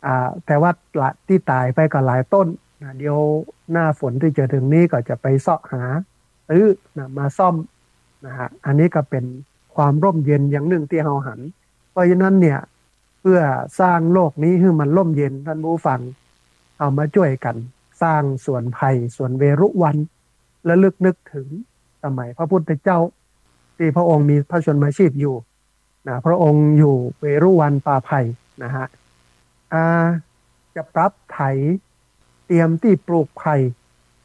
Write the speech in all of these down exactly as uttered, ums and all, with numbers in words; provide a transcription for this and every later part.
อ่า แต่ว่าละ ตี้ต๋ายไปก็หลายต้นนะ เดี๋ยวหน้าฝนตี้จะเถิงนี้ก็จะไปเซาะหาซื้อนะ มาซ่อมนะฮะ อันนี้ก็เป๋นความร่มเย็นอย่างนึ่งตี้เฮาหัน เพราะฉะนั้นเนี่ย เปื้อสร้างโลกนี้หื้อมันร่มเย็น ต้านผู้ฟัง เฮามาจ้วยกั๋นสร้างสวนไพร สวนเวรุวัณ ระลึกนึกเถิงสมัยพระพุทธเจ้า ตี้พระองค์มีพระชนมาชีพอยู่นะ พระองค์อยู่เวรุวัณป่าไพรนะฮะ อ่า จะปรับไถ เตรียมตี้ปลูกไพร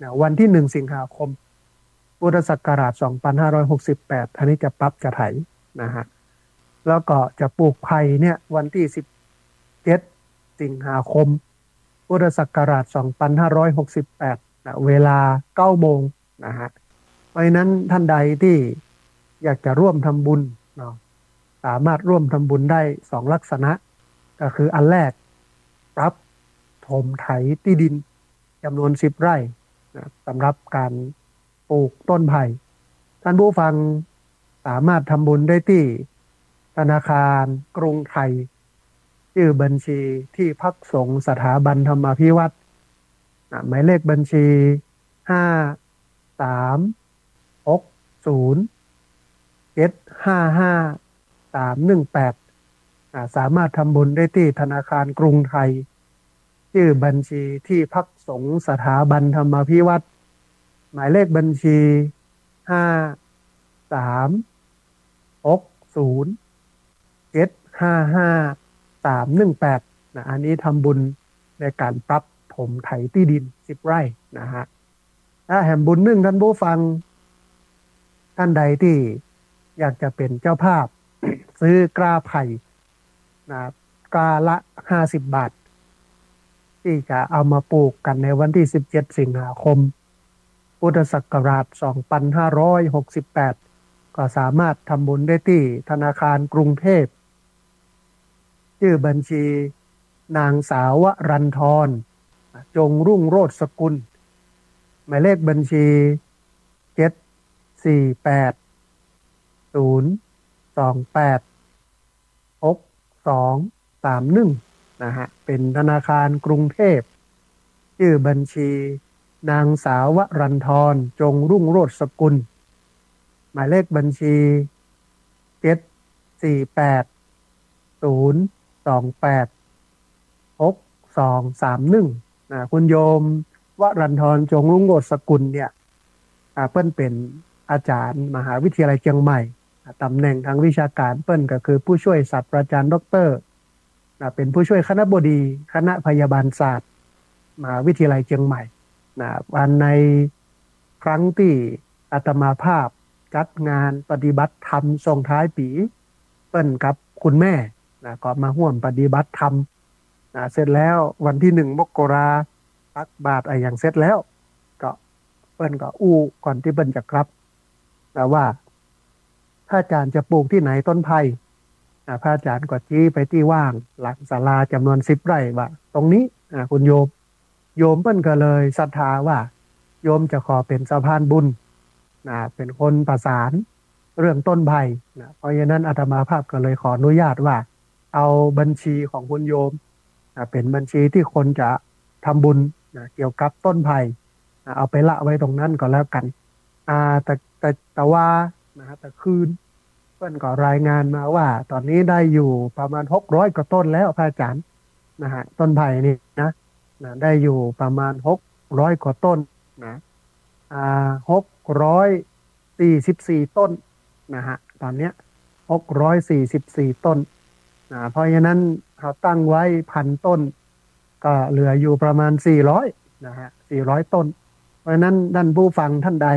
นะ วันตี้หนึ่งสิงหาคม พุทธศักราชสองปันห้าร้อยหกสิบแปด อันนี้จะปรับจะไถนะฮะ แล้วก็จะปลูกไพรเนี่ยวันตี้สิบเจ็ดสิงหาคม พุทธศักราชสองปันห้าร้อยหกสิบแปดนะ เวลาเก้าโมงนะฮะ เพราะฉะนั้นท่านใดตี้อยากจะร่วมทำบุญเนาะ สามารถร่วมทำบุญได้สองลักษณะ ก็คืออันแรก ปรับถมไถตี้ดินจ๋ำนวนสิบไร่นะ สำหรับก๋านปลูกต้นไพร ต้านผู้ฟังสามารถทำบุญได้ตี้ธนาคารกรุงไทย จื้อบัญชีที่พักสงฆ์สถาบันธรรมาภิวัฒน์นะ หมายเลขบัญชี ห้า สาม หก ศูนย์ เจ็ด ห้า ห้า สาม หนึ่ง แปด อ่า สามารถทำบุญได้ตี้ธนาคารกรุงไทย จื้อบัญชีที่พักสงฆ์สถาบันธรรมาภิวัฒน์ หมายเลขบัญชี ห้า สาม หก ศูนย์ เจ็ด ห้า ห้า สาม หนึ่ง แปด นะ อันนี้ทำบุญในก๋านปรับถมไถตี้ดินสิบไร่นะฮะ และแหมบุญนึ่งต้านผู้ฟัง ท่านใดตี้อยากจะเป๋นเจ้าภาพ ซื้อกล้าไผ่นะ กล้าละห้าสิบบาท ตี้จะเอามาปลูกกั๋นในวันตี้สิบเจ็ดสิงหาคม พุทธศักราชสองปันห้าร้อยหกสิบแปด ก็สามารถทำบุญได้ตี้ธนาคารกรุงเทพ จื้อบัญชีนางสาววรันทร จงรุ่งโรจน์สกุล หมายเลขบัญชี เจ็ด สี่ แปด ศูนย์ สอง แปด หก สอง สาม หนึ่ง นะฮะ เป๋นธนาคารกรุงเทพ จื้อบัญชีนางสาววรันทร จงรุ่งโรจน์สกุล หมายเลขบัญชี เจ็ด สี่ แปด ศูนย์ สอง แปด หก สอง สาม หนึ่ง นะ คุณโยมวรันทร จงรุ่งโรจน์สกุลเนี่ย อ่า เปิ้นเป๋นอาจ๋ารย์มหาวิทยาลัยเจียงใหม่ อ่า ต๋ำแหน่งตางวิชาก๋ารเปิ้นก็คือผู้ช่วยศาสตราจารย์ด็อกเตอร์ นะ เป๋นผู้ช่วยคณบดีคณะพยาบาลศาสตร์ มหาวิทยาลัยเจียงใหม่ นะ อันในครั้งตี้อาตมาภาพจัดงานปฏิบัติธรรมส่งท้ายปี๋ เปิ้นกับคุณแม่ นะ ก็มาฮ่วมปฏิบัติธรรม นะ เสร็จแล้ววันตี้หนึ่งมกรา ตักบาตรอะหยังเสร็จแล้ว ก็เปิ้นก็อู้ก่อนตี้เปิ้นจะกลับ นะ ว่า พระอาจ๋ารย์จะปลูกตี้ไหนต้นไผ่ นะ พระอาจ๋ารย์ก็จี๊ไปตี้ว่างหลังศาลาจ๋ำนวนสิบไร่ ว่าตรงนี้ นะ คุณโยม โยมเปิ้นก็เลยศรัทธาว่า โยมจะขอเป๋นสะพานบุญ นะ เป๋นคนประสานเรื่องต้นไผ่ นะ เพราะฉะนั้นอาตมาภาพก็เลยขออนุญาตว่า เอาบัญชีของคุณโยม นะ เป๋นบัญชีตี้คนจะทำบุญ นะ เกี่ยวกับต้นไผ่ นะ เอาไปละไว้ตรงนั้นก็แล้วกั๋น อ่า แต่ แต่ แต่ว่า นะฮะ แต่คืน เปิ้นก็รายงานมาว่า ต๋อนนี้ได้อยู่ประมาณหกร้อยกว่าต้นแล้ว พระอาจ๋ารย์ นะฮะ ต้นไผ่นี่นะ นะ ได้อยู่ประมาณหกร้อยกว่าต้นนะ อ่า หกร้อยสี่สิบสี่ต้นนะฮะ ต๋อนเนี้ย หกร้อยสี่สิบสี่ต้นนะ เพราะฉะนั้นเฮาตั้งไว้พันต้น ก็เหลืออยู่ประมาณสี่ร้อยนะฮะ สี่ร้อยต้น เพราะฉะนั้นต้านผู้ฟังท่านใด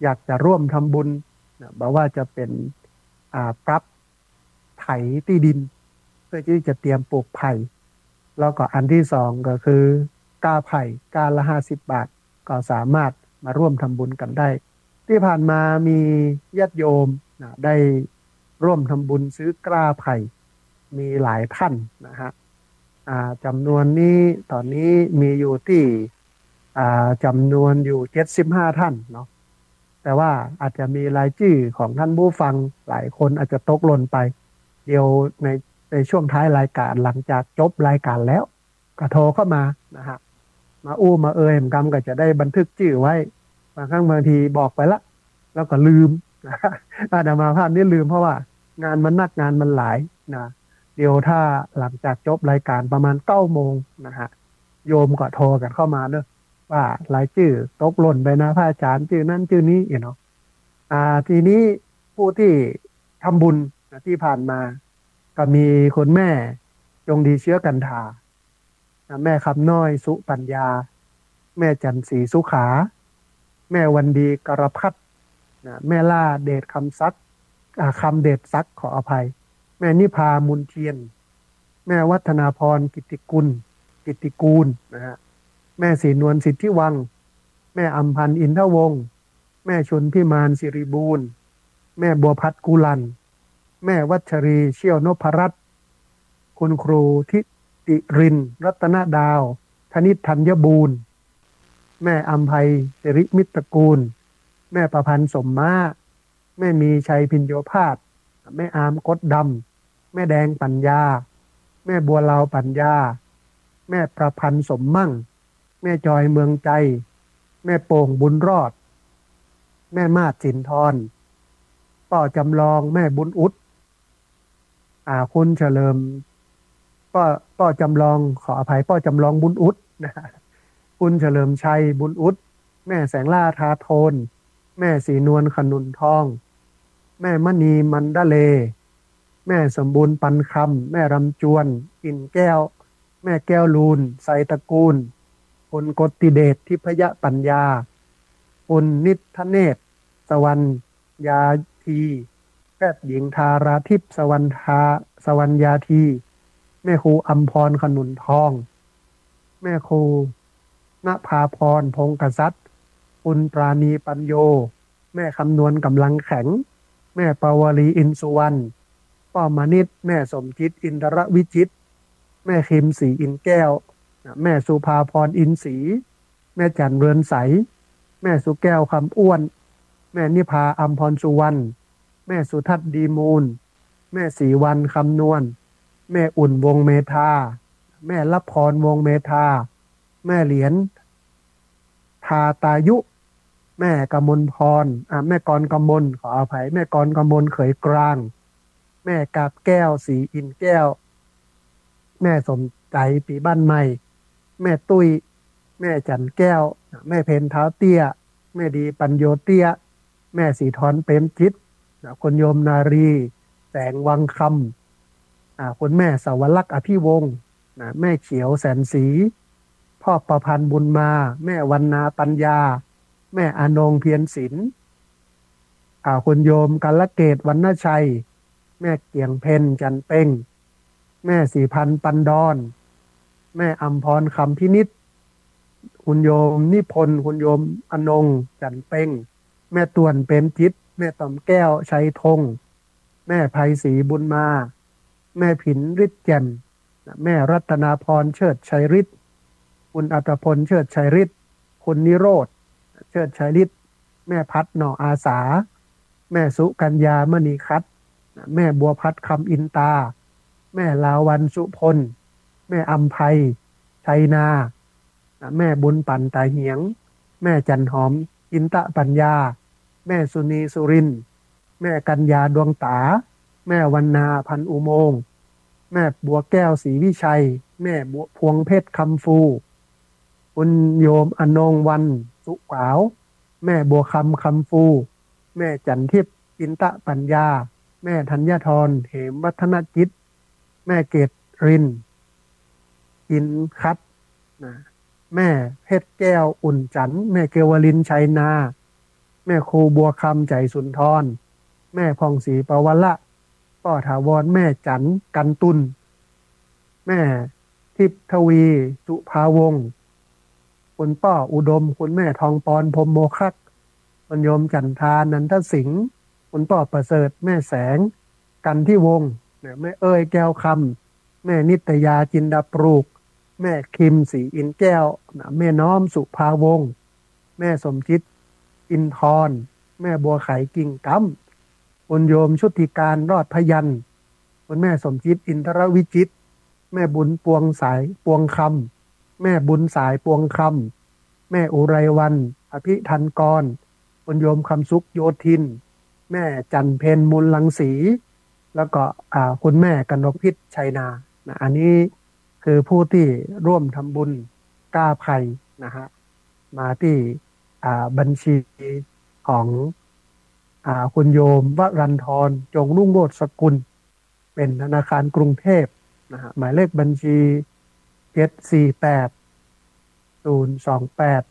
อยากจะร่วมทำบุญนะ บ่ว่าจะเป๋น อ่า ปรับไถตี้ดิน เพื่อที่จะเตรียมปลูกไผ่ แล้วก็อันตี้สองก็คือ กล้าไผ่ กล้าละห้าสิบบาท ก็สามารถมาร่วมทำบุญกั๋นได้ ตี้ผ่านมามีญาติโยมนะ ได้ร่วมทำบุญซื้อกล้าไผ่ มีหลายท่านนะฮะ อ่า จ๋ำนวนนี้ ต๋อนนี้มีอยู่ตี้ อ่า จ๋ำนวนอยู่เจ็ดสิบห้าท่านเนาะ แต่ว่าอาจจะมีรายจื้อของท่านผู้ฟังหลายคนอาจจะตกหล่นไป เดี๋ยวใน ในช่วงท้ายรายการ หลังจากจบรายการแล้ว ก็โทรเข้ามานะฮะ มาอู้มาเอ่ยกำ ก็จะได้บันทึกจื้อไว้ บางครั้งบางทีบอกไปละ แล้วก็ลืมนะ อาตมาภาพนี่ลืม เพราะว่างานมันนัก งานมันหลายนะ เดี๋ยวถ้าหลังจากจบรายการประมาณเก้าโมงนะฮะ โยมก็โทรกันเข้ามาเนอะ ว่ารายจื้อตกหล่นไปนะพระอาจารย์ จื้อนั้นจื้อนี้เนาะ อ่า ทีนี้ผู้ที่ทำบุญนะ ที่ผ่านมา ก็มีคุณแม่จงดีเชื้อกันทานะ แม่คำน้อยสุปัญญา แม่จันทร์ศรีสุขา แม่วันดีกรพัฒน์นะ แม่ล่าเดชคำศักดิ์ อ่า คำเดชศักดิ์ ขออภัย แม่นิพามูลเทียน แม่วัฒนาพรกิตติกุล กิตติกูลนะฮะ แม่ศรีนวลสิทธิวัง แม่อำพันธ์อินทวงศ์ แม่ชลพิมานสิริบูรณ์ แม่บัวพัฒน์กุลัน แม่วัชรีเชี่ยวนพรัตน์ คุณครูทิติรินทร์รัตนดาว ธนิตธัญบูรณ์ แม่อำไพสิริมิตรกูล แม่ประพันธ์สมมา แม่มีชัยพิญโญภาส แม่อามกดดำ แม่แดงปัญญา แม่บัวลาวปัญญา แม่ประพันธ์สมมั่ง แม่จอยเมืองใจ แม่โป่งบุญรอด แม่มาศสินทร ป้อจำลอง แม่บุญอุด อ่า คุณเฉลิม ป้อ ป้อจำลอง ขออภัย ป้อจำลองบุญอุดนะ คุณเฉลิมชัยบุญอุด แม่แสงล่าทาโทน แม่ศรีนวลขนุนทอง แม่มณีมันดาเล แม่สมบูรณ์ปันคำ แม่รำจวน อินแก้ว แม่แก้วลูน ไซตระกูล คุณกตติเดช ทิพยปัญญา คุณนิทธเนศ สวรรณยาธี แพทย์หญิงธาราทิพย์ สวรรณทา สวรรณยาธี แม่ครูอำพรขนุนทอง แม่ครูณภาพรพงษ์กษัตริย์ คุณปราณีปัญโย แม่คำนวณกำลังแข็ง แม่ปาวลีอินสุวรรณ ป้อมนิษย์ แม่สมจิตอินทรวิจิตร แม่คิมศรีอินแก้ว แม่สุภาพรอินศรี แม่จันเรือนใส แม่สุแก้วคำอ้วน แม่นิพาอำพรสุวรรณ แม่สุทัศน์ดีมูล แม่ศรีวรรณคำนวณ แม่อุ่นวงศ์เมธา แม่ละพรวงศ์เมธา แม่เหรียญทาตายุ แม่กมลพร อ่า แม่กรกมล ขออภัย แม่กรกมลเขยกลาง แม่กาบแก้วศรีอินแก้ว แม่สมใจ๋ปีบ้านใหม่ แม่ตุ้ย แม่จันแก้ว แม่เพ็ญเท้าเตี้ย แม่ดีปัญโยเตี้ย แม่ศรีทรเปรมจิต นะ คุณโยมนารี แสงวังคำ อ่า คุณแม่สวรักษ์อภิวงศ์ นะ แม่เขียวแสนศรี พ่อประพันธ์บุญมา แม่วรรณาปัญญา แม่อนงเพียรศิลป์ อ่า คุณโยมกาลเกตวรรณชัย แม่เกียงเพ็ญจันเพ็ง แม่ศรีพันธ์ปันดอน แม่อำพรคำพินิจ คุณโยมนิพนธ์ คุณโยมอนงจันเพ็ง แม่ต่วนเปรมจิต แม่ต่อมแก้วชัยธง แม่ไพศรีบุญมา แม่ผินฤทธิ์แจ่ม แม่รัตนาพรเชิดชัยฤทธิ์ คุณอัตพลเชิดชัยฤทธิ์ คุณนิโรธเชิดชัยฤทธิ์ แม่พัดหน่ออาสา แม่สุกัญญามณีคัต แม่บัวพัดคำอินตา แม่ลาวัลย์สุพล แม่อำไพชัยนา แม่บุญปันตาเหียง แม่จันหอมอินตะปัญญา แม่สุนีสุรินทร์ แม่กัญญาดวงต๋า แม่วรรณาพันอุโมงค์ แม่บัวแก้วศรีวิชัย แม่บัวพวงเพชรคำฟู คุณโยมอนงวรรณสุขาว แม่บัวคำคำฟู แม่จันทิพย์อินตะปัญญา แม่ธัญญธรเหมวัฒนกิจ แม่เกตรินอินคัต นะ แม่เพชรแก้วอุ่นจันทร์ แม่เกวลินชัยนา แม่ครูบัวคำใจสุนทร แม่ผ่องศรีปวละ ป้อถาวร แม่จันกันตุล แม่ทิพย์ทวีสุภาวงศ์ คุณป้ออุดม คุณแม่ทองปอนพรหมโมคัก คุณโยมจันทานันทสิงห์ คุณป้อประเสริฐ แม่แสงกันทิวงศ์ นะ แม่เอ้ยแก้วคำ แม่นิตยาจินดาปลูก แม่คิมศรีอินแก้ว นะ แม่น้อมสุภาวงศ์ แม่สมจิตอินทร แม่บัวไขกิ่งกำ คุณโยมชุติการรอดพยันต์ คุณแม่สมจิต อินทรวิจิตร แม่บุญปวงสาย ปวงคำ แม่บุญสาย ปวงคำ แม่อุไรวรรณ อภิทันกร คุณโยมคำสุข โยธิน แม่จันเพ็ญ มูลรังสี แล้วก็ อ่า คุณแม่กนกพิษ ชัยนา นะ อันนี้คือผู้ที่ร่วมทำบุญก้าภัยนะฮะ มาที่ อ่า บัญชีของ อ่า คุณโยมวรันทร จงรุ่งโรจน์สกุล เป็นธนาคารกรุงเทพนะฮะ หมายเลขบัญชี เจ็ดสี่แปด ศูนย์สองแปด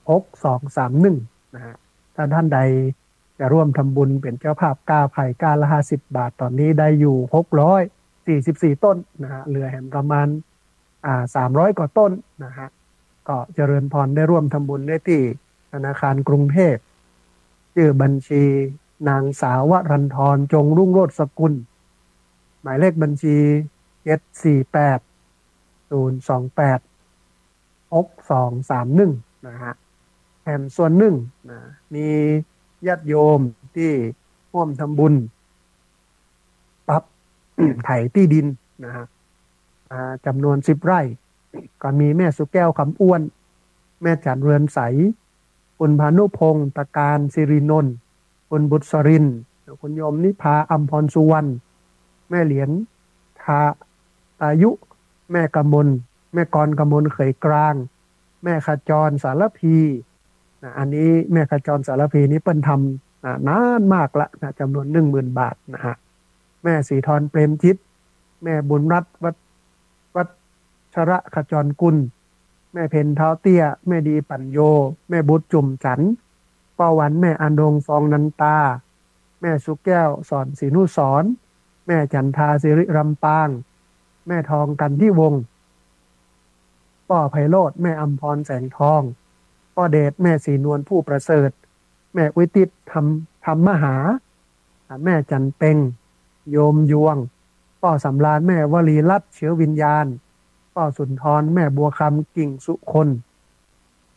หกสองสามหนึ่ง นะฮะ ถ้าท่านใดจะร่วมทำบุญเป็นเจ้าภาพก้าภัย ก้าละห้าสิบบาท ตอนนี้ได้อยู่หกร้อยสี่สิบสี่ต้นนะฮะ เหลือแหมประมาณ อ่า สามร้อยกว่าต้นนะฮะ ก็เจริญพรได้ร่วมทำบุญได้ที่ธนาคารกรุงเทพ ชื่อบัญชีนางสาววรันทร จงรุ่งโรจน์สกุล หมายเลขบัญชี เจ็ดสี่แปด ศูนย์สองแปด หกสองสามหนึ่ง นะฮะ แถมส่วนหนึ่งนะ มีญาติโยมที่ร่วมทำบุญ ปรับ ไถที่ดินนะฮะ อ่า จำนวนสิบไร่ ก็มีแม่สุแก้ว คำอ้วน แม่จันเรือนใส คุณพานุพงศ์ ตะการสิรินนท์ คุณบุษรินทร์ คุณโยมนิพา อัมพรสุวรรณ แม่เหรียญทาตายุ แม่กมล แม่กรกมล เขยกลาง แม่ขจร สารพี นะ อันนี้แม่ขจร สารพี นี้เปิ้นทำ นะ นานมากละนะ จำนวนหนึ่งหมื่นบาทนะฮะ แม่ศรีธร เปรมจิต แม่บุญรัตน์ วัช- วัชระขจรกุล แม่เพ็ญ เท้าเตี้ย แม่ดี ปัญโย แม่บุตร จุ่มจันทร์ ป้อวัน แม่อนง ฟองนันตา แม่สุแก้ว สอนศรีนุสรณ์ แม่จันทา สิริรำปาง แม่ทอง กันทิวงศ์ ป้อไพโรจน์ แม่อำพร แสงทอง ป้อเดช แม่ศรีนวล ผู้ประเสริฐ แม่อุทิศ ธรรม- ธรรมมหา แม่จันเพ็ง โยมยวง ป้อสำราญ แม่วลีรัตน์ เชื้อวิญญาณ ป้อสุนทร แม่บัวคำ กิ่งสุคน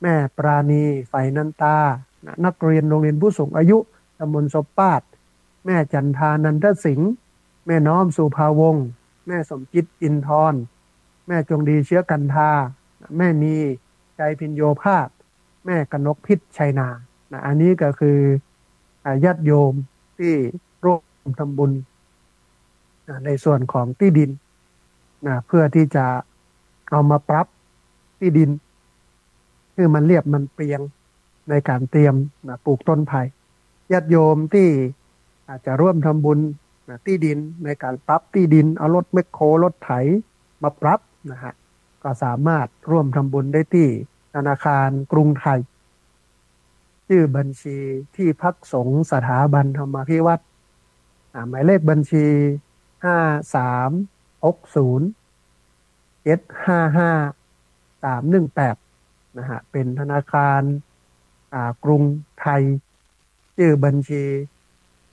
แม่ปราณี ไฝนันตา นะ นักเรียนโรงเรียนผู้สูงอายุตำบลสบปาด แม่จันทา นันทสิงห์ แม่น้อม สุภาวงศ์ แม่สมจิต อินทร แม่จงดี เชื้อกันทา นะ แม่มี ใจพิญโยภาพ แม่กนกพิษ ชัยนา นะ อันนี้ก็คือ อ่า ญาติโยมที่ร่วมทำบุญ นะ ในส่วนของที่ดิน นะ เพื่อที่จะเอามาปรับที่ดิน ให้มันเรียบมันเปียงในการเตรียม นะ ปลูกต้นไผ่ ญาติโยมที่อาจจะร่วมทำบุญ นะ ที่ดินในการปรับที่ดิน เอารถแมคโคร รถไถมาปรับนะฮะ ก็สามารถร่วมทำบุญได้ที่ธนาคารกรุงไทย ชื่อบัญชีที่พักสงฆ์สถาบันธรรมาภิวัฒน์ อ่า หมายเลขบัญชี ห้าสามหกศูนย์ เจ็ดห้าห้า สามหนึ่งแปด นะฮะ เป็นธนาคาร อ่า กรุงไทย ชื่อบัญชี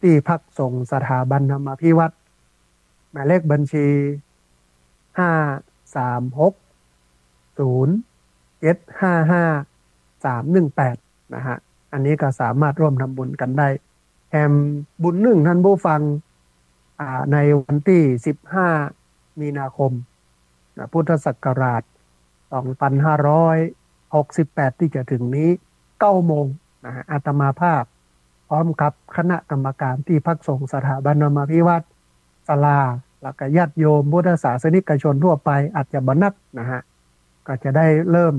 ที่พักสงฆ์สถาบันธรรมาภิวัฒน์ หมายเลขบัญชี ห้าสามหกศูนย์ เจ็ดห้าห้า สามหนึ่งแปด นะฮะ อันนี้ก็สามารถร่วมทำบุญกันได้ แถมบุญนึ่งท่านผู้ฟัง อ่า ในวันที่สิบห้า มีนาคม นะ พุทธศักราช สองพันห้าร้อยหกสิบแปด ที่จะถึงนี้ เก้าโมง นะฮะ อาตมาภาพ พร้อมกับคณะกรรมการที่พักสงฆ์สถาบันธรรมาภิวัฒน์ ศาลา แล้วก็ญาติโยมพุทธศาสนิกชนทั่วไป อาจจะบ่นักนะฮะ ก็จะได้เริ่ม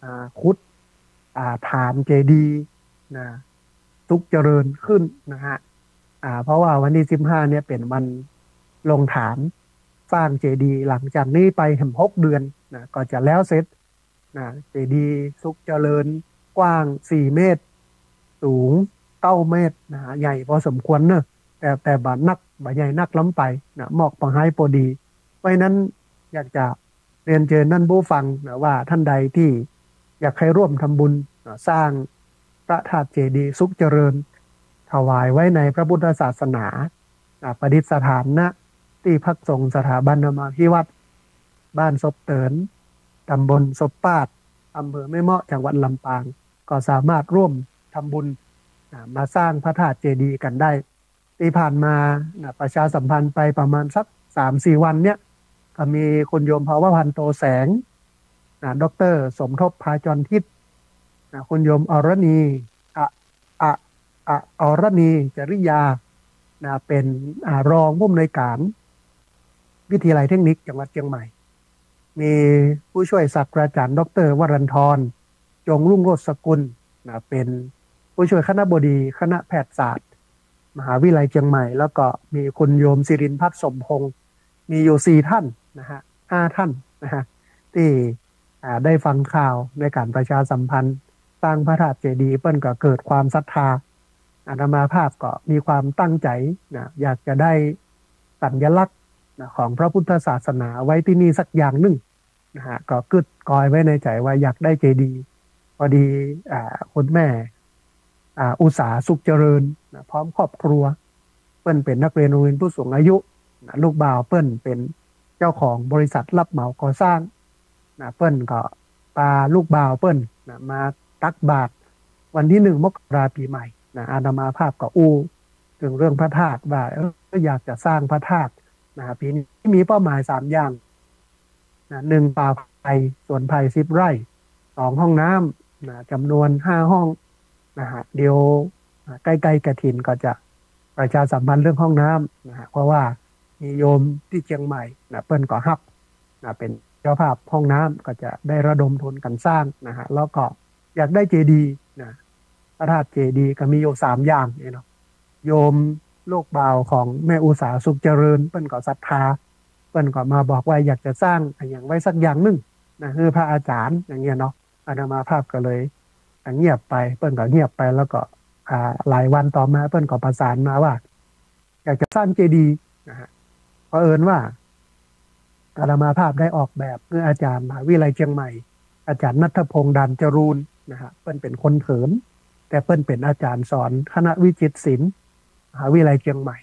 อ่า ขุด อ่า ฐานเจดีย์ นะ สุขเจริญขึ้นนะฮะ อ่า เพราะว่าวันที่สิบห้า เนี่ยเป็นวันลงฐานสร้างเจดีย์ หลังจากนี้ไปแหมหกเดือนนะ ก็จะแล้วเสร็จนะ เจดีย์สุขเจริญ กว้างสี่เมตร สูงเก้าเมตรนะ ใหญ่พอสมควรเนอะ แต่ แต่บ่นัก บ่ใหญ่นักล้ำไปนะ เหมาะปอหายปอดี เพราะฉะนั้นอยากจะเรียนเชิญท่านผู้ฟังนะ ว่าท่านใดที่อยากให้ร่วมทำบุญนะ สร้างพระธาตุเจดีย์สุขเจริญ ถวายไว้ในพระพุทธศาสนา อ่า ประดิษฐาน ณ ที่พักสงฆ์สถาบันธรรมาภิวัฒน์ บ้านสบเติน ตำบลสบปาด อำเภอแม่เมาะ จังหวัดลำปาง ก็สามารถร่วมทำบุญ อ่า มาสร้างพระธาตุเจดีย์กันได้ ตี้ผ่านมานะ ประชาสัมพันธ์ไปประมาณสักสามสี่วันเนี่ย ก็มีคุณโยมภาวพันโตแสงนะ ด็อกเตอร์สมทบ พาจรทิพย์นะ คุณโยมอรณี อะ อะ อะ อรณี จริยานะ เป็น อ่า รองผู้อำนวยการวิทยาลัยเทคนิคจังหวัดเชียงใหม่ มีผู้ช่วยศาสตราจารย์ ด็อกเตอร์ วรันทร จงรุ่งโรจน์สกุลนะ เป็นผู้ช่วยคณบดีคณะแพทยศาสตร์ มหาวิทยาลัยเชียงใหม่ แล้วก็มีคุณโยมสิรินทร์พัฒน์สมพงษ์ มีอยู่สี่ท่านนะฮะ ห้าท่านนะฮะ ตี้ อ่า ได้ฟังข่าวในการประชาสัมพันธ์สร้างพระธาตุเจดีย์ เปิ้นก็เกิดความศรัทธา อาตมาภาพก็มีความตั้งใจ๋นะ อยากจะได้สัญลักษณ์นะ ของพระพุทธศาสนาไว้ตี้นี่สักอย่างนึ่งนะฮะ ก็กึ๊ดกอยไว้ในใจ๋ว่าอยากได้เจดีย์ พอดี อ่า คุณแม่ อ่า อุสาสุขเจริญนะ พร้อมครอบครัว เปิ้นเป๋นนักเรียนโรงเรียนผู้สูงอายุนะ ลูกบ่าวเปิ้นเป๋นเจ้าของบริษัทรับเหมาก่อสร้างนะ เปิ้นก็ปาลูกบ่าวเปิ้นนะ มาตักบาตรวันตี้หนึ่งมกราปี๋ใหม่นะ อาตมาภาพก็อู้เถิงเรื่องพระธาตุว่า เออ อยากจะสร้างพระธาตุนะ ปี๋นี้มีเป้าหมายสามอย่างนะ หนึ่ง ป่าไผ่ สวนไผ่สิบไร่ สอง ห้องน้ำนะ จ๋ำนวนห้าห้องนะฮะ เดี๋ยว อ่า ใก้ๆ กฐินก็จะประชาสัมพันธ์เรื่องห้องน้ำนะฮะ เพราะว่ามีโยมตี้เจียงใหม่นะ เปิ้นก็ฮับนะ เป๋นเจ้าภาพห้องน้ำ ก็จะได้ระดมทุนกั๋นสร้างนะฮะ แล้วก็อยากได้เจดีย์นะ พระธาตุเจดีย์ก็มีอยู่สามอย่างเนี่ยเนาะ โยมลูกบ่าวของแม่อุสาสุขเจริญ เปิ้นก็ศรัทธา เปิ้นก็มาบอกว่าอยากจะสร้างอะหยังไว้สักอย่างนึ่งนะ หื้อพระอาจารย์อย่างเงี้ยเนาะ อาตมาภาพก็เลย อ่ะ เงียบไป เปิ้นก็เงียบไป แล้วก็ อ่า หลายวันต่อมา เปิ้นก็ประสานมาว่า อยากจะสร้างเจดีย์นะฮะ เผอิญว่า อาตมาภาพได้ออกแบบหื้ออาจารย์มหาวิทยาลัยเชียงใหม่ อาจารย์ณัฐพงษ์ ด่านจรูญนะฮะ เปิ้นเป๋นคนเถิน แต่เปิ้นเป๋นอาจารย์สอนคณะวิจิตรศิลป์ มหาวิทยาลัยเชียงใหม่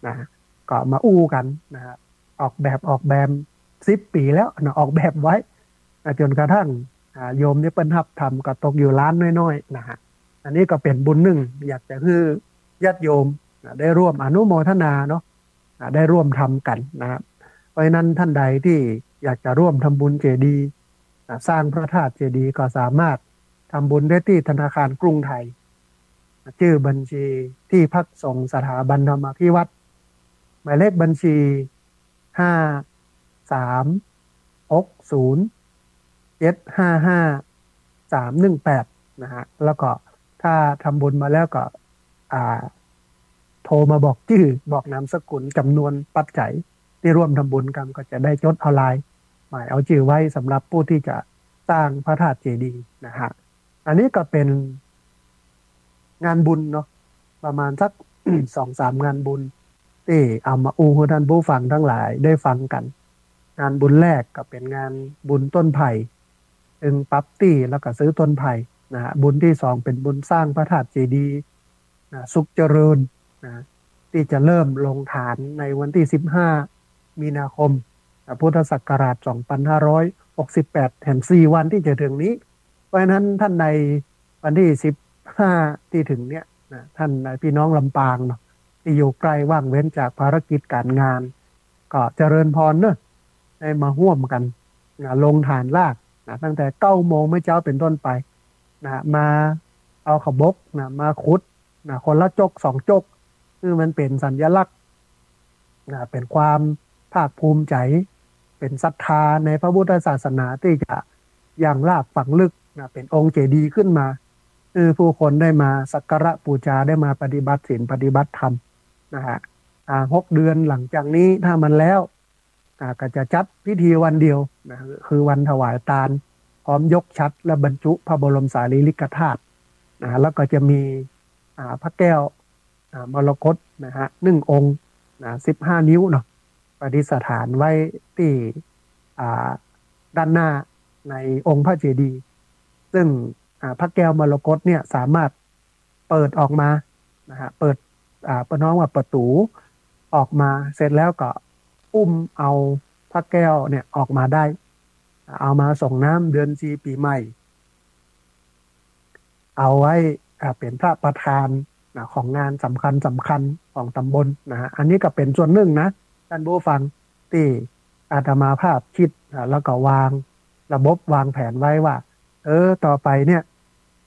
นะฮะ ก็มาอู้กั๋นนะฮะ ออกแบบ ออกแบบสิบปี๋แล้วนะ ออกแบบไว้นะ จ๋นกระทั่ง อ่า โยมนี่เปิ้นฮับทำก็ตกอยู่ล้านน้อยๆ นะฮะ อันนี้ก็เป๋นบุญนึ่ง อยากจะหื้อญาติโยมนะ ได้ร่วมอนุโมทนาเนาะ อ่า ได้ร่วมทำกั๋นนะฮะ เพราะฉะนั้นท่านใดตี้อยากจะร่วมทำบุญเจดีย์นะ สร้างพระธาตุเจดีย์ ก็สามารถทำบุญได้ตี้ธนาคารกรุงไทย จื้อบัญชี ที่พักสงฆ์สถาบันธรรมาภิวัฒน์ หมายเลขบัญชี ห้า สาม หก ศูนย์ เจ็ด ห้า ห้า สาม หนึ่ง แปด นะฮะ แล้วก็ถ้าทำบุญมาแล้วก็ อ่า โทรมาบอกจื้อ บอกนามสกุล จ๋ำนวนปัจจัยตี้ร่วมทำบุญกั๋น ก็จะได้จดเอาลาย หมายเอาจื้อไว้สำหรับผู้ที่จะสร้างพระธาตุเจดีย์นะฮะ อันนี้ก็เป๋นงานบุญเนาะ ประมาณสัก สองสามงานบุญ ตี้เอามาอู้หื้อท่านผู้ฟังตังหลายได้ฟังกั๋น งานบุญแรกก็เป๋นงานบุญต้นไผ่ ตึงปรับตี้แล้วก็ซื้อต้นไผ่นะฮะ บุญตี้สองเป๋นบุญสร้างพระธาตุเจดีย์นะ สุขเจริญนะ ตี้จะเริ่มลงฐานในวันตี้สิบห้า มีนาคมนะ พุทธศักราช สองพันห้าร้อยหกสิบแปด แถมสี่วันตี้จะเถิงนี้ เพราะฉะนั้นท่านใดวันตี้สิบห้าตี้เถิงเนี่ยนะ ท่านใดพี่น้องลำปางเนาะ ตี้อยู่ใก้ว่างเว้นจากภารกิจก๋านงาน ก็เจริญพรเนาะ ได้มาฮ่วมกั๋นนะ ลงฐานรากนะ ตั้งแต่เก้าโมงเมื่อเจ๊าเป๋นต้นไปนะ มาเอาขบกนะ มาขุดนะ คนละจกสองจก หื้อมันเป๋นสัญลักษณ์นะ เป๋นความภาคภูมิใจ๋ เป๋นศรัทธาในพระพุทธศาสนาตี้จะยังรากฝังลึกนะ เป๋นองค์เจดีย์ขึ้นมา หื้อผู้คนได้มาสักการะบูชา ได้มาปฏิบัติศีลปฏิบัติธรรมนะฮะ อ่า หกเดือนหลังจากนี้ถ้ามันแล้ว อ่า ก็จะจัดพิธีวันเดียวนะ คือวันถวายตาน พร้อมยกฉัตรและบรรจุพระบรมสารีริกธาตุนะ แล้วก็จะมี อ่า พระแก้ว อ่า มรกตนะฮะ หนึ่งองค์นะ สิบห้านิ้วเนาะ ประดิษฐานไว้ตี้ อ่า ด้านหน้าในองค์พระเจดีย์ ซึ่ง อ่า พระแก้วมรกตเนี่ยสามารถเปิดออกมานะฮะ เปิด อ่า เปิ้นฮ้องว่าประตู๋ ออกมาเสร็จแล้วก็อุ้มเอาพระแก้วเนี่ยออกมาได้ เอามาส่งน้ำเดือนสี่ปี๋ใหม่ เอาไว้ อ่า เป๋นพระประธาน นะ ของงานสำคัญสำคัญของตำบลนะฮะ อันนี้ก็เป๋นส่วนนึ่งนะ ท่านผู้ฟัง ตี้อาตมาภาพกึ๊ดนะ แล้วก็วางระบบวางแผนไว้ว่า เออ ต่อไปเนี่ย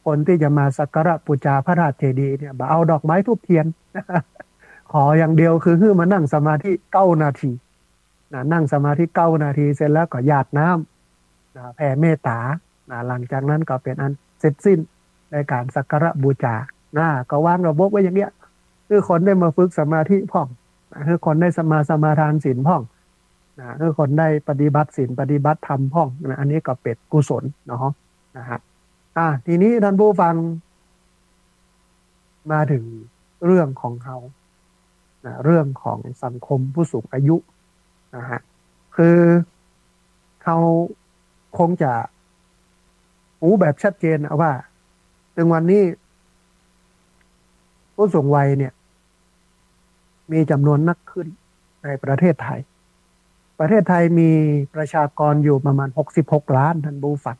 คนตี้จะมาสักการะปู๋จาพระธาตุเจดีย์เนี่ย บ่เอาดอกไม้ธูปเตียน ขออย่างเดียวคือหื้อมานั่งสมาธิเก้านาที นะ นั่งสมาธิเก้านาทีเสร็จแล้วก็หยาดน้ำ นะ แผ่เมตต๋า นะ หลังจากนั้นก็เป๋นอันเสร็จสิ้นในก๋านสักการะบูชา นะ ก็วางระบบไว้อย่างเนี้ย หื้อคนได้มาฝึกสมาธิพ่อง นะ หื้อคนได้สมา สมาทานศีลพ่อง นะ หื้อคนได้ปฏิบัติศีลปฏิบัติธรรมพ่อง นะ อันนี้ก็เป๋นกุศลเนาะ นะฮะ อ่า ทีนี้ท่านผู้ฟัง มาเถิงเรื่องของเฮา นะ เรื่องของสังคมผู้สูงอายุนะฮะ คือเฮาคงจะฮู้แบบชัดเจนนะว่า เถิงวันนี้ ผู้สูงวัยเนี่ย มีจ๋ำนวนนักขึ้นในประเทศไทย ประเทศไทยมีประชากรอยู่ประมาณหกสิบหกล้าน ท่านผู้ฟัง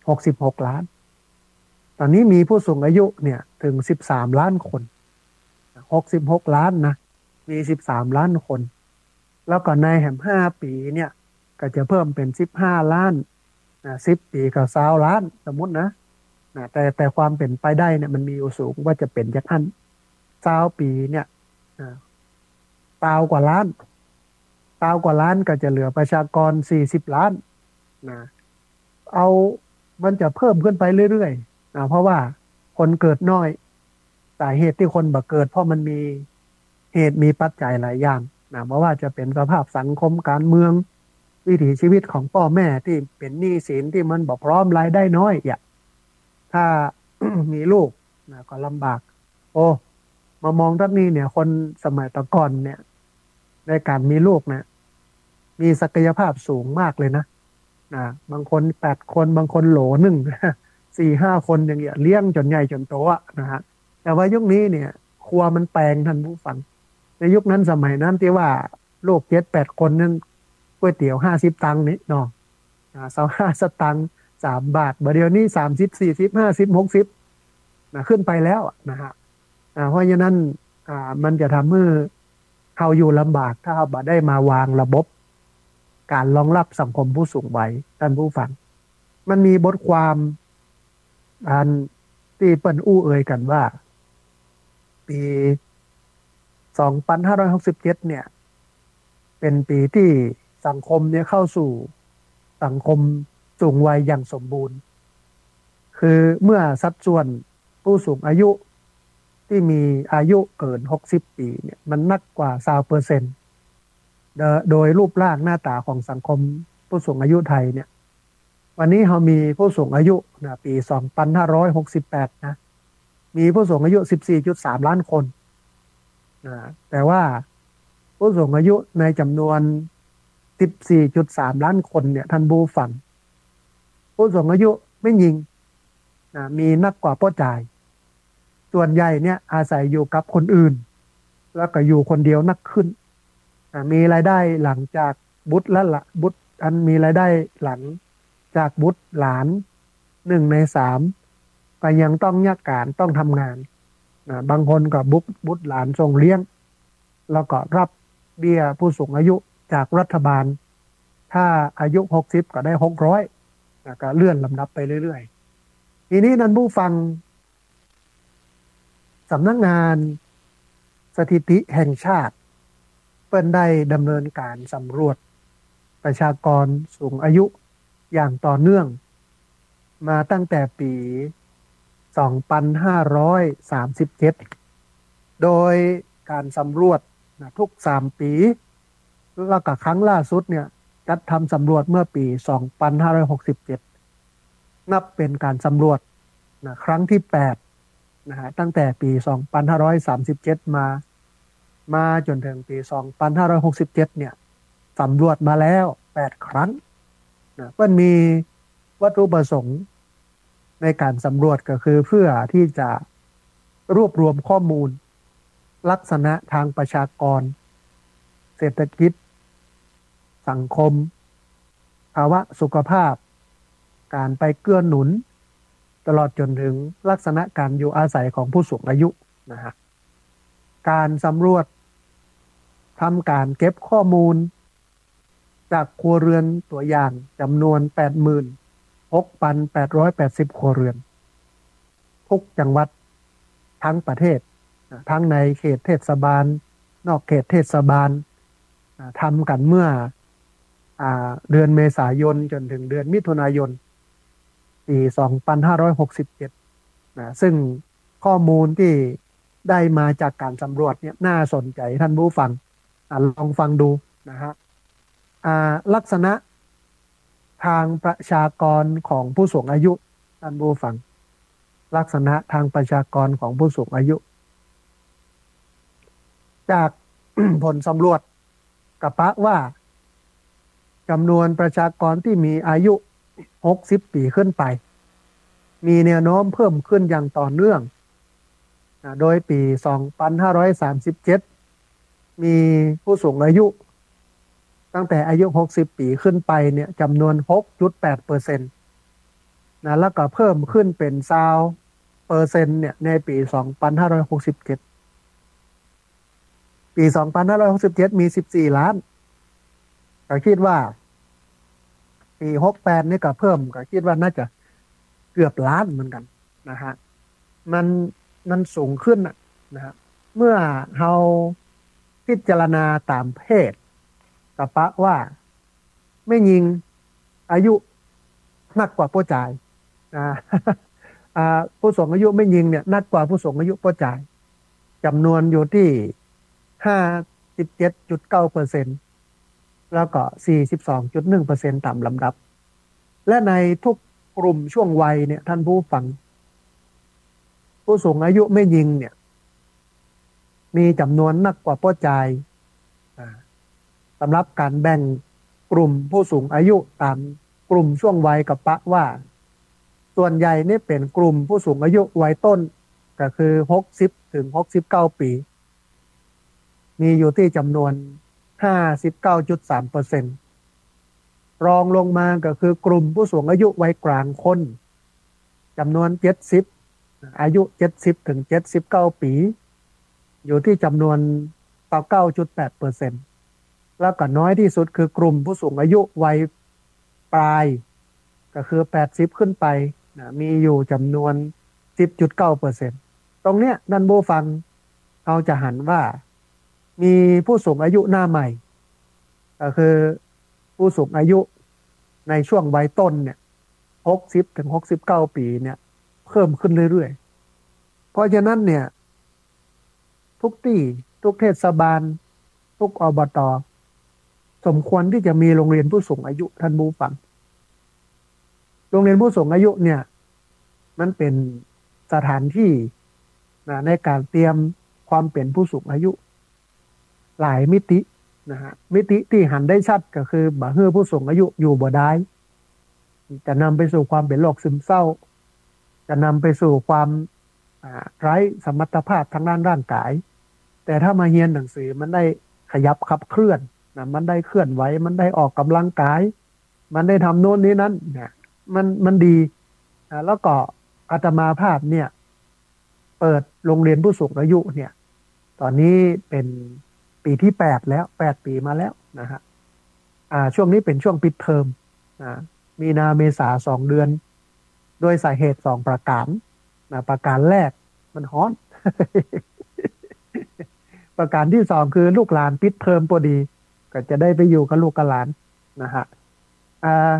หกสิบหกล้าน ต๋อนนี้มีผู้สูงอายุเนี่ยเถิงสิบสามล้านคน หกสิบหกล้านนะ มีสิบสามล้านคน แล้วก็ในแหมห้าปี๋เนี่ย ก็จะเพิ่มเป๋นสิบห้าล้าน นะ สิบปี๋ก็ซาวล้าน สมมุตินะ นะ แต่ แต่ความเป๋นไปได้เนี่ยมันมีอยู่สูงว่าจะเป๋นจักอั้น ซาวปี๋เนี่ย นะ ซาวกว่าล้าน ซาวกว่าล้านก็จะเหลือประชากรสี่สิบล้าน นะ เอา มันจะเพิ่มขึ้นไปเรื่อยๆ นะ เพราะว่าคนเกิดน้อย สาเหตุตี้คนบ่เกิด เพราะมันมีเหตุมีปัจจัยหลายอย่าง นะ บ่ว่าจะเป๋นสภาพสังคมการเมือง วิถีชีวิตของป้อแม่ตี้เป๋นหนี้สินตี้มันบ่พร้อม รายได้น้อย อย่าง ถ้า มีลูก นะ ก็ลำบาก โอ้ มามองตางนี้เนี่ย คนสมัยตะก่อนเนี่ย ในก๋านมีลูกเนี่ย มีศักยภาพสูงมากเลยนะ นะ บางคนแปดคน บางคนโหลนึ่ง สี่ห้าคนอย่างเงี้ย เลี้ยงจ๋นใหญ่จ๋นโตอะนะฮะ แต่ว่ายุคนี้เนี่ย ครัวมันแปง ท่านผู้ฟัง ในยุคนั้นสมัยนั้นตี้ว่าลูกเจ็ดแปดคนนั้น ก๋วยเตี๋ยวห้าสิบตังค์นี่เนาะ อ่า ซาวห้าสตางค์ สามบาท บ่าเดี่ยวนี้สามสิบ สี่สิบ ห้าสิบ หกสิบ นะ ขึ้นไปแล้วอะนะฮะ อ่า เพราะฉะนั้น อ่า มันจะทำหื้อเฮาอยู่ลำบาก ถ้าเฮาบ่ได้มาวางระบบก๋านรองรับสังคมผู้สูงวัย ท่านผู้ฟัง มันมีบทความอันตี้เปิ้นอู้เอ่ยกั๋นว่า ปี๋สองปันห้าร้อยหกสิบเจ็ดเนี่ย เป๋นปี๋ตี้สังคมเนี่ยเข้าสู่สังคมสูงวัยอย่างสมบูรณ์ คือเมื่อสัดส่วนผู้สูงอายุตี้มีอายุเกินหกสิบปี๋เนี่ย มันนักกว่าซาวเปอร์เซ็นต์ โดย โดยรูปร่างหน้าต๋าของสังคมผู้สูงอายุไทยเนี่ย วันนี้เฮามีผู้สูงอายุนะ ปี๋สองปันห้าร้อยหกสิบแปดนะ มีผู้สูงอายุสิบสี่จุดสามล้านคนนะ แต่ว่าผู้สูงอายุในจ๋ำนวนสิบสี่จุดสามล้านคนเนี่ย ท่านผู้ฟัง ผู้สูงอายุแม่ญิงนะ มีนักกว่าป้อจาย ส่วนใหญ่เนี่ยอาศัยอยู่กับคนอื่น แล้วก็อยู่คนเดียวนักขึ้น อ่า มีรายได้หลังจากบุตรและละ บุตร อันมีรายได้หลังจากบุตรหลานหนึ่งในสาม ก็ยังต้องเยียะก๋านต้องทำงาน นะ บางคนก็บุตร บุตรหลานส่งเลี้ยง แล้วก็รับเบี้ยผู้สูงอายุจากรัฐบาล ถ้าอายุหกสิบก็ได้หกร้อย แล้วก็เลื่อนลำดับไปเรื่อยๆ ทีนี้ท่านผู้ฟัง สำนักงานสถิติแห่งชาติ เปิ้นได้ดำเนินการสำรวจประชากรสูงอายุอย่างต่อเนื่อง มาตั้งแต่ปี๋สองปันห้าร้อยสามสิบเจ็ด โดยการสำรวจนะ ทุกสามปี๋ แล้วก็ครั้งล่าสุดเนี่ย จัดทำสำรวจเมื่อปี๋สองปันห้าร้อยหกสิบเจ็ด นับเป็นการสำรวจนะ ครั้งที่แปดนะฮะ ตั้งแต่ปี๋สองปันห้าร้อยสามสิบเจ็ดมา มาจ๋นเถิงปี๋สองปันห้าร้อยหกสิบเจ็ดเนี่ย สำรวจมาแล้วแปดครั้งนะ เปิ้นมีวัตถุประสงค์ในการสำรวจก็คือเพื่อที่จะรวบรวมข้อมูลลักษณะทางประชากร เศรษฐกิจ สังคม ภาวะสุขภาพ การไปเกื้อหนุน ตลอดจ๋นเถิงลักษณะการอยู่อาศัยของผู้สูงอายุ นะฮะ ก๋านสำรวจ ทำก๋านเก็บข้อมูล จากครัวเรือนตั๋วอย่างจ๋ำนวน แปดหมื่นหกพันแปดร้อยแปดสิบ ครัวเรือน ทุกจังหวัดทั้งประเทศ นะ ทั้งในเขตเทศบาล นอกเขตเทศบาล นะ ทำกั๋นเมื่อ อ่า เดือนเมษายนจ๋นเถิงเดือนมิถุนายน ปี สองพันห้าร้อยหกสิบเจ็ด นะ ซึ่งข้อมูลตี้ได้มาจากก๋านสำรวจเนี่ยน่าสนใจ๋ ท่านผู้ฟัง อ่ะ ลองฟังดูนะฮะ อ่า ลักษณะทางประชากรของผู้สูงอายุ ท่านผู้ฟัง ลักษณะทางประชากรของผู้สูงอายุ จาก ผลสำรวจก็ปะว่าจ๋ำนวนประชากรตี้มีอายุ หกสิบ ปี๋ขึ้นไป มีแนวโน้มเพิ่มขึ้นอย่างต่อเนื่อง นะ โดยปี๋ สองพันห้าร้อยสามสิบเจ็ด มีผู้สูงอายุ ตั้งแต่อายุ หกสิบ ปี๋ขึ้นไปเนี่ยจ๋ำนวน หกจุดแปดเปอร์เซ็นต์ นะ แล้วก็เพิ่มขึ้นเป๋น ซาวเปอร์เซ็นต์ เนี่ย ในปี๋ สองพันห้าร้อยหกสิบเจ็ด ปี๋ สองพันห้าร้อยหกสิบเจ็ด มี สิบสี่ ล้าน ก็กึ๊ดว่า ปี๋ หกแปด นี่ก็เพิ่ม ก็กึ๊ดว่าน่าจะเกือบล้านเหมือนกั๋นนะฮะ มัน มันสูงขึ้นน่ะนะฮะ เมื่อเฮาพิจารณาต๋ามเพศ ก็ปะว่าแม่ญิงอายุนักกว่าป้อจาย นะ อ่า ผู้สูงอายุแม่ญิงเนี่ยนักกว่าผู้สูงอายุป้อจาย จ๋ำนวนอยู่ตี้ ห้าสิบเจ็ดจุดเก้าเปอร์เซ็นต์ แล้วก็ สี่สิบสองจุดหนึ่งเปอร์เซ็นต์ ต๋ามลำดับ และในทุกกลุ่มช่วงวัยเนี่ย ท่านผู้ฟัง ผู้สูงอายุแม่ญิงเนี่ย มีจ๋ำนวนนักกว่าป้อจาย อ่า สำหรับก๋านแบ่งกลุ่มผู้สูงอายุต๋ามกลุ่มช่วงวัยก็ปะว่า ส่วนใหญ่นี่เป๋นกลุ่มผู้สูงอายุวัยต้น ก็คือ หกสิบ ถึง หกสิบเก้า ปี๋ มีอยู่ตี้จ๋ำนวน ห้าสิบเก้าจุดสามเปอร์เซ็นต์ รองลงมาก็คือกลุ่มผู้สูงอายุวัยก๋างคน จ๋ำนวน เจ็ดสิบ อายุ เจ็ดสิบ ถึง เจ็ดสิบเก้า ปี๋ อยู่ตี้จ๋ำนวน เก้าจุดแปดเปอร์เซ็นต์ แล้วก็น้อยที่สุดคือกลุ่มผู้สูงอายุวัยปลาย ก็คือ แปดสิบ ขึ้นไปนะ มีอยู่จ๋ำนวน สิบจุดเก้าเปอร์เซ็นต์ ตรงเนี้ย ท่านผู้ฟัง เฮาจะหันว่า มีผู้สูงอายุหน้าใหม่ ก็คือผู้สูงอายุในช่วงวัยต้นเนี่ย หกสิบ ถึง หกสิบเก้า ปี๋เนี่ย เพิ่มขึ้นเรื่อยๆ เพราะฉะนั้นเนี่ย ทุกตี้ ทุกเทศบาล ทุก อบต. สมควรตี้จะมีโรงเรียนผู้สูงอายุ ท่านผู้ฟัง โรงเรียนผู้สูงอายุเนี่ย มันเป๋นสถานตี้นะ ในก๋านเตรียมความเป๋นผู้สูงอายุ หลายมิตินะฮะ มิติตี้หันได้ชัดก็คือ บ่หื้อผู้สูงอายุอยู่บ่ได้ จะนำไปสู่ความเป๋นโรคซึมเศร้า จะนำไปสู่ความ อ่า ไร้สมรรถภาพทางด้านร่างกาย แต่ถ้ามาเฮียนหนังสือ มันได้ขยับขับเคลื่อนนะ มันได้เคลื่อนไหว มันได้ออกกำลังกาย มันได้ทำโน่นนี่นั่นเนี่ย มัน มันดี อ่า แล้วก็อาตมาภาพเนี่ย เปิดโรงเรียนผู้สูงอายุเนี่ย ต๋อนนี้เป๋นปี๋ตี้แปดแล้ว แปดปี๋มาแล้วนะฮะ อ่า ช่วงนี้เป๋นช่วงปิดเทอม อ่า มีนาเมษา สองเดือน ด้วยสาเหตุสองประก๋านนะ ประก๋านแรก มันฮ้อน ประก๋านตี้สองคือลูกหลานปิดเทอมพอดี ก็จะได้ไปอยู่กับลูกกับหลานนะฮะ อ่า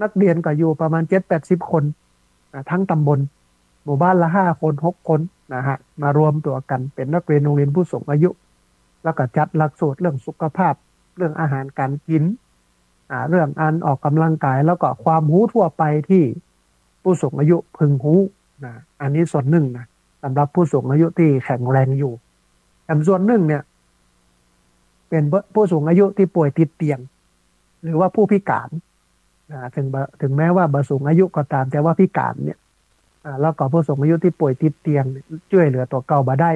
นักเรียนก็อยู่ประมาณ เจ็ดแปดสิบ คนนะ ทั้งต๋ำบล หมู่บ้านละห้าคน หกคนนะฮะ มารวมตั๋วกั๋นเป๋นนักเรียนโรงเรียนผู้สูงอายุ แล้วก็จัดหลักสูตรเรื่องสุขภาพ เรื่องอาหารก๋านกิ๋น อ่า เรื่องอันออกกำลังกาย แล้วก็ความฮู้ทั่วไปตี้ผู้สูงอายุพึงฮู้นะ อันนี้ส่วนนึ่งนะ สำหรับผู้สูงอายุตี้แข็งแรงอยู่ แถมส่วนนึ่งเนี่ย เป๋นผู้สูงอายุตี้ป่วยติดเตียง หรือว่าผู้พิก๋านนะ ถึงบ่ ถึงแม้ว่าบ่สูงอายุก็ต๋าม แต่ว่าพิก๋านเนี่ย อ่า แล้วก็ผู้สูงอายุตี้ป่วยติดเตียงเนี่ย จ้วยเหลือตั๋วเก่าบ่ได้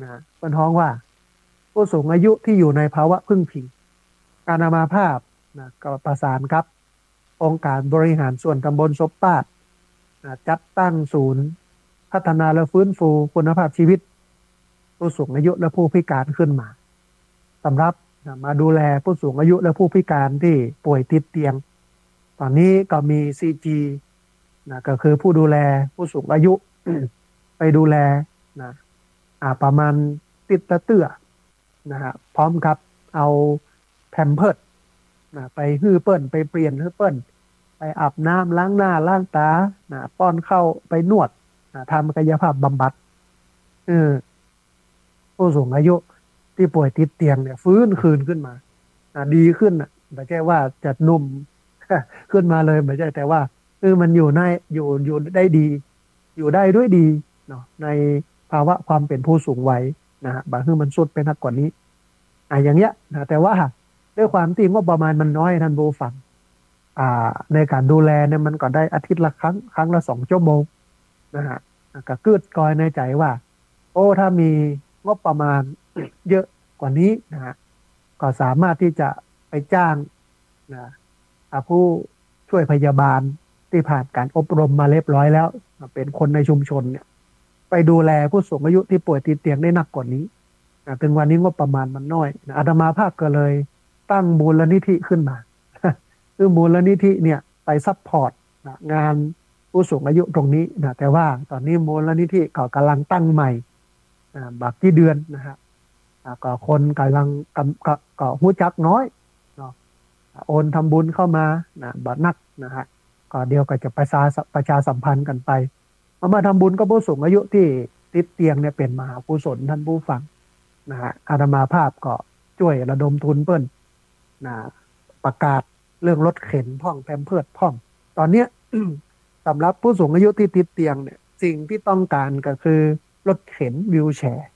นะ เปิ้นฮ้องว่า ผู้สูงอายุตี้อยู่ในภาวะพึ่งพิง อาตมาภาพนะ ก็ประสานกับองค์การบริหารส่วนต๋ำบลศพปาดนะ จัดตั้งศูนย์พัฒนาและฟื้นฟูคุณภาพชีวิต ผู้สูงอายุและผู้พิการขึ้นมา สำหรับ นะ มาดูแลผู้สูงอายุและผู้พิการตี้ป่วยติดเตียง ต๋อนนี้ก็มี ซีจี นะ ก็คือผู้ดูแลผู้สูงอายุ ไปดูแล นะ อ่า ประมาณติ๊ดละเตื้อ นะฮะ พร้อมกับเอาแพมเพิร์ส นะ ไปหื้อเปิ้น ไปเปลี่ยนหื้อเปิ้น ไปอาบน้ำ ล้างหน้า ล้างต๋า นะ ป้อนข้าว ไปนวด นะ ทำกายภาพบำบัด เออ ผู้สูงอายุตี้ป่วยติดเตียงเนี่ย ฟื้นคืนขึ้นมา นะ ดีขึ้นน่ะ บ่ใจ้ว่าจะหนุ่ม ขึ้นมาเลย บ่ใจ้ แต่ว่า เออ มันอยู่ใน อยู่ อยู่ได้ดี อยู่ได้ด้วยดีเนาะ ในภาวะความเป๋นผู้สูงวัย นะฮะ บ่หื้อมันทรุดไปนักกว่านี้ อ่ะ อย่างเงี้ย นะ แต่ว่าด้วยความตี้งบประมาณมันน้อย ท่านผู้ฟัง อ่า ในก๋านดูแลเนี่ย มันก็ได้อาทิตย์ละครั้ง ครั้งละสองชั่วโมง นะฮะ ก็กึ๊ดกอยในใจ๋ว่า โอ้ ถ้ามีงบประมาณเยอะกว่านี้ นะฮะ ก็สามารถตี้จะไปจ้าง นะ อ่า ผู้ช่วยพยาบาลตี้ผ่านก๋านอบรมมาเรียบร้อยแล้ว เป๋นคนในชุมชนเนี่ย ไปดูแลผู้สูงอายุตี้ป่วยติดเตียงได้นักกว่านี้ นะ เถิงวันนี้งบประมาณมันน้อย นะ อาตมาภาพก็เลยตั้งมูลนิธิขึ้นมา คือมูลนิธิเนี่ยไปซัพพอร์ต นะ งานผู้สูงอายุตรงนี้ นะ แต่ว่าต๋อนนี้มูลนิธิก็ก่ำลังตั้งใหม่ นะ บ่กี่เดือน นะฮะ อ่า ก็คนก่ำลัง ก็ ก็ ก็ฮู้จักน้อยเนาะ โอนทำบุญเข้ามา นะ บ่นัก นะฮะ ก็เดี๋ยวก็จะประชา ประชาสัมพันธ์กั๋นไป เอามาทำบุญกับผู้สูงอายุตี้ติดเตียงเนี่ย เป๋นมหากุศล ท่านผู้ฟัง นะฮะ อาตมาภาพก็จ้วยระดมทุนเปิ้น นะ ประกาศเรื่องรถเข็นพ่อง แพมเพิร์สพ่อง ต๋อนเนี้ย สำหรับผู้สูงอายุตี้ติดเตียงเนี่ย สิ่งตี้ต้องก๋านก็คือรถเข็นวีลแชร์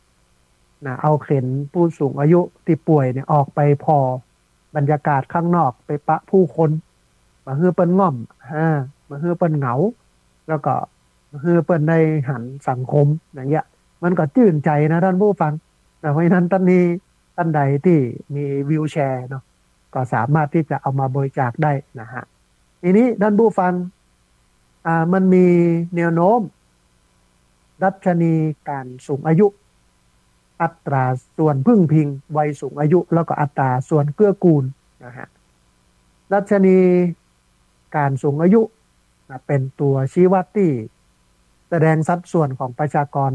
นะ เอาเข็นผู้สูงอายุตี้ป่วยเนี่ยออกไปผ่อบรรยากาศข้างนอก ไปปะผู้คน บ่หื้อเปิ้นง่อม อ่า บ่หื้อเปิ้นเหงา แล้วก็บ่หื้อเปิ้นได้หันสังคม อย่างเงี้ย มันก็จื้นใจ๋นะ ท่านผู้ฟัง นะ เพราะฉะนั้นต๋อนนี้ ต้านใดตี้มีวีลแชร์เนาะ ก็สามารถตี้จะเอามาบริจาคได้ นะฮะ ทีนี้ ท่านผู้ฟัง อ่า มันมีแนวโน้ม ดัชนีก๋านสูงอายุ อัตราส่วนพึ่งพิงวัยสูงอายุ แล้วก็อัตราส่วนเกื้อกูล นะฮะ ดัชนีก๋านสูงอายุ นะ เป๋นตั๋วชี้วัดตี้แสดงสัดส่วนของประชากร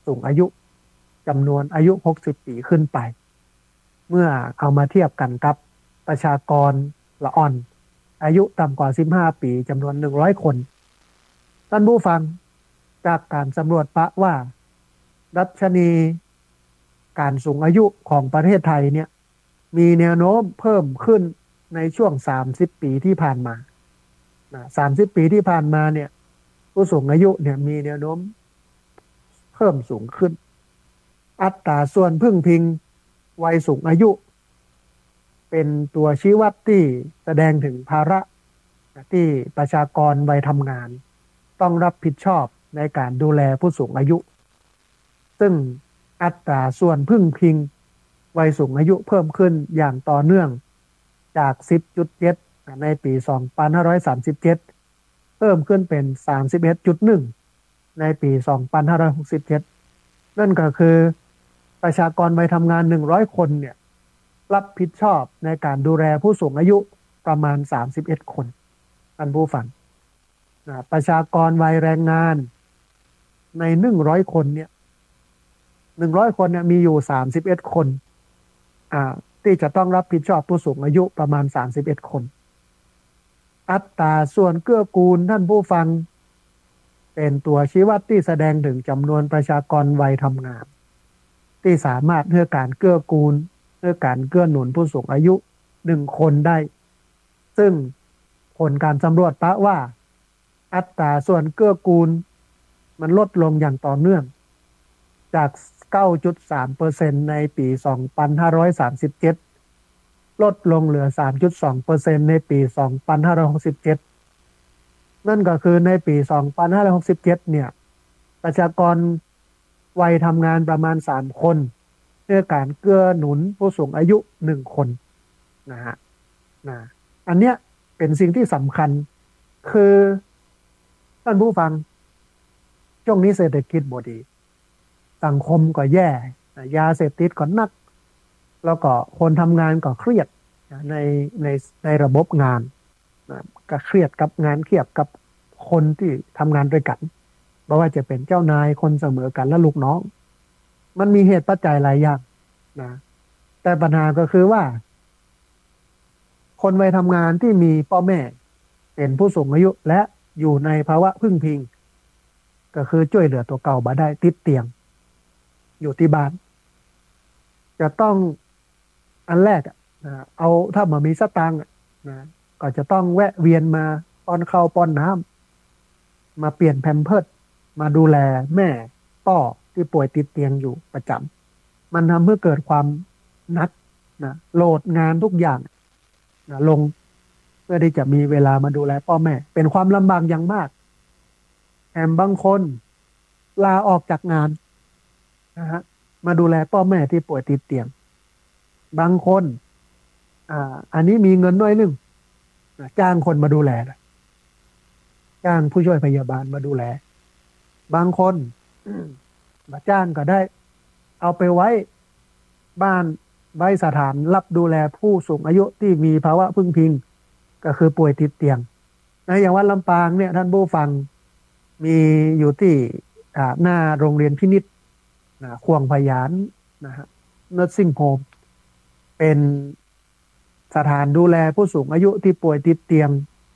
สูงอายุจ๋ำนวนอายุหกสิบปี๋ขึ้นไป เมื่อเอามาเทียบกั๋นกับประชากรละอ่อน อายุต่ำกว่าสิบห้าปี๋จ๋ำนวนหนึ่งร้อยคน ท่านผู้ฟัง จากก๋านสำรวจปะว่า ดัชนีก๋านสูงอายุของประเทศไทยเนี่ย มีแนวโน้มเพิ่มขึ้นในช่วงสามสิบปี๋ตี้ผ่านมา นะ สามสิบปี๋ตี้ผ่านมาเนี่ย ผู้สูงอายุเนี่ยมีแนวโน้มเพิ่มสูงขึ้น อัตราส่วนพึ่งพิงวัยสูงอายุ เป๋นตั๋วชี้วัดตี้แสดงเถิงภาระตี้ประชากรวัยทำงาน ต้องรับผิดชอบในก๋านดูแลผู้สูงอายุ ซึ่งอัตราส่วนพึ่งพิงวัยสูงอายุเพิ่มขึ้นอย่างต่อเนื่อง จากสิบจุดเจ็ด ในปี๋สองปันห้าร้อยสามสิบเจ็ด เพิ่มขึ้นเป๋นสามสิบเอ็ดจุดหนึ่ง ในปี๋สองปันห้าร้อยหกสิบเจ็ด นั่นก็คือประชากรวัยทำงานหนึ่งร้อยคนเนี่ย รับผิดชอบในก๋านดูแลผู้สูงอายุประมาณสามสิบเอ็ดคน ท่านผู้ฟัง นะ ประชากรวัยแรงงานในหนึ่งร้อยคนเนี่ย หนึ่งร้อยคนเนี่ยมีอยู่สามสิบเอ็ดคน อ่า ตี้จะต้องรับผิดชอบผู้สูงอายุประมาณสามสิบเอ็ดคน อัตราส่วนเกื้อกูล ท่านผู้ฟัง เป๋นตั๋วชี้วัดตี้แสดงเถิงจ๋ำนวนประชากรวัยทำงาน ตี้สามารถหื้อก๋านเกื้อกูล หื้อก๋านเกื้อหนุนผู้สูงอายุหนึ่งคนได้ ซึ่งผลก๋านสำรวจปะว่า อัตราส่วนเกื้อกูลมันลดลงอย่างต่อเนื่อง จาก เก้าจุดสามเปอร์เซ็นต์ ในปี๋สองปันห้าร้อยสามสิบเจ็ด ลดลงเหลือ สามจุดสองเปอร์เซ็นต์ ในปี๋สองปันห้าร้อยหกสิบเจ็ด นั่นก็คือในปี๋สองปันห้าร้อยหกสิบเจ็ดเนี่ย ประชากรวัยทำงานประมาณสามคน หื้อก๋านเกื้อหนุนผู้สูงอายุหนึ่งคน นะฮะ นะ อันเนี้ยเป๋นสิ่งตี้สำคัญ คือ ท่านผู้ฟัง ช่วงนี้เศรษฐกิจบ่ดี สังคมก็แย่ นะ ยาเสพติดก็หนัก แล้วก็คนทำงานก็เครียดนะ ใน ใน ในระบบงานนะ ก็เครียดกับงาน เครียดกับคนตี้ทำงานตวยกั๋น บ่ว่าจะเป๋นเจ้านาย คนเสมอกั๋น และลูกน้อง มันมีเหตุปัจจัยหลายอย่างนะ แต่ปัญหาก็คือว่า คนวัยทำงานตี้มีป้อแม่เป๋นผู้สูงอายุ และอยู่ในภาวะพึ่งพิง ก็คือจ้วยเหลือตั๋วเก่าบ่ได้ ติดเตียง อยู่ตี้บ้าน จะต้อง อันแรกอะนะ เอา ถ้าบ่มีสตางค์อะนะ ก็จะต้องแวะเวียนมาป้อนข้าวป้อนน้ำ มาเปลี่ยนแพมเพิร์ส มาดูแลแม่ป้อตี้ป่วยติดเตียงอยู่ประจ๋ำ มันทำหื้อเกิดความหนักนะ โหลดงานทุกอย่างนะ ลง เพื่อตี้จะมีเวลามาดูแลป้อแม่ เป๋นความลำบากอย่างมาก แถมบางคนลาออกจากงานนะฮะ มาดูแลป้อแม่ตี้ป่วยติดเตียง บางคน อ่า อันนี้มีเงินน้อยนึ่งนะ จ้างคนมาดูแลนะ จ้างผู้ช่วยพยาบาลมาดูแล บางคน บ่จ้างก็ได้ เอาไปไว้บ้าน ไว้สถานรับดูแลผู้สูงอายุตี้มีภาวะพึ่งพิง ก็คือป่วยติดเตียงนะ อย่างวัดลำปางเนี่ย ท่านผู้ฟัง มีอยู่ตี้ อ่า หน้าโรงเรียนพินิจนะ ข่วงพยานนะฮะ nursing home เป๋นสถานดูแลผู้สูงอายุตี้ป่วยติดเตียง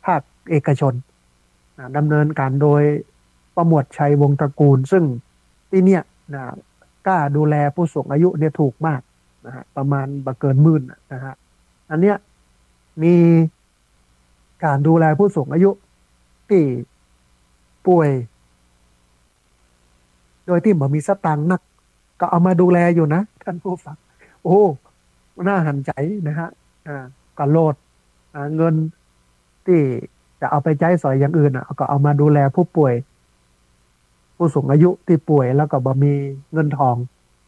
ภาคเอกชนนะ ดำเนินก๋านโดยป้อหมวดชัยวงศ์ตระกูล ซึ่งตี้เนี่ยนะ ก้าดูแลผู้สูงอายุเนี่ยถูกมากนะฮะ ประมาณบ่เกินหมื่นนะฮะ อันเนี้ยมีก๋านดูแลผู้สูงอายุตี้ป่วย โดยตี้บ่มีสตางค์นัก ก็เอามาดูแลอยู่นะ ท่านผู้ฟัง โอ้ น่าหันใจ๋นะฮะ อ่า ก็โหลด อ่า เงินตี้จะเอาไปใจ๊สอยอย่างอื่นอ่ะ ก็เอามาดูแลผู้ป่วย ผู้สูงอายุตี้ป่วยแล้วก็บ่มีเงินทอง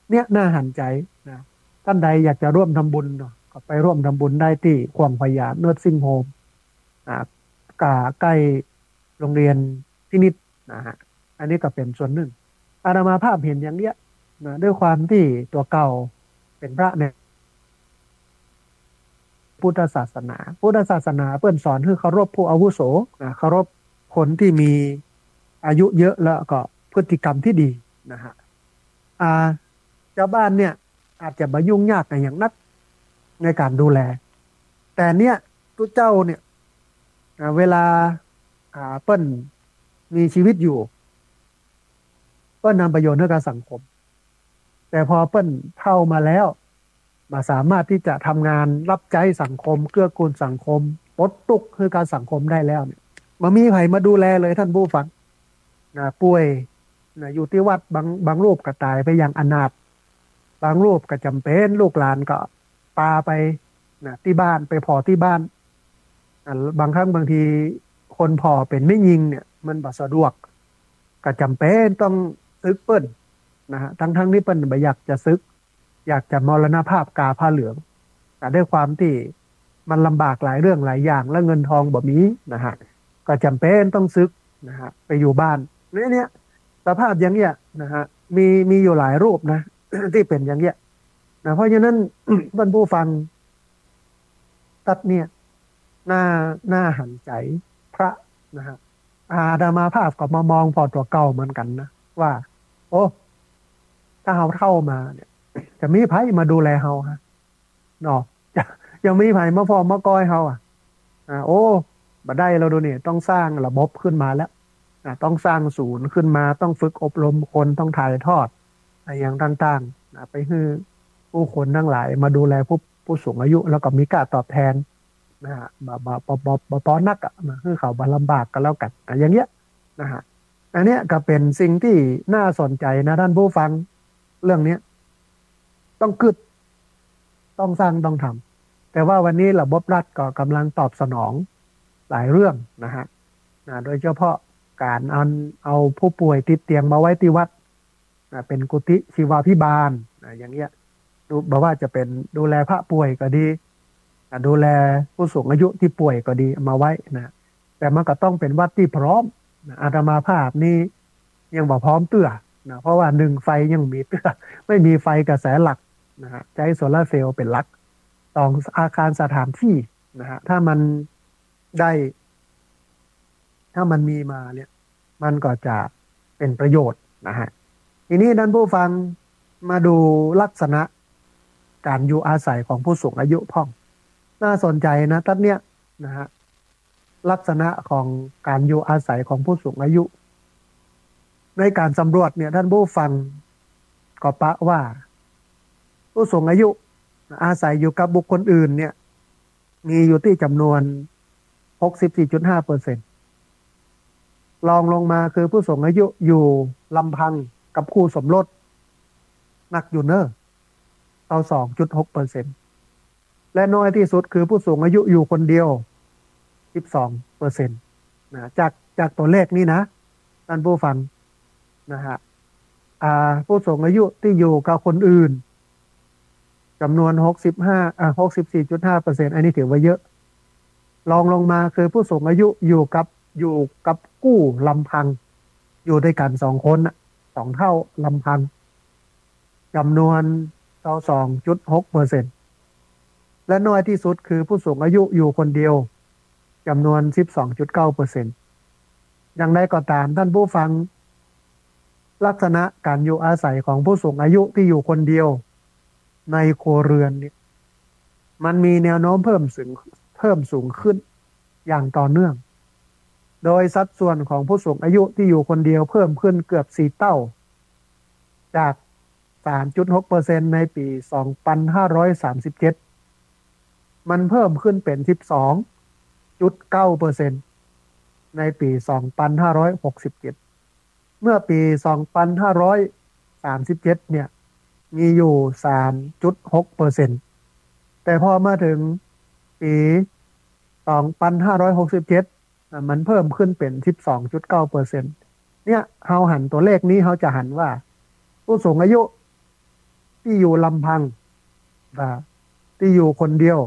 เนี่ยน่าหันใจ๋นะ ท่านใดอยากจะร่วมทำบุญเนาะ ก็ไปร่วมทำบุญได้ตี้ข่วงพยาน nursing home อ่า ก็ใก้โรงเรียนพินิจนะฮะ อันนี้ก็เป๋นส่วนนึ่ง อาตมาภาพหันอย่างเนี้ยนะ ด้วยความตี้ตั๋วเก่าเป๋นพระในพุทธศาสนา พุทธศาสนาเปิ้นสอนหื้อเคารพผู้อาวุโสนะ เคารพคนตี้มีอายุเยอะแล้วก็พฤติกรรมตี้ดีนะฮะ อ่า จาวบ้านเนี่ยอาจจะบ่ยุ่งยากอะหยังนักในก๋านดูแล แต่เนี่ยตุ๊เจ้าเนี่ย อ่า เวลา อ่า เปิ้นมีชีวิตอยู่ เปิ้นทำประโยชน์หื้อกับสังคม แต่พอเปิ้นเฒ่ามาแล้ว บ่สามารถตี้จะทำงานรับใจ๊สังคม เกื้อกูลสังคม ปลดตุ๊กข์หื้อกับสังคมได้แล้วเนี่ย บ่มีใผมาดูแลเลยท่านผู้ฟังนะ ป่วยนะ อยู่ตี้วัด บาง บางรูปก็ต๋ายไปอย่างอนาถ บางรูปก็จ๋ำเป๋นลูกหลานก็ปาไปนะ ตี้บ้าน ไปผ่อตี้บ้าน อ่ะ บางครั้งบางทีคนผ่อเป๋นแม่ญิงเนี่ย มันบ่สะดวก ก็จ๋ำเป๋นต้องสึกเปิ้นนะฮะ ทั้งๆ ตี้เปิ้นบ่อยากจะสึก อยากจะมรณภาพกาผ้าเหลือง แต่ด้วยความตี้มันลำบากหลายเรื่องหลายอย่าง และเงินทองบ่มีนะฮะ ก็จ๋ำเป๋นต้องสึกนะฮะ ไปอยู่บ้าน เนี่ย เนี่ย สภาพอย่างเนี้ยนะฮะ มี มีอยู่หลายรูปนะ ตี้เป๋นอย่างเนี้ยนะ เพราะฉะนั้น ท่านผู้ฟัง ตั๊ดเนี่ย น่า น่าหันใจ๋พระนะฮะ อาตมาภาพก็มามองผ่อตั๋วเก่าเหมือนกั๋นนะ ว่า โอ้ ถ้าเฮาเฒ่ามาเนี่ย จะมีใผมาดูแลเฮาฮะ เนาะ จะ จะมีใผมาผ่อมาก้อยเฮาอ่ะ อ่า โอ้ บ่ได้แล้วดูนี่ ต้องสร้างระบบขึ้นมาแล้ว อ่า ต้องสร้างศูนย์ขึ้นมา ต้องฝึกอบรมคน ต้องถ่ายทอด อ่า อย่างต่างๆ อ่า ไปหื้อผู้คนตังหลายมาดูแลผู้ ผู้สูงอายุ แล้วก็มีค่าตอบแทนนะฮะ บ่ บ่ บ่ บ่ บ่ปอนักอะนะ หื้อเขาบ่ลำบากก็แล้วกั๋น อ่ะ อย่างเงี้ยนะฮะ อันเนี้ยก็เป๋นสิ่งตี้น่าสนใจ๋นะท่านผู้ฟัง เรื่องเนี้ย ต้องกึ๊ด ต้องสร้าง ต้องทำ แต่ว่าวันนี้ระบบรัฐก็ก๋ำลังตอบสนองหลายเรื่องนะฮะ นะ โดยเฉพาะก๋านเอา เอาผู้ป่วยติดเตียงมาไว้ตี้วัดนะ เป๋นกุฏิชีวาภิบาลนะ อย่างเงี้ย ดู บ่ว่าจะเป๋นดูแลพระป่วยก็ดีนะ ดูแลผู้สูงอายุตี้ป่วยก็ดี เอามาไว้นะ แต่มันก็ต้องเป๋นวัดตี้พร้อมนะ อาตมาภาพนี่ยังบ่พร้อมเตื้อ นะ เพราะว่าหนึ่ง ไฟยังมีเตื้อ ไม่มีไฟกระแสหลักนะฮะ ใจ๊โซลาร์เซลล์เป๋นหลัก สอง อาคารสถานที่นะฮะ ถ้ามันได้ ถ้ามันมีมาเนี่ย มันก็จะเป๋นประโยชน์นะฮะ ทีนี้ต้านผู้ฟังมาดูลักษณะก๋านอยู่อาศัยของผู้สูงอายุพ่อง น่าสนใจ๋นะ ตั๊ดเนี้ยนะฮะ ลักษณะของก๋านอยู่อาศัยของผู้สูงอายุ ในก๋านสำรวจเนี่ย ต้านผู้ฟังก็ปะว่า ผู้สูงอายุอาศัยอยู่กับบุคคลอื่นเนี่ย มีอยู่ตี้จ๋ำนวน หกสิบสี่จุดห้าเปอร์เซ็นต์ รองลงมาคือผู้สูงอายุอยู่ลำพังกับคู่สมรส นักอยู่เน้อ ซาวสองจุดหกเปอร์เซ็นต์ และน้อยตี้สุดคือผู้สูงอายุอยู่คนเดียว สิบสองเปอร์เซ็นต์ นะ จาก จากตั๋วเลขนี้นะ ต้านผู้ฟังนะฮะ อ่า ผู้สูงอายุตี้อยู่กับคนอื่น จ๋ำนวน หกสิบห้า อ่า หกสิบสี่จุดห้าเปอร์เซ็นต์ อันนี้ถือว่าเยอะ รองลงมาคือผู้สูงอายุอยู่กับ อยู่กับกู้ลำพัง อยู่ตวยกั๋นสองคนน่ะ สองเฒ่าลำพัง จ๋ำนวน ซาวสองจุดหกเปอร์เซ็นต์ และน้อยตี้สุดคือผู้สูงอายุอยู่คนเดียว จ๋ำนวน สิบสองจุดเก้าเปอร์เซ็นต์ อย่างใดก็ต๋าม ต้านผู้ฟัง ลักษณะก๋านอยู่อาศัยของผู้สูงอายุตี้อยู่คนเดียวในครัวเรือนเนี่ย มันมีแนวโน้มเพิ่มสูง เพิ่มสูงขึ้นอย่างต่อเนื่อง โดยสัดส่วนของผู้สูงอายุตี้อยู่คนเดียวเพิ่มขึ้นเกือบสี่เต้า จาก สามจุดหกเปอร์เซ็นต์ ในปี๋ สองพันห้าร้อยสามสิบเจ็ด มันเพิ่มขึ้นเป๋น สิบสองจุดเก้าเปอร์เซ็นต์ ในปี๋ สองพันห้าร้อยหกสิบเจ็ด เมื่อปี๋ สองพันห้าร้อยสามสิบเจ็ด เนี่ย มีอยู่ สามจุดหกเปอร์เซ็นต์ แต่พอมาเถิงปี๋ สองพันห้าร้อยหกสิบเจ็ด อ่ะ มันเพิ่มขึ้นเป๋น สิบสองจุดเก้าเปอร์เซ็นต์ เนี่ย เฮาหันตั๋วเลขนี้ เฮาจะหันว่า ผู้สูงอายุตี้อยู่ลำพัง อ่า ตี้อยู่คนเดียว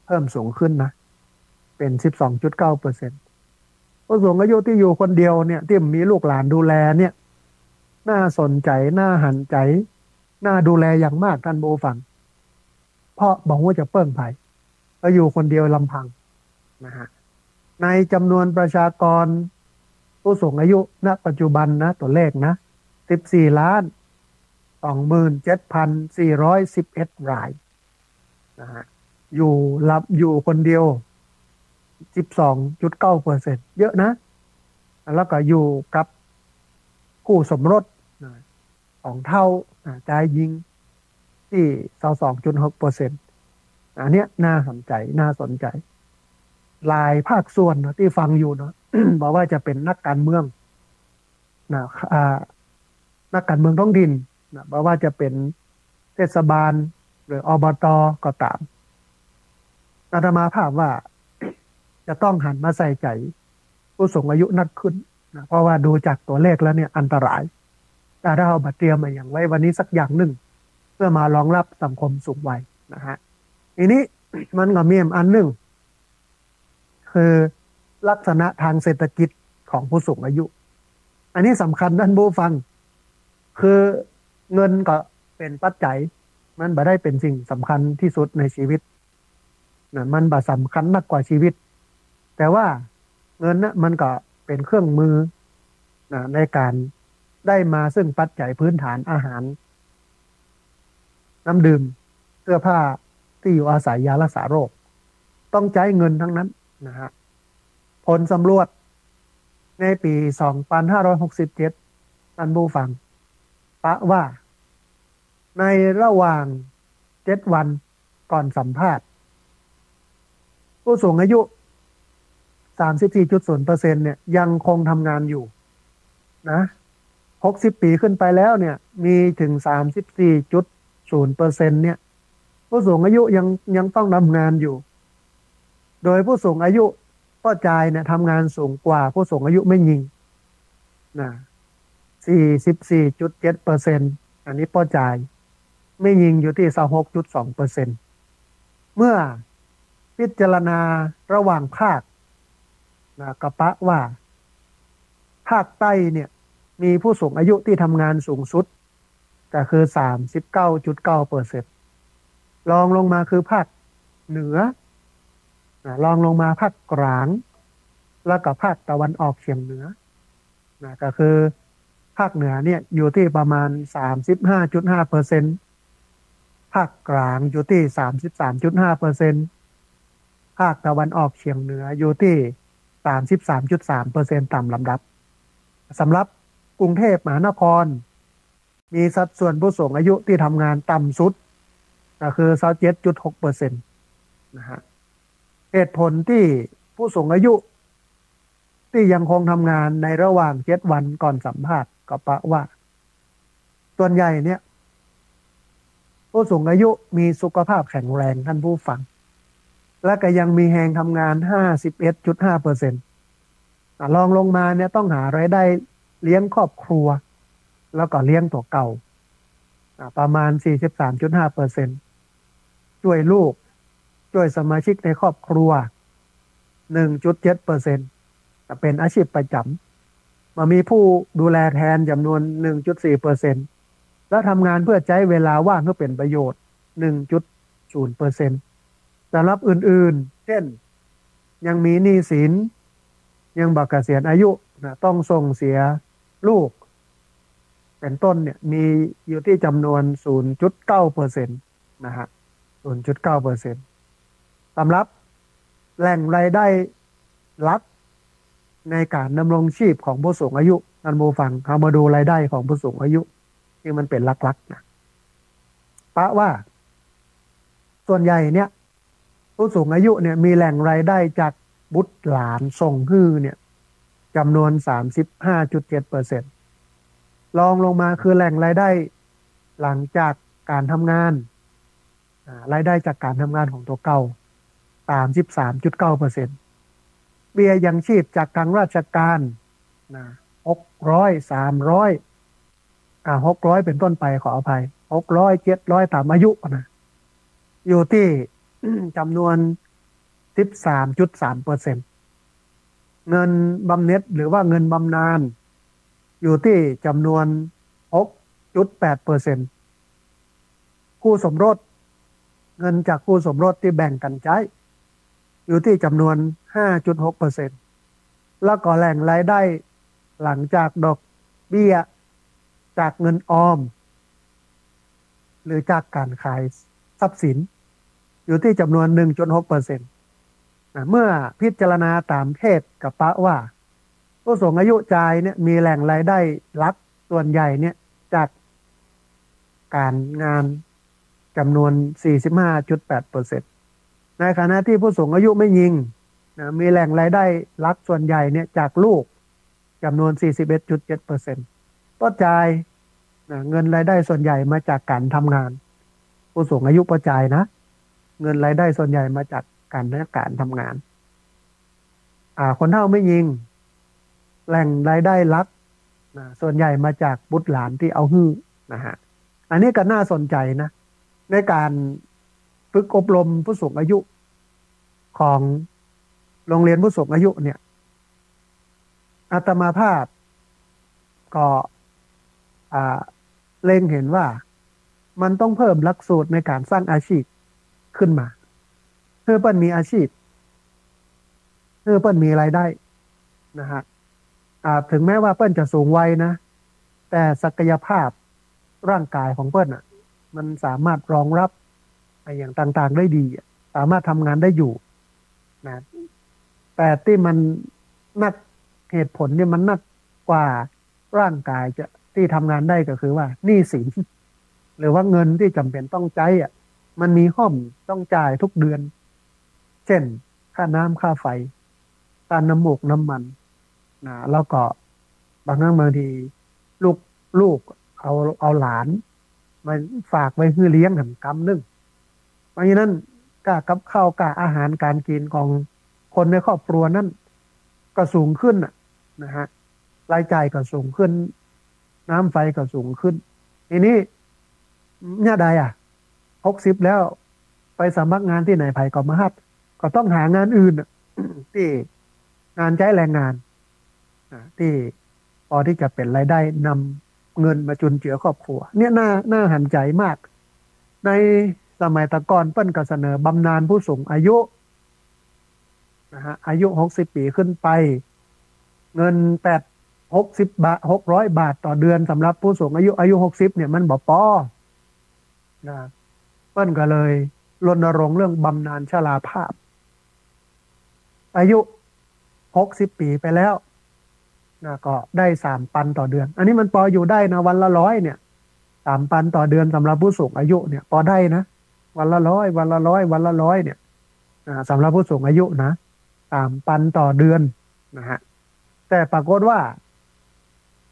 เพิ่มสูงขึ้นนะ เป๋น สิบสองจุดเก้าเปอร์เซ็นต์ ผู้สูงอายุตี้อยู่คนเดียวเนี่ย ตี้บ่มีลูกหลานดูแลเนี่ย น่าสนใจ๋ น่าหันใจ๋ น่าดูแลอย่างมาก ต้านผู้ฟัง เพราะบ่ฮู้จะเปิ้งใผ ก็อยู่คนเดียวลำพังนะฮะ ในจ๋ำนวนประชากรผู้สูงอายุ ณ ปัจจุบันนะ ตั๋วเลขนะ สิบสี่ล้านสองหมื่นเจ็ดพันสี่ร้อยสิบเอ็ดรายนะฮะ อยู่ลำ อยู่คนเดียว สิบสองจุดเก้าเปอร์เซ็นต์ เยอะนะ แล้วก็อยู่กับคู่สมรสนะ สองเฒ่านะ จายญิง ตี้ ซาวสองจุดหกเปอร์เซ็นต์ อันเนี้ยน่าสนใจ๋ น่าสนใจ๋ หลายภาคส่วนนะตี้ฟังอยู่เนาะ บ่ว่าจะเป๋นนักก๋านเมืองนะ อ่า นักก๋านเมืองท้องถิ่นนะ บ่ว่าจะเป๋นเทศบาลหรือ อบต. ก็ต๋าม อาตมาภาพว่า จะต้องหันมาใส่ใจ๋ผู้สูงอายุนักขึ้นนะ เพราะว่าดูจากตั๋วเลขแล้วเนี่ยอันตราย แต่ถ้าเฮาบ่เตรียมอะหยังไว้วันนี้สักอย่างนึ่ง เพื่อมารองรับสังคมสูงวัยนะฮะ ทีนี้มันก็มีอันนึ่ง คือลักษณะทางเศรษฐกิจของผู้สูงอายุ อันนี้สำคัญต้านผู้ฟัง คือเงินก็เป๋นปัจจัย มันบ่ได้เป๋นสิ่งสำคัญตี้สุดในชีวิตนะ มันบ่สำคัญนักกว่าชีวิต แต่ว่าเงินน่ะมันก็เป๋นเครื่องมือนะ ในก๋านได้มาซึ่งปัจจัยพื้นฐาน อาหาร น้ำดื่ม เสื้อผ้า ตี้อยู่อาศัย ยารักษาโรค ต้องใจ๊เงินทั้งนั้นนะฮะ ผลสำรวจในปี๋ สองพันห้าร้อยหกสิบเจ็ด ต้านผู้ฟัง ปะว่า ในระหว่างเจ็ดวันก่อนสัมภาษณ์ ผู้สูงอายุ สามสิบสี่จุดศูนย์เปอร์เซ็นต์ เนี่ย ยังคงทำงานอยู่นะ หกสิบปี๋ขึ้นไปแล้วเนี่ย มีเถิง สามสิบสี่จุดศูนย์เปอร์เซ็นต์ เนี่ย ผู้สูงอายุยัง ยังต้องทำงานอยู่ โดยผู้สูงอายุป้อจายเนี่ยทำงานสูงกว่าผู้สูงอายุแม่ญิงนะ สี่สิบสี่จุดเจ็ดเปอร์เซ็นต์ อันนี้ป้อจาย แม่ญิงอยู่ตี้ ซาวหกจุดสองเปอร์เซ็นต์ เมื่อพิจารณาระหว่างภาคนะ ก็ปะว่าภาคใต้เนี่ย มีผู้สูงอายุตี้ทำงานสูงสุด ก็คือ สามสิบเก้าจุดเก้าเปอร์เซ็นต์ รองลงมาคือภาคเหนือ นะ รองลงมาภาคกลาง แล้วก็ภาคตะวันออกเฉียงเหนือ นะ ก็คือภาคเหนือเนี่ยอยู่ตี้ประมาณ สามสิบห้าจุดห้าเปอร์เซ็นต์ ภาคกลางอยู่ตี้ สามสิบสามจุดห้าเปอร์เซ็นต์ ภาคตะวันออกเฉียงเหนืออยู่ตี้ สามสิบสามจุดสามเปอร์เซ็นต์ ต๋ามลำดับ สำหรับกรุงเทพมหานคร มีสัดส่วนผู้สูงอายุตี้ทำงานต่ำสุด ก็คือ ซาวเจ็ดจุดหกเปอร์เซ็นต์ นะฮะ เหตุผลตี้ผู้สูงอายุตี้ยังคงทำงานในระหว่างเจ็ดวันก่อนสัมภาษณ์ ก็เพราะว่า ส่วนใหญ่เนี่ย ผู้สูงอายุมีสุขภาพแข็งแรง ท่านผู้ฟัง และก็ยังมีแฮงทำงาน ห้าสิบเอ็ดจุดห้าเปอร์เซ็นต์ อ่ะ รองลงมาเนี่ยต้องหารายได้เลี้ยงครอบครัว แล้วก็เลี้ยงตั๋วเก่า อ่ะ ประมาณ สี่สิบสามจุดห้าเปอร์เซ็นต์ ช่วยลูก ช่วยสมาชิกในครอบครัว หนึ่งจุดเจ็ดเปอร์เซ็นต์ เป็นอาชีพประจำ มามีผู้ดูแลแทนจ๋ำนวน หนึ่งจุดสี่เปอร์เซ็นต์ และทำงานเพื่อใจ๊เวลาว่างให้เป็นประโยชน์ หนึ่งจุดศูนย์เปอร์เซ็นต์ สำหรับอื่นๆ เช่น ยังมีหนี้สิน ยังบ่เกษียณอายุ นะ ต้องส่งเสียลูก เป็นต้นเนี่ย มีอยู่ตี้จ๋ำนวน ศูนย์จุดเก้าเปอร์เซ็นต์ นะฮะ ศูนย์จุดเก้าเปอร์เซ็นต์ สำหรับแหล่งรายได้หลักในการดำรงชีพของผู้สูงอายุ ท่านผู้ฟัง เฮามาดูรายได้ของผู้สูงอายุตี้มันเป๋นหลักๆ นะ เพราะว่าส่วนใหญ่เนี่ย ผู้สูงอายุเนี่ยมีแหล่งรายได้จากบุตรหลานส่งหื้อเนี่ยจ๋ำนวน สามสิบห้าจุดเจ็ดเปอร์เซ็นต์ รองลงมาคือแหล่งรายได้หลังจากการทำงาน อ่า รายได้จากการทำงานของตั๋วเก่า สามสิบสามจุดเก้าเปอร์เซ็นต์ เบี้ยยังชีพจากทางราชการ นะ หกร้อย สามร้อย อ่า หกร้อย เป็นต้นไป ขออภัย หกร้อย เจ็ดร้อย ต๋ามอายุนะ อยู่ตี้ จ๋ำนวน สิบสามจุดสามเปอร์เซ็นต์ เงินบำเหน็จหรือว่าเงินบำนาญ อยู่ตี้จ๋ำนวน หกจุดแปดเปอร์เซ็นต์ คู่สมรส เงินจากคู่สมรสตี้แบ่งกั๋นใจ๊ อยู่ตี้จ๋ำนวน ห้าจุดหกเปอร์เซ็นต์ แล้วก็แหล่งรายได้หลังจากดอกเบี้ยจากเงินออม หรือจากการขายทรัพย์สิน อยู่ตี้จ๋ำนวน หนึ่งจุดหกเปอร์เซ็นต์ นะ เมื่อพิจารณาต๋ามเพศก็เพราะว่า ผู้สูงอายุจายเนี่ยมีแหล่งรายได้หลักส่วนใหญ่เนี่ยจากการงานจ๋ำนวน สี่สิบห้าจุดแปดเปอร์เซ็นต์ ในขณะตี้ผู้สูงอายุแม่ญิง นะ มีแหล่งรายได้หลักส่วนใหญ่เนี่ยจากลูกจ๋ำนวน สี่สิบเอ็ดจุดเจ็ดเปอร์เซ็นต์ ป้อจาย นะ เงินรายได้ส่วนใหญ่มาจากการทำงาน ผู้สูงอายุป้อจายนะ เงินรายได้ส่วนใหญ่มาจากการ การทำงาน อ่า คนเฒ่าแม่ญิง แหล่งรายได้หลัก นะ ส่วนใหญ่มาจากบุตรหลานตี้เอาหื้อ นะฮะ อันนี้ก็น่าสนใจ๋นะ ในการฝึกอบรมผู้สูงอายุของโรงเรียนผู้สูงอายุเนี่ย อาตมาภาพก็ อ่า เล็งเห็นว่ามันต้องเพิ่มหลักสูตรในการสร้างอาชีพขึ้นมา หื้อเปิ้นมีอาชีพ หื้อเปิ้นมีรายได้ นะฮะ อ่า ถึงแม้ว่าเปิ้นจะสูงวัยนะ แต่ศักยภาพร่างกายของเปิ้นน่ะ มันสามารถรองรับอะหยังต่างๆ ได้ดีอะ สามารถทำงานได้อยู่ นะ แต่ตี้มันนัก เหตุผลนี่มันนักกว่าร่างกายจะ ตี้ทำงานได้ก็คือว่าหนี้สิน หรือว่าเงินตี้จ๋ำเป๋นต้องใจ๊อะ มันมีฮ่อมต้องจ่ายทุกเดือน เช่น ค่าน้ำค่าไฟ ค่าน้ำมูกน้ำมัน นะ แล้วก็บางครั้งบางทีลูก ลูกเอา เอาหลานมาฝากไว้หื้อเลี้ยงหั้นกำนึ่ง เพราะฉะนั้นค่ากับข้าว ค่าอาหารก๋านกิ๋นของคนในครอบครัวนั้นก็สูงขึ้นน่ะ นะฮะ รายจ่ายก็สูงขึ้น น้ำไฟก็สูงขึ้น ทีนี้ ยามใดอะ หกสิบแล้ว ไปสมัครงานตี้ไหนใผก็บ่ฮับ ก็ต้องหางานอื่นน่ะ ตี้งานใจ๊แรงงาน อ่า ตี้ ปอตี้จะเป๋นรายได้นำเงินมาจุนเจือครอบครัว เนี่ยน่า น่าหันใจ๋มาก ในสมัยตะก่อนเปิ้นก็เสนอบำนาญผู้สูงอายุนะฮะ อายุหกสิบปี๋ขึ้นไป เงินแปด หกสิบบาท หกร้อยบาทต่อเดือนสำหรับผู้สูงอายุ อายุหกสิบเนี่ยมันบ่ปอนะ เปิ้นก็เลยรณรงค์เรื่องบำนาญชราภาพ อายุหกสิบปี๋ไปแล้วนะ ก็ได้สามปันต่อเดือน อันนี้มันปออยู่ได้นะ วันละร้อยเนี่ย สามปันต่อเดือนสำหรับผู้สูงอายุเนี่ย ปอได้นะ วันละร้อย วันละร้อย วันละร้อยเนี่ย อ่า สำหรับผู้สูงอายุนะ สามปันต่อเดือนนะฮะ แต่ปรากฏว่า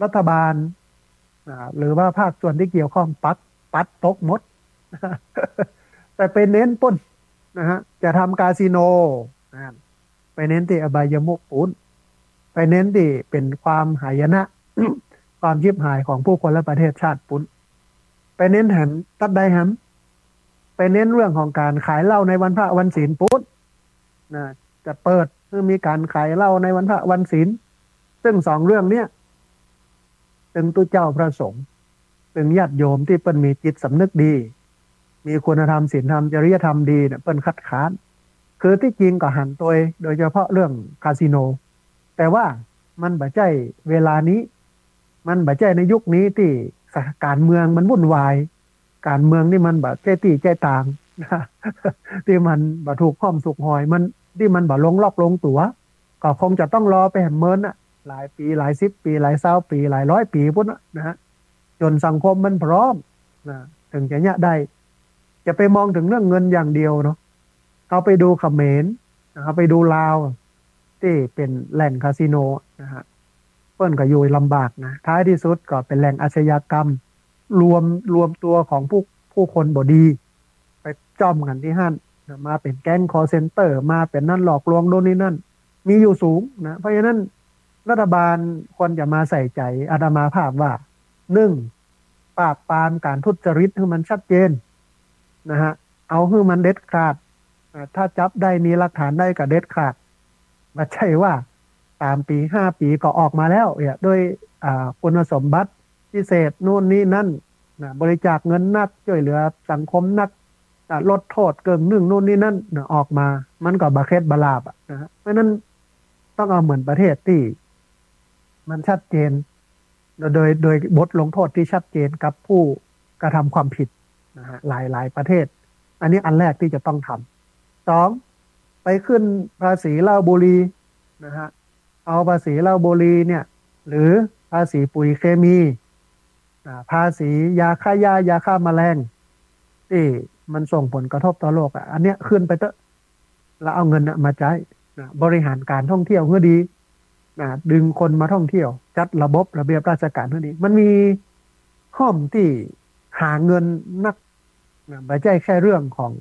รัฐบาล อ่า หรือว่าภาคส่วนที่เกี่ยวข้องปัด ปัดตกหมด แต่ไปเน้นปู้นนะฮะ จะทำคาสิโน อ่า ไปเน้นตี้อบายมุขปู้น ไปเน้นตี้เป๋นความหายนะ ความฉิบหายของผู้คนและประเทศชาติปู้น ไปเน้นแหม ตั๊ดใดแหม ไปเน้นเรื่องของก๋านขายเหล้าในวันพระวันศีลปู้นนะ จะเปิดหื้อมีก๋านขายเหล้าในวันพระวันศีล ซึ่งสองเรื่องเนี้ย ตึงตุ๊เจ้าพระสงฆ์ ตึงญาติโยมตี้เปิ้นมีจิตสำนึกดี มีคุณธรรมศีลธรรมจริยธรรมดีเนี่ย เปิ้นคัดค้าน คือตี้จริงก็หันโตย โดยเฉพาะเรื่องคาสิโน แต่ว่ามันบ่ใจ้เวลานี้ มันบ่ใจ้ในยุคนี้ตี้ก๋านเมืองมันวุ่นวาย ก๋านเมืองนี่มันบ่ใจ้ตี้ใจ้ตางนะ ตี้มันบ่ถูกห้อมถูกหอย มัน ตี้มันบ่ลงล็อกลงตั๋ว ก็คงจะต้องรอไปแหมเมินน่ะ หลายปี๋ หลายสิบปี๋ หลายซาวปี๋ หลายร้อยปี๋ปู้นน่ะนะฮะ จ๋นสังคมมันพร้อมนะ เถิงจะเยียะได้ จะไปมองเถิงเรื่องเงินอย่างเดียวเนาะ เฮาไปดูเขมรนะ เฮาไปดูลาว ตี้เป๋นแหล่งคาสิโนนะฮะ เปิ้นก็อยู่ลำบากนะ ท้ายที่สุดก็เป๋นแหล่งอาชญากรรม รวม รวมตั๋วของผู้ ผู้คนบ่ดี ไปจ้อมกั๋นตี้หั้นนะ มาเป๋นแก๊งคอลเซ็นเตอร์ มาเป๋นนั้นหลอกลวงโน่นนี่นั่น มีอยู่สูงนะ เพราะฉะนั้นรัฐบาลควรจะมาใส่ใจ๋ อาตมาภาพว่า หนึ่ง ปราบปรามก๋านทุจริตหื้อมันชัดเจนนะฮะ เอาหื้อมันเด็ดขาด อ่า ถ้าจับได้มีหลักฐานได้ก็เด็ดขาด บ่ใจ้ว่าสามปี๋ ห้าปี๋ก็ออกมาแล้วเนี่ย ด้วย อ่า คุณสมบัติพิเศษโน่นนี่นั่นนะ บริจาคเงินนัก จ้วยเหลือสังคมนัก อ่า ลดโต้ษเกิ่งนึ่งโน่นนี่นั่นนะ ออกมา มันก็บ่เข็ดบ่หลาบอะนะฮะ เพราะฉะนั้นต้องเอาเหมือนประเทศตี้มันชัดเจน โดย โดยบทลงโต้ษตี้ชัดเจนกับผู้กระทำความผิดนะฮะ หลาย หลายประเทศ อันนี้อันแรกตี้จะต้องทำ สอง ไปขึ้นภาษีเหล้าบุหรี่นะฮะ เอาภาษีเหล้าบุหรี่เนี่ย หรือภาษีปุ๋ยเคมี อ่า ภาษียาฆ่าหญ้า ยาฆ่าแมลง ตี้มันส่งผลกระทบต่อโลกอะ อันเนี้ยขึ้นไปเต๊อะ แล้วเอาเงินน่ะมาใจ๊นะ บริหารการท่องเที่ยวหื้อดีนะ ดึงคนมาท่องเที่ยว จัดระบบระเบียบราชการหื้อดี มันมีห้อมตี้หาเงินนักนะ บ่ใจ้แค่เรื่องของ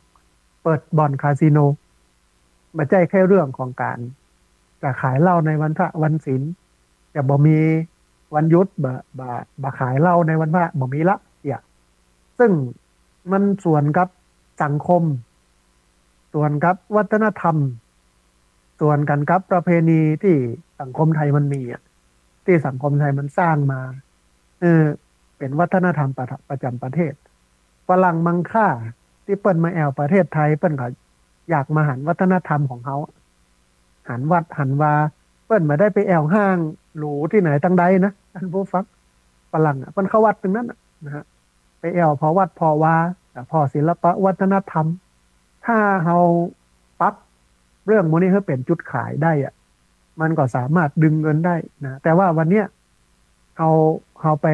เปิดบ่อนคาสิโน บ่ใจ้แค่เรื่องของก๋านจะขายเหล้าในวันพระวันศีล จะบ่มีวันหยุด บ่ บ่ บ่ขายเหล้าในวันพระ บ่มีละเนี่ย ซึ่งมันสวนกับสังคม สวนกับวัฒนธรรม สวนกั๋นกับประเพณีตี้สังคมไทยมันมีอะ ตี้สังคมไทยมันสร้างมา เออ เป๋นวัฒนธรรมประ ประจ๋ำประเทศ ฝรั่งมังค่าตี้เปิ้นมาแอ่วประเทศไทย เปิ้นก็อยากมาหันวัฒนธรรมของเฮา หันวัดหันวา เปิ้นบ่ได้ไปแอ่วห้างหรูตี้ไหนตังใดนะ ท่านผู้ฟัง ฝรั่งอะ เปิ้นเข้าวัดตึงนั้นน่ะนะฮะ ไปแอ่วผ่อวัดผ่อวา ผ่อศิลปะวัฒนธรรม ถ้าเฮาปรับเรื่องหมู่นี้หื้อเป๋นจุดขายได้อะ มันก็สามารถดึงเงินได้นะ แต่ว่าวันเนี้ย เฮา เฮาไป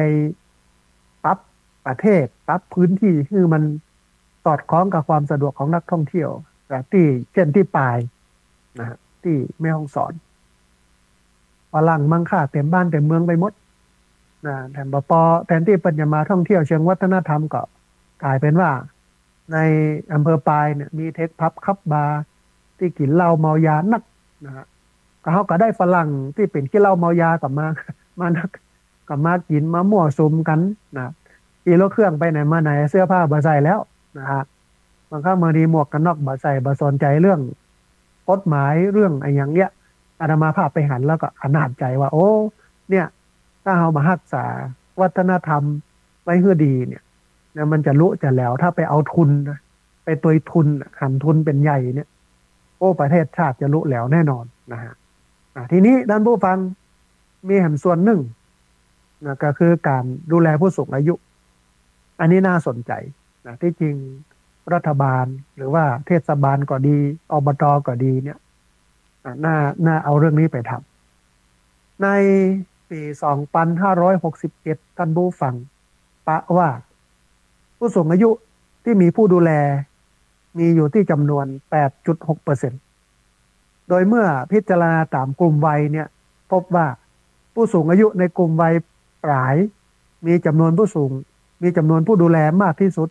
ปรับประเทศ ปรับพื้นที่หื้อมันสอดคล้องกับความสะดวกของนักท่องเที่ยว อ่า ตี้ เช่นตี้ปายนะฮะ ตี้แม่ฮ่องสอน ฝรั่งมังค่าเต็มบ้านเต็มเมืองไปหมดนะ แถมบ่ปอ แทนตี้เปิ้นจะมาท่องเที่ยวเชิงวัฒนธรรมก็กลายเป๋นว่า ในอำเภอปายเนี่ยมีเทคผับคลับบาร์ตี้กิ๋นเหล้าเมายานักนะฮะ ก็เฮาก็ได้ฝรั่งตี้เป๋นขี้เหล้าเมายาก็มา มานัก ก็มากิ๋นมามั่วสุมกั๋นนะ ขี่รถเครื่องไปไหนมาไหนเสื้อผ้าบ่ใส่แล้วนะฮะ บางครั้งบางทีหมวกกั๋นน็อกบ่ใส่ บ่สนใจ๋เรื่องกฎหมายเรื่องอะหยังเนี่ย อาตมาภาพไปหันแล้วก็อนาถใจ๋ว่า โอ้ เนี่ย ถ้าเฮาบ่ฮักษาวัฒนธรรมไว้หื้อดีเนี่ย เนี่ยมันจะลุจะแหลว ถ้าไปเอาทุนนะ ไปตวยทุนนะ หันทุนเป๋นใหญ่เนี่ย โอ้ ประเทศชาติจะลุแหลวแน่นอนนะฮะ อ่ะ ทีนี้ต้านผู้ฟัง มีแหมส่วนนึ่งนะ ก็คือก๋านดูแลผู้สูงอายุ อันนี้น่าสนใจ๋นะ ตี้จริงรัฐบาลหรือว่าเทศบาลก็ดี อบต ก็ดีเนี่ย อ่ะ น่า น่าเอาเรื่องนี้ไปทำ ในปี๋สองปันห้าร้อยหกสิบเจ็ด ต้านผู้ฟัง ปะว่าผู้สูงอายุตี้มีผู้ดูแลมีอยู่ตี้จ๋ำนวนแปดจุดหกเปอร์เซ็นต์ โดยเมื่อพิจารณาต๋ามกลุ่มวัยเนี่ย พบว่าผู้สูงอายุในกลุ่มวัยปลาย มีจ๋ำนวนผู้สูง มีจ๋ำนวนผู้ดูแลมากตี้สุด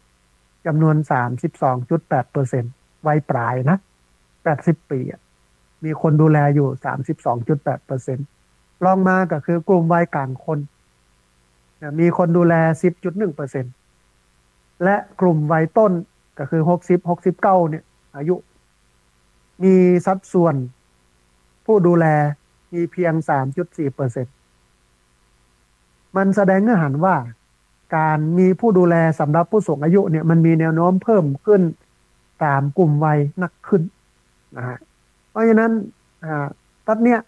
จ๋ำนวนสามสิบสองจุดแปดเปอร์เซ็นต์ วัยปลายนะ แปดสิบปี๋อะ มีคนดูแลอยู่สามสิบสองจุดแปดเปอร์เซ็นต์ รองมาก็คือกลุ่มวัยก๋างคนนะ มีคนดูแลสิบจุดหนึ่งเปอร์เซ็นต์ และกลุ่มวัยต้นก็คือหกสิบ หกสิบเก้าเนี่ย อายุ มีสัดส่วนผู้ดูแลมีเพียงสามจุดสี่เปอร์เซ็นต์ มันแสดงหื้อหันว่า ก๋านมีผู้ดูแลสำหรับผู้สูงอายุเนี่ย มันมีแนวโน้มเพิ่มขึ้นต๋ามกลุ่มวัยนักขึ้นนะฮะ เพราะฉะนั้น อ่า ตั๊ดเนี้ย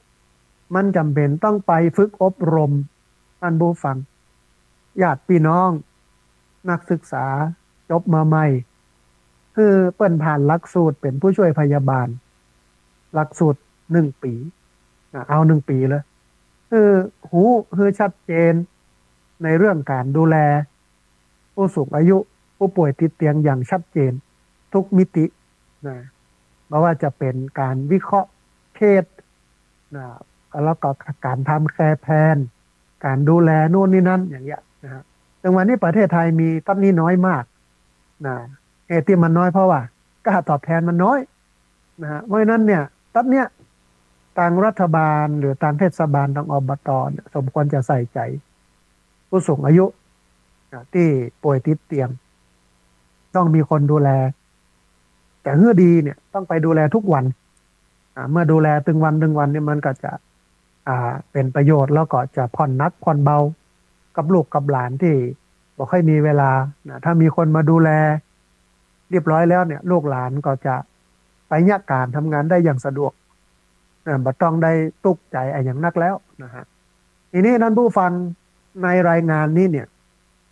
มันจ๋ำเป๋นต้องไปฝึกอบรม ต้านผู้ฟัง ญาติปี้น้อง นักศึกษา จบมาใหม่ หื้อเปิ้นผ่านหลักสูตรเป๋นผู้ช่วยพยาบาล หลักสูตรหนึ่งปี๋นะ เอาหนึ่งปี๋เลย หื้อฮู้ หื้อชัดเจน ในเรื่องก๋านดูแลผู้สูงอายุ ผู้ป่วยติดเตียงอย่างชัดเจน ทุกมิตินะ บ่ว่าจะเป๋นก๋านวิเคราะห์เคสนะ แล้วก็ก๋านทำแคร์แพลน ก๋านดูแลโน่นนี่นั้นอย่างเงี้ยนะฮะ ซึ่งวันนี้ประเทศไทยมีตั๊ดนี้น้อยมากนะ เหตุตี้มันน้อยเพราะว่า ค่าตอบแทนมันน้อยนะฮะ เพราะฉะนั้นเนี่ย ตั๊ดเนี้ย ตางรัฐบาลหรือตางเทศบาล ตาง อบต เนี่ย สมควรจะใส่ใจ๋ผู้สูงอายุนะ ตี้ป่วยติดเตียง ต้องมีคนดูแล แต่หื้อดีเนี่ย ต้องไปดูแลทุกวัน อ่า เมื่อดูแลตึงวันตึงวันเนี่ย มันก็จะ อ่า เป๋นประโยชน์ แล้วก็จะผ่อนหนักผ่อนเบา กับลูกกับหลานตี้บ่ค่อยมีเวลานะ ถ้ามีคนมาดูแลเรียบร้อยแล้วเนี่ย ลูกหลานก็จะไปเยียะก๋านทำงานได้อย่างสะดวกนะ บ่ต้องได้ตุ๊กใจ๋อะหยังนักแล้วนะฮะ ทีนี้ต้านผู้ฟัง ในรายงานนี้เนี่ย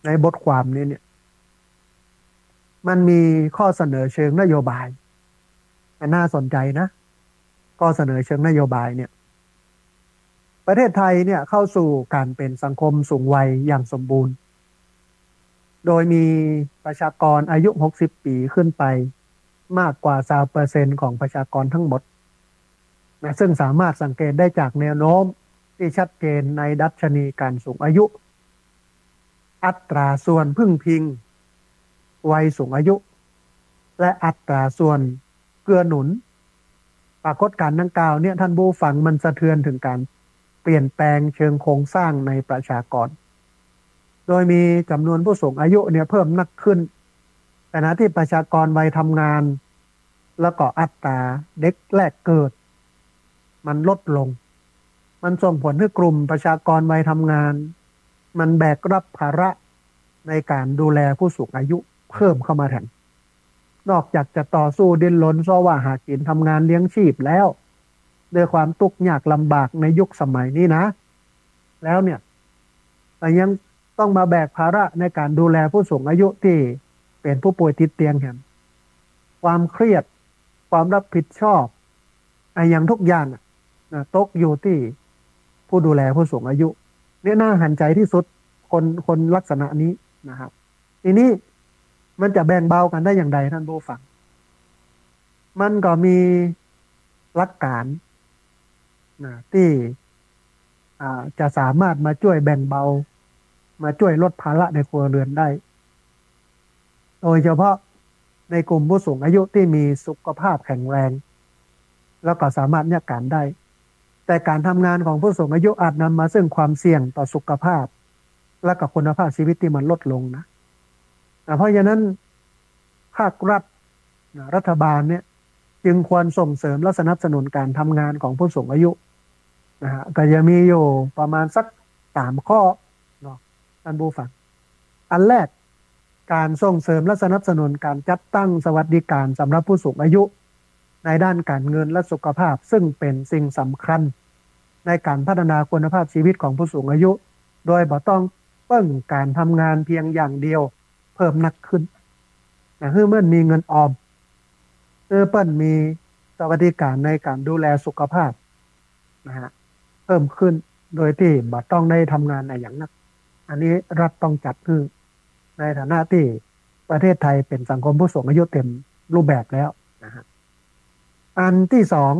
ในบทความนี้เนี่ย มันมีข้อเสนอเชิงนโยบาย อันน่าสนใจ๋นะ ข้อเสนอเชิงนโยบายเนี่ย ประเทศไทยเนี่ยเข้าสู่ก๋านเป๋นสังคมสูงวัยอย่างสมบูรณ์ โดยมีประชากรอายุหกสิบปี๋ขึ้นไป มากกว่าซาวเปอร์เซ็นต์ของประชากรทั้งหมดนะ ซึ่งสามารถสังเกตได้จากแนวโน้มตี้ชัดเจนในดัชนีก๋านสูงอายุ อัตราส่วนพึ่งพิงวัยสูงอายุ และอัตราส่วนเกื้อหนุน ปรากฏก๋ารณ์ดังกล่าวเนี่ย ต้านผู้ฟัง มันสะเทือนเถิงก๋านเปลี่ยนแปลงเชิงโครงสร้างในประชากร โดยมีจ๋ำนวนผู้สูงอายุเนี่ยเพิ่มนักขึ้น ขณะตี้ประชากรวัยทำงาน แล้วก็อัตราเด็กแรกเกิด มันลดลง มันส่งผลหื้อกลุ่มประชากรวัยทำงาน มันแบกรับภาระในก๋านดูแลผู้สูงอายุเพิ่มเข้ามาแทน นอกจากจะต่อสู้ดิ้นรนเซาะว่าหากิ๋นทำงานเลี้ยงชีพแล้ว ด้วยความตุ๊กยากลำบากในยุคสมัยนี้นะ แล้วเนี่ย แต่ยังต้องมาแบกภาระในก๋านดูแลผู้สูงอายุตี้เป๋นผู้ป่วยติดเตียงแหม ความเครียด ความรับผิดชอบ อะหยังทุกอย่างอะนะ ตกอยู่ตี้ผู้ดูแลผู้สูงอายุ เนี่ยน่าหันใจ๋ตี้สุด คน คนลักษณะนี้นะครับ ทีนี้มันจะแบ่งเบากั๋นได้อย่างใดต้านผู้ฟัง มันก็มีหลักก๋านนะ ตี้ อ่า จะสามารถมาจ้วยแบ่งเบา มาจ้วยลดภาระในครัวเรือนได้ โดยเฉพาะในกลุ่มผู้สูงอายุตี้มีสุขภาพแข็งแรง แล้วก็สามารถเยียะก๋านได้ แต่ก๋านทำงานของผู้สูงอายุอาจนำมาซึ่งความเสี่ยงต่อสุขภาพ และก็คุณภาพชีวิตตี้มันลดลงนะ อ่า เพราะฉะนั้นภาครัฐนะ รัฐบาลเนี่ย จึงควรส่งเสริมและสนับสนุนก๋านทำงานของผู้สูงอายุนะฮะ ก็จะมีอยู่ประมาณสัก สามข้อเนาะท่านผู้ฟัง อันแรก ก๋านส่งเสริมและสนับสนุนก๋านจัดตั้งสวัสดิก๋านสำหรับผู้สูงอายุ ในด้านก๋านเงินและสุขภาพ ซึ่งเป๋นสิ่งสำคัญในก๋านพัฒนาคุณภาพชีวิตของผู้สูงอายุ โดยบ่ต้องเปิ้งก๋านทำงานเพียงอย่างเดียวเพิ่มนักขึ้นนะ หื้อเปิ้นมีเงินออม หื้อเปิ้นมีสวัสดิก๋านในก๋านดูแลสุขภาพนะฮะ เพิ่มขึ้น โดยตี้บ่ต้องได้ทำงานอะหยังนัก อันนี้รัฐต้องจัดหื้อ ในฐานะตี้ประเทศไทยเป๋นสังคมผู้สูงอายุเต็มรูปแบบแล้วนะฮะ อันตี้สอง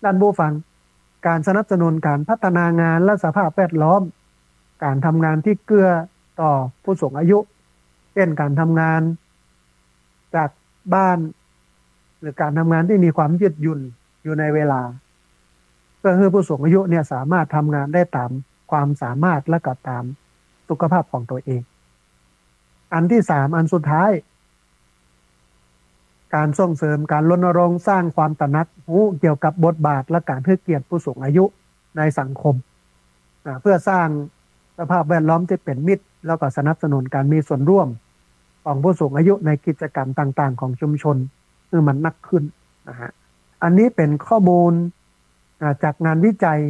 ท่านผู้ฟัง ก๋านสนับสนุนก๋านพัฒนางานและสภาพแวดล้อม ก๋านทำงานตี้เกื้อต่อผู้สูงอายุ เช่นก๋านทำงานจากบ้าน หรือก๋านทำงานตี้มีความยืดหยุ่นอยู่ในเวลา เพื่อหื้อผู้สูงอายุเนี่ยสามารถทำงานได้ต๋ามความสามารถและก็ต๋ามสุขภาพของตัวเอง อันตี้สาม อันสุดท้าย ก๋านส่งเสริมก๋านรณรงค์สร้างความตระหนักฮู้เกี่ยวกับบทบาทและก๋านหื้อเกียรติผู้สูงอายุในสังคม อ่า เพื่อสร้างสภาพแวดล้อมตี้เป๋นมิตร แล้วก็สนับสนุนก๋านมีส่วนร่วมของผู้สูงอายุในกิจกรรมต่างๆ ของชุมชนหื้อมันนักขึ้นนะฮะ อันนี้เป๋นข้อมูล อ่า จากงานวิจัย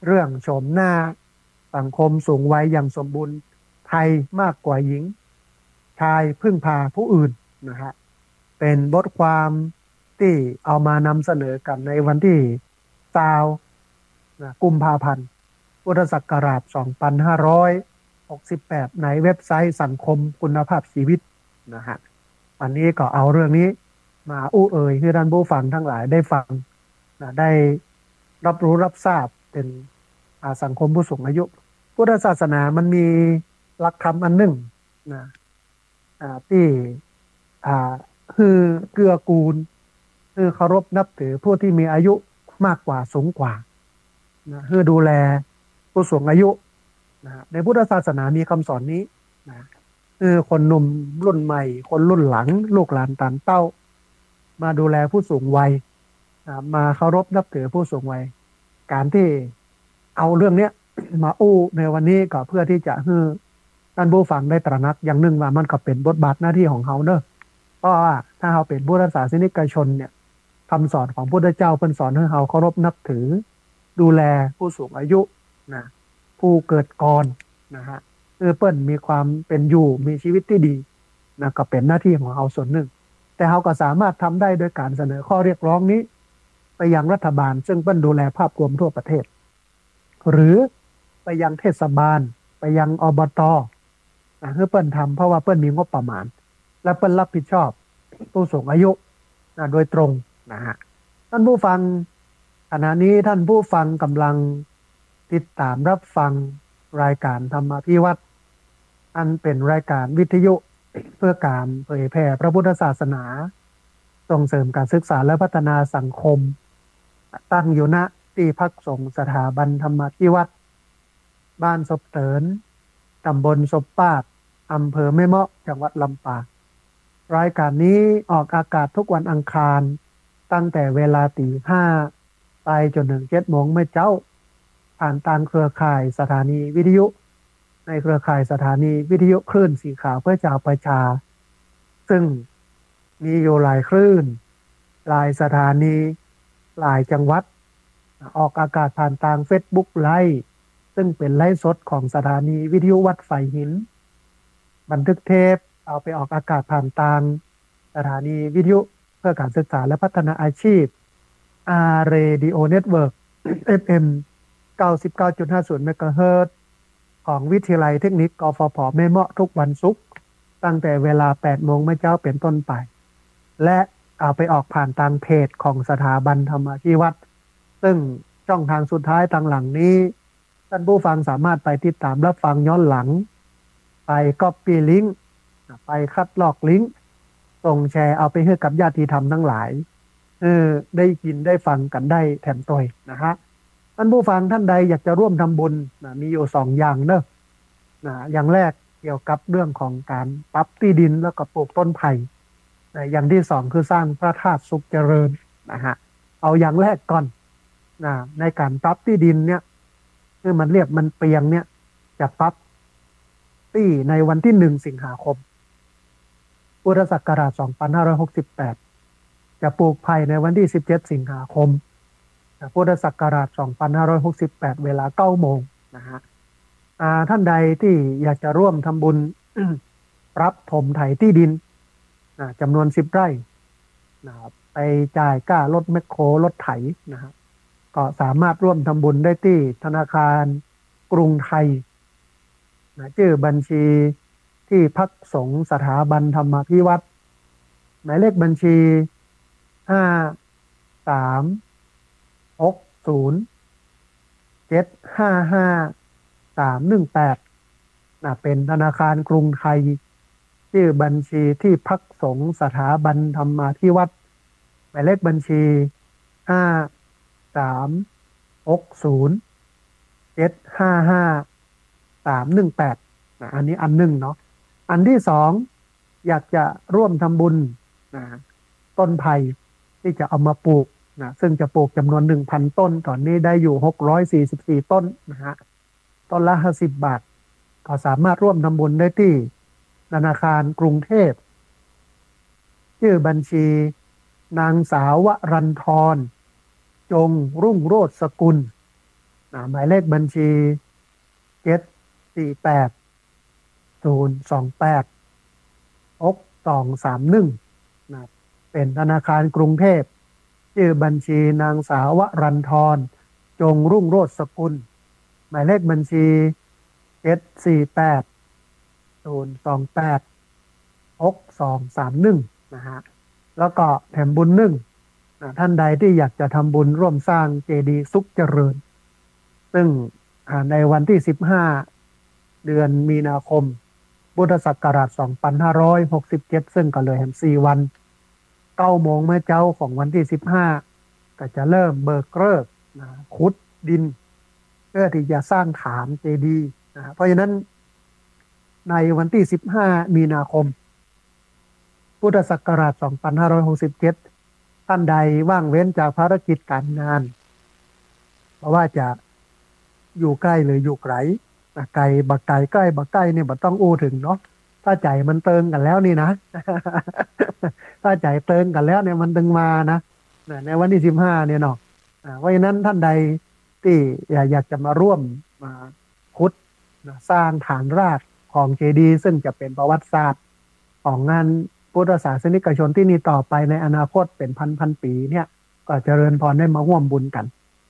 เรื่องโฉมหน้าสังคมสูงวัยอย่างสมบูรณ์ ไทยมากกว่าหญิง ชายพึ่งพาผู้อื่นนะฮะ เป๋นบทความตี้เอามานำเสนอกั๋นในวันตี้ซาวนะ กุมภาพันธ์ พุทธศักราชสองปันห้าร้อยหกสิบแปด ในเว็บไซต์สังคมคุณภาพชีวิตนะฮะ อันนี้ก็เอาเรื่องนี้มาอู้เอ่ยหื้อท่านผู้ฟังทั้งหลายได้ฟังนะ ได้รับรู้รับทราบเถิง อ่า สังคมผู้สูงอายุ พุทธศาสนามันมีหลักธรรมอันนึ่งนะ อ่า ตี้ อ่า หื้อเกื้อกูล หื้อเคารพนับถือผู้ตี้มีอายุมากกว่าสูงกว่านะ หื้อดูแลผู้สูงอายุนะ ในพุทธศาสนามีกำสอนนี้นะ หื้อคนหนุ่มรุ่นใหม่ คนรุ่นหลัง ลูกหลานต๋านเต้า มาดูแลผู้สูงวัยนะ มาเคารพนับถือผู้สูงวัย ก๋านตี้เอาเรื่องเนี้ยมาอู้ในวันนี้ก็เพื่อตี้จะหื้อท่านผู้ฟังได้ตระหนักอย่างนึ่งว่ามันก็เป๋นบทบาทหน้าตี้ของเฮาเนาะ เพราะว่าถ้าเฮาเป๋นพุทธศาสนิกชนเนี่ย กำสอนของพุทธเจ้าเปิ้นสอนหื้อเฮาเคารพนับถือ ดูแลผู้สูงอายุนะ ผู้เกิดก่อนนะฮะ หื้อเปิ้นมีความเป๋นอยู่ มีชีวิตตี้ดีนะ ก็เป๋นหน้าตี้ของเฮาส่วนนึ่ง แต่เฮาก็สามารถทำได้โดยก๋านเสนอข้อเรียกร้องนี้ ไปยังรัฐบาลซึ่งเปิ้นดูแลภาพรวมทั่วประเทศ หรือไปยังเทศบาล ไปยัง อบต. นะ หื้อเปิ้นทำ เพราะว่าเปิ้นมีงบประมาณ และเปิ้นรับผิดชอบผู้สูงอายุนะ โดยตรงนะฮะ ท่านผู้ฟัง ขณะนี้ท่านผู้ฟังก๋ำลังติดต๋ามรับฟังรายก๋านธรรมาภิวัตน์ อันเป๋นรายก๋านวิทยุเพื่อก๋านเผยแผ่พระพุทธศาสนา ส่งเสริมก๋านศึกษาและพัฒนาสังคม ตั้งอยู่ ณ ตี้พักสงฆ์สถาบันธรรมาภิวัตน์ บ้านศพเติน ต๋ำบลศพปาด อำเภอแม่เมาะ จังหวัดลำปาง รายก๋านนี้ออกอากาศทุกวันอังคาร ตั้งแต่เวลาตี๋ห้า ไปจ๋นเถิงเจ็ดโมงเมื่อเจ๊า ผ่านตางเครือข่ายสถานีวิทยุ ในเครือข่ายสถานีวิทยุคลื่นสีขาวเพื่อชาวประชา ซึ่งมีอยู่หลายคลื่น หลายสถานี หลายจังหวัด ออกอากาศผ่านตางเฟซบุ๊กไลฟ์ ซึ่งเป๋นไลฟ์สดของสถานีวิทยุวัดฝายหิน บันทึกเทปเอาไปออกอากาศผ่านตางสถานีวิทยุเพื่อก๋านศึกษาและพัฒนาอาชีพ อาร์ Radio Network เอฟเอ็ม เก้าสิบเก้าจุดห้าศูนย์ เมกะเฮิรตซ์ ของวิทยาลัยเทคนิค กฟผ แม่เมาะทุกวันศุกร์ ตั้งแต่เวลาแปดโมงเมื่อเจ๊าเป๋นต้นไป และเอาไปออกผ่านตางเพจของสถาบันธรรมาภิวัตน์ ซึ่งช่องทางสุดท้ายตางหลังนี้ ท่านผู้ฟังสามารถไปติดต๋ามรับฟังย้อนหลัง ไปก๊อปปี้ลิงก์ ไปคัดลอกลิงก์ ส่งแชร์เอาไปหื้อกับญาติธรรมทั้งหลาย เออ ได้ยินได้ฟังกั๋นได้แถมตวยนะฮะ ท่านผู้ฟังท่านใดอยากจะร่วมทำบุญนะ มีอยู่สองอย่างเนาะนะ อย่างแรกเกี่ยวกับเรื่องของก๋านปรับตี้ดินแล้วก็ปลูกต้นไผ่นะ อย่างตี้สองคือสร้างพระธาตุสุขเจริญนะฮะ เอาอย่างแรกก่อนนะ ในก๋านปรับตี้ดินเนี่ย หื้อมันเรียบมันเปียงเนี่ย จะปักตี้ในวันตี้หนึ่งสิงหาคม พุทธศักราชสองปันห้าร้อยหกสิบแปด จะปูกไผ่ในวันตี้สิบเจ็ดสิงหาคม พุทธศักราชสองปันห้าร้อยหกสิบแปด เวลาเก้าโมงนะฮะ อ่า ท่านใดตี้อยากจะร่วมทำบุญ ปรับถมไถตี้ดินนะ จ๋ำนวนสิบไร่นะ ไปจ่ายก้ารถแมคโครรถไถนะฮะ ก็สามารถร่วมทำบุญได้ตี้ธนาคารกรุงไทยนะ จื้อบัญชีตี้พักสงฆ์สถาบันธรรมาภิวัฒน์ หมายเลขบัญชี ห้า สาม หก ศูนย์ เจ็ด ห้า ห้า สาม หนึ่ง แปด นะ เป๋นธนาคารกรุงไทย จื้อบัญชีตี้พักสงฆ์สถาบันธรรมาภิวัฒน์ หมายเลขบัญชี ห้า สาม หก ศูนย์ เจ็ด ห้า ห้า สาม หนึ่ง แปด นะ อันนี้อันหนึ่งเนาะ อันตี้สอง อยากจะร่วมทำบุญนะ ต้นไผ่ตี้จะเอามาปลูกนะ ซึ่งจะปลูกจ๋ำนวนหนึ่งพันต้น ต๋อนนี้ได้อยู่หกร้อยสี่สิบสี่ต้นนะฮะ ต้นละห้าสิบบาท ก็สามารถร่วมทำบุญได้ตี้ธนาคารกรุงเทพ จื้อบัญชี นางสาววรันทร จงรุ่งโรจน์สกุลนะ หมายเลขบัญชี เจ็ด สี่ แปด ศูนย์ สอง แปด หก สอง สาม หนึ่ง นะ เป๋นธนาคารกรุงเทพ จื้อบัญชีนางสาววรันทร จงรุ่งโรจน์สกุล หมายเลขบัญชี เจ็ด สี่ แปด ศูนย์ สอง แปด หก สอง สาม หนึ่ง นะฮะ แล้วก็แถมบุญนึ่งนะ ท่านใดตี้อยากจะทำบุญร่วมสร้างเจดีย์สุขเจริญ ซึ่ง อ่า ในวันตี้สิบห้า เดือนมีนาคม พุทธศักราชสองปันห้าร้อยหกสิบเจ็ด ซึ่งก็เหลือแหมสี่วัน เก้าโมงเมื่อเจ๊าของวันตี้สิบห้า ก็จะเริ่มเบิกฤกษ์นะ ขุดดิน เพื่อตี้จะสร้างฐานเจดีย์นะ เพราะฉะนั้น ในวันตี้สิบห้า มีนาคม พุทธศักราชสองปันห้าร้อยหกสิบเจ็ด ท่านใดว่างเว้นจากภารกิจก๋านงาน บ่ว่าจะอยู่ใก้หรืออยู่ไก๋นะ ไก๋บ่ไก๋ ใก้บ่ใก้เนี่ยบ่ต้องอู้เถิงเนาะ ถ้าใจ๋มันเติงกั๋นแล้วนี่นะ ถ้าใจ๋เติงกั๋นแล้วเนี่ยมันตึงมานะ นะ ในวันตี้สิบห้าเนี่ยเนาะ อ่า เพราะฉะนั้นท่านใดตี้อยาก อยากจะมาร่วมมาขุดนะ สร้างฐานรากของเจดีย์ ซึ่งจะเป๋นประวัติศาสตร์ของงานพุทธศาสนิกชนตี้นี่ต่อไปในอนาคตเป๋นพันๆ ปี๋เนี่ย ก็เจริญพรได้มาฮ่วมบุญกั๋น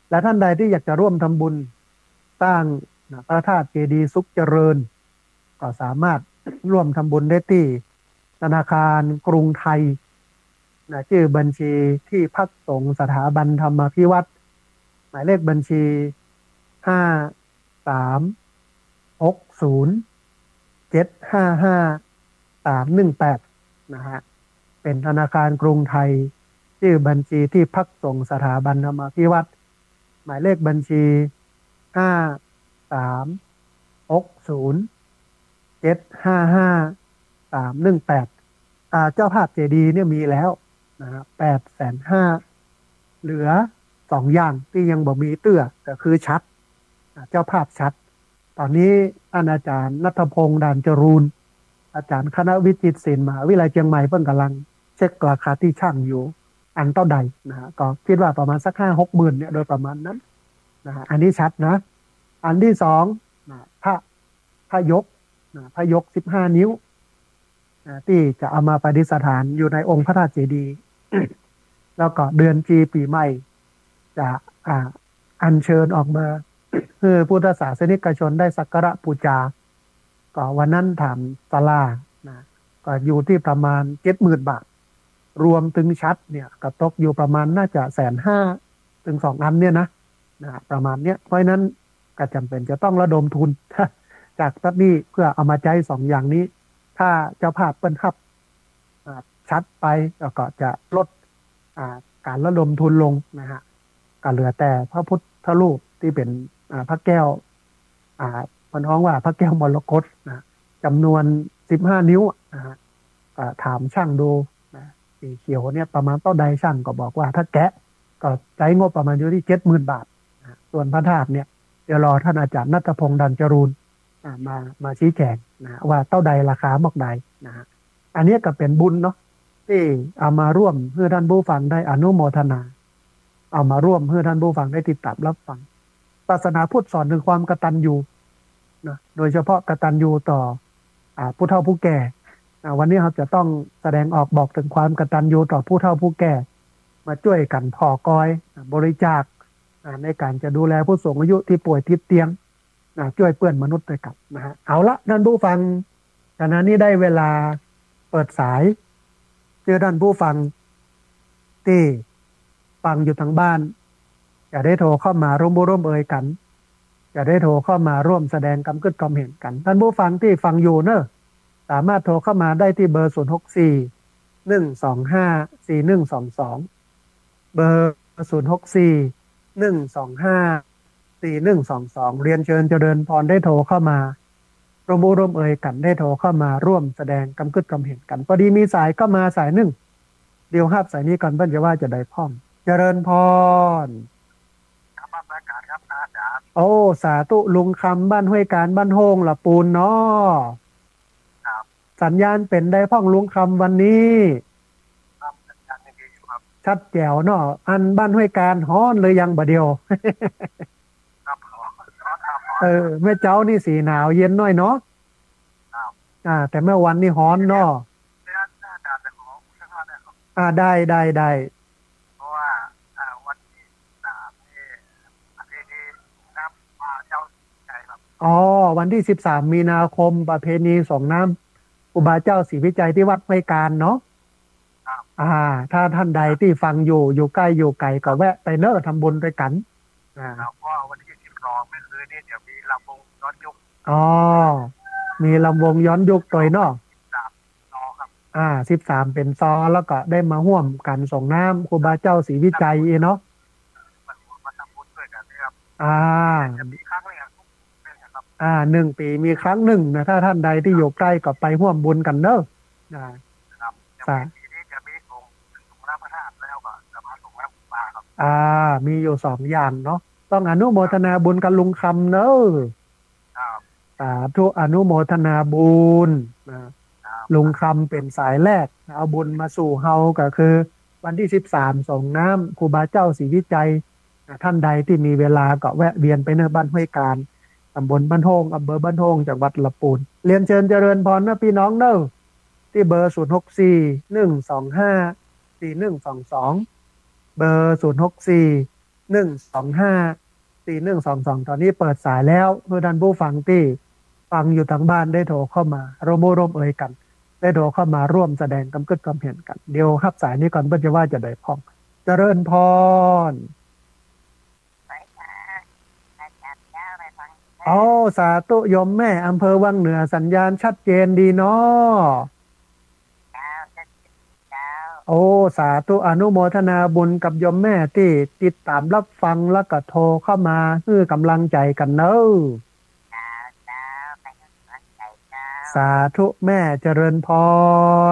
และท่านใดตี้อยากจะร่วมทำบุญสร้างนะ พระธาตุเจดีย์สุขเจริญ ก็สามารถร่วมทำบุญได้ตี้ธนาคารกรุงไทยนะ จื้อบัญชีตี้พักสงฆ์สถาบันธรรมาภิวัฒน์ หมายเลขบัญชี ห้า สาม หก ศูนย์ เจ็ด ห้า ห้า สาม หนึ่ง แปด นะฮะ เป๋นธนาคารกรุงไทย จื้อบัญชีตี้พักสงฆ์สถาบันธรรมาภิวัฒน์ หมายเลขบัญชี ห้า สาม หก ศูนย์ เจ็ด ห้า ห้า สาม หนึ่ง แปด อ่า เจ้าภาพเจดีย์เนี่ยมีแล้วนะฮะ แปดแสนห้า เหลือสองอย่างตี้ยังบ่มีเตื้อ ก็คือฉัตร อ่า เจ้าภาพฉัตร ต๋อนนี้ท่านอาจ๋ารย์ณัฐพงษ์ ด่านจรูญ อาจ๋ารย์คณะวิจิตรศิลป์ มหาวิทยาลัยเจียงใหม่ เปิ้นก่ำลังเช็คราคาตี้ช่างอยู่ อันเต้าใดนะฮะ ก็กึ๊ดว่าประมาณสักห้าหกหมื่นเนี่ย โดยประมาณนั้นนะฮะ อันนี้ฉัตรนะ อันตี้สองนะ พระ พระยกนะ พระยกสิบห้านิ้วนะ ตี้จะเอามาประดิษฐานอยู่ในองค์พระธาตุเจดีย์ แล้วก็เดือนจีปี๋ใหม่ จะ อ่า อัญเชิญออกมา หื้อพุทธศาสนิกชนได้สักการะปู๋จา ก็วันนั้นถามศาลานะ ก็อยู่ตี้ประมาณเจ็ดหมื่นบาท รวมเถิงฉัตรเนี่ย ก็ตกอยู่ประมาณน่าจะแสนห้าเถิงสองอันเนี่ยนะ นะ ประมาณเนี้ย เพราะฉะนั้นก็จ๋ำเป๋นจะต้องระดมทุน จากตรงนี้เพื่อเอามาใจ๊สองอย่างนี้ ถ้าเจ้าภาพเปิ้นฮับ อ่า ฉัตรไป แล้วก็จะลด อ่า ก๋านระดมทุนลงนะฮะ ก็เหลือแต่พระพุทธรูปตี้เป๋น อ่า พระแก้ว อ่า เปิ้นฮ้องว่าพระแก้วมรกตนะ จ๋ำนวนสิบห้านิ้วนะฮะ ก็ถามช่างดูนะ สีเขียวเนี่ยประมาณเต้าใด ช่างก็บอกว่าถ้าแกะก็ใจ๊งบประมาณอยู่ตี้เจ็ดหมื่นบาทนะ ส่วนพระธาตุเนี่ย เดี๋ยวรอท่านอาจารย์ณัฐพงษ์ ดันจรูญ อ่า มา มาชี้แจงนะ ว่าเต้าใดราคาหมอกใดนะฮะ อันนี้ก็เป๋นบุญเนาะ ตี้เอามาร่วมหื้อท่านผู้ฟังได้อนุโมทนา เอามาร่วมหื้อท่านผู้ฟังได้ติดต๋ามรับฟัง ศาสนาพุทธสอนเถิงความกตัญญูนะ โดยเฉพาะกตัญญูต่อ อ่า ผู้เฒ่าผู้แก่นะ วันนี้เฮาจะต้องแสดงออกบอกเถิงความกตัญญูต่อผู้เฒ่าผู้แก่ มาจ้วยกั๋นผ่อกอยนะ บริจาคนะ ในก๋านจะดูแลผู้สูงอายุตี้ป่วยติดเตียง นะ จ้วยเปื้อนมนุษย์ตวยกั๋นนะฮะ เอาละ ท่านผู้ฟัง ขณะนี้ได้เวลาเปิดสาย หื้อท่านผู้ฟังตี้ฟังอยู่ตางบ้าน จะได้โทรเข้ามาร่วมอู้ร่วมเอยกั๋น จะได้โทรเข้ามาร่วมแสดงกำกึ๊ดกำเห็นกั๋น ท่านผู้ฟังตี้ฟังอยู่เน่อ สามารถโทรเข้ามาได้ตี้เบอร์ ศูนย์หกสี่ หนึ่งสองห้า สี่หนึ่งสองสอง เบอร์ ศูนย์หกสี่ หนึ่งสองห้า สี่หนึ่งสองสอง เรียนเชิญเจริญพรได้โทรเข้ามา ร่วมอู้ร่วมเอยกั๋น ได้โทรเข้ามาร่วมแสดงกำกึ๊ดกำเห็นกั๋น พอดีมีสายเข้ามาสายนึ่ง เดี๋ยวฮับสายนี้ก่อน เปิ้นจะว่าจาใดพ่อง เจริญพร นมัสก๋านครับอาจ๋ารย์ โอ้ สาธุ ลุงคำบ้านห้วยการ บ้านโฮ่งละปูนเนาะ ครับ สัญญาณเป๋นใดพ่องลุงคำวันนี้ ครับ สัญญาณยังดีอยู่ครับ ชัดแจ๋วเนาะ อันบ้านห้วยการฮ้อนหรือยังบ่าเดี่ยว ครับ ร้อนครับ ร้อน เออ เมื่อเจ๊านี่สีหนาวเย็นหน้อยเนาะ ครับ อ่า แต่เมื่อวันนี้ฮ้อนเนาะ เดี๋ยว เดี๋ยวอาจ๋ารย์จะขออุทธรณ์นะครับ อ่า ได้ ได้ ได้ เพราะว่า อ่า วันที่สามนี่ ประเพณีน้ำครูบาเจ้าศรีวิชัยครับ อ๋อ วันที่สิบสามมีนาคม ประเพณีส่งน้ำครูบาเจ้าศรีวิชัยตี้วัดห้วยการเนาะ ครับ อ่า ถ้าท่านใดตี้ฟังอยู่ อยู่ใก้อยู่ไก๋ก็แวะไปเน่อ ทำบุญตวยกั๋น อ่า แล้วก็วันที่สิบสองเมื่อคืนนี้เดี๋ยวมีลำวงย้อนยุค อ๋อ มีลำวงย้อนยุคตวยเนาะ สิบสาม ซอครับ อ่า สิบสามเป๋นซอ แล้วก็ได้มาฮ่วมกั๋นส่งน้ำครูบาเจ้าศรีวิชัยเนาะ มา มาทำบุญตวยกั๋นนะครับ อ่า จะมีครั้งหนึ่งครับ อ่า หนึ่งปี๋มีครั้งนึ่งนะ ถ้าท่านใดตี้อยู่ใก้ก็ไปฮ่วมบุญกั๋นเน่อ อ่า ครับ สา จะมี ปีนี้จะมีส่ง ส่งน้ำพระธาตุแล้วก็จะมาส่งน้ำครูบาครับ อ่า มีอยู่สองอย่างเนาะ ต้องอนุโมทนาบุญกับลุงคำเน่อ ครับ สาธุ อนุโมทนาบุญนะ ครับ ลุงคำเป๋นสายแรก เอาบุญมาสู่เฮาก็คือวันที่สิบสามส่งน้ำครูบาเจ้าศรีวิชัยนะ ท่านใดตี้มีเวลาก็แวะเวียนไปเน่อ บ้านห้วยการ ตำบลบ้านโฮ่ง อำเภอบ้านโฮ่ง จังหวัดละปูน เรียนเชิญเจริญพรเน่อพี่น้องเน่อ ตี้เบอร์ ศูนย์หกสี่ หนึ่งสองห้า สี่หนึ่งสองสอง เบอร์ ศูนย์หกสี่ หนึ่งสองห้า สี่หนึ่งสองสอง ต๋อนนี้เปิดสายแล้ว หื้อท่านผู้ฟังตี้ฟังอยู่ตางบ้านได้โทรเข้ามา ร่วมอู้ร่วมเอยกั๋น ได้โทรเข้ามาร่วมแสดงกำกึ๊ดกำเห็นกั๋น เดี๋ยวฮับสายนี้ก่อน เปิ้นจะว่าจาใดพ่อง เจริญพร ไปค่ะ อาจ๋ารย์เจ้า ไปฟัง โอ้ สาธุ โยมแม่ อำเภอวังเหนือ สัญญาณชัดเจนดีเนาะ เจ้า เจ้า โอ้ สาธุ อนุโมทนาบุญกับโยมแม่ตี้ติดต๋ามรับฟัง แล้วก็โทรเข้ามาหื้อก๋ำลังใจ๋กั๋นเน่อ เจ้า เจ้า ไปหื้อก๋ำลังใจ๋เจ้า สาธุแม่ เจริญพ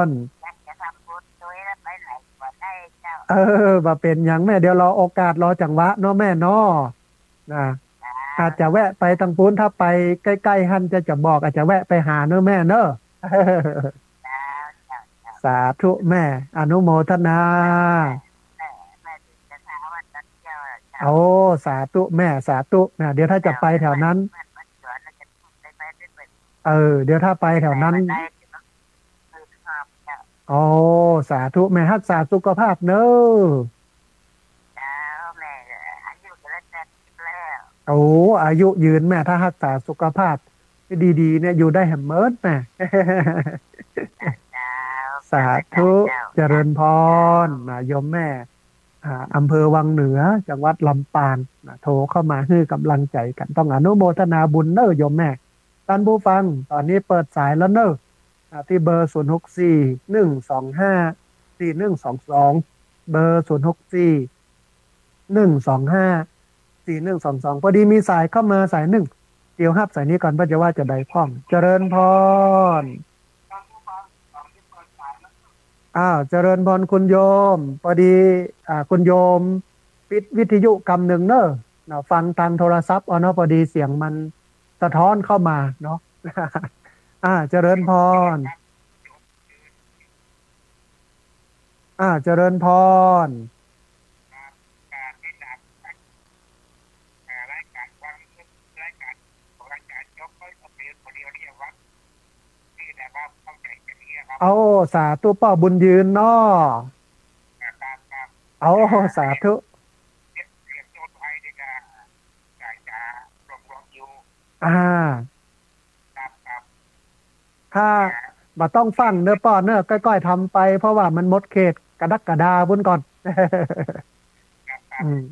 ร อยากจะทำบุญตวยแล้วไปไหนก็ได้เจ้า เออ บ่เป๋นหยังแม่ เดี๋ยวรอโอกาสรอจังหวะเนาะแม่เนาะ นะ อาจจะแวะไปตางปู๊น ถ้าไปใก้ๆ หั้นจะ จะบอก อาจจะแวะไปหาเน่อแม่เน่อ สาธุแม่ อนุโมทนา โอ้ สาธุแม่ สาธุนะ เดี๋ยวถ้าจะไปแถวนั้น เออ เดี๋ยวถ้าไปแถวนั้น โอ้ สาธุแม่ ฮักษาสุขภาพเน่อ เจ้า แม่อายุจะได้แปดสิบแล้ว โอ้ อายุยืนแม่ ถ้าฮักษาสุขภาพดีๆ เนี่ย อยู่ได้แหมเมิดแม่ เจ้า สาธุ เจ้า เจริญพรนะ โยมแม่ อ่า อำเภอวังเหนือ จังหวัดลำปางนะ โทรเข้ามาหื้อก๋ำลังใจ๋กั๋น ต้องอนุโมทนาบุญเน่อโยมแม่ ท่านผู้ฟัง ต๋อนนี้เปิดสายแล้วเน่อ อ่า ตี้เบอร์ ศูนย์หกสี่ หนึ่งสองห้า สี่หนึ่งสองสอง เบอร์ ศูนย์หกสี่ หนึ่งสองห้า สี่หนึ่งสองสอง พอดีมีสายเข้ามาสายนึ่ง เดี๋ยวฮับสายนี้ก่อน เปิ้นจะว่าจาใดพ่อง เจริญพร อ้าว เจริญพรคุณโยม พอดี อ่า คุณโยมปิดวิทยุกำนึ่งเน่อ เนาะ ฟังตางโทรศัพท์เอาเนาะ พอดีเสียงมันสะท้อนเข้ามาเนาะ อ่า เจริญพร อ่า เจริญพร เอา สาธุป้อบุญยืนเนาะ เอา สาธุ อ่า ถ้าบ่ต้องฟั่งเน้อป้อเน้อ ก้อยๆ ทำไป เพราะว่ามันหมดเขตกรกฎาคมปุ้นก่อน อืม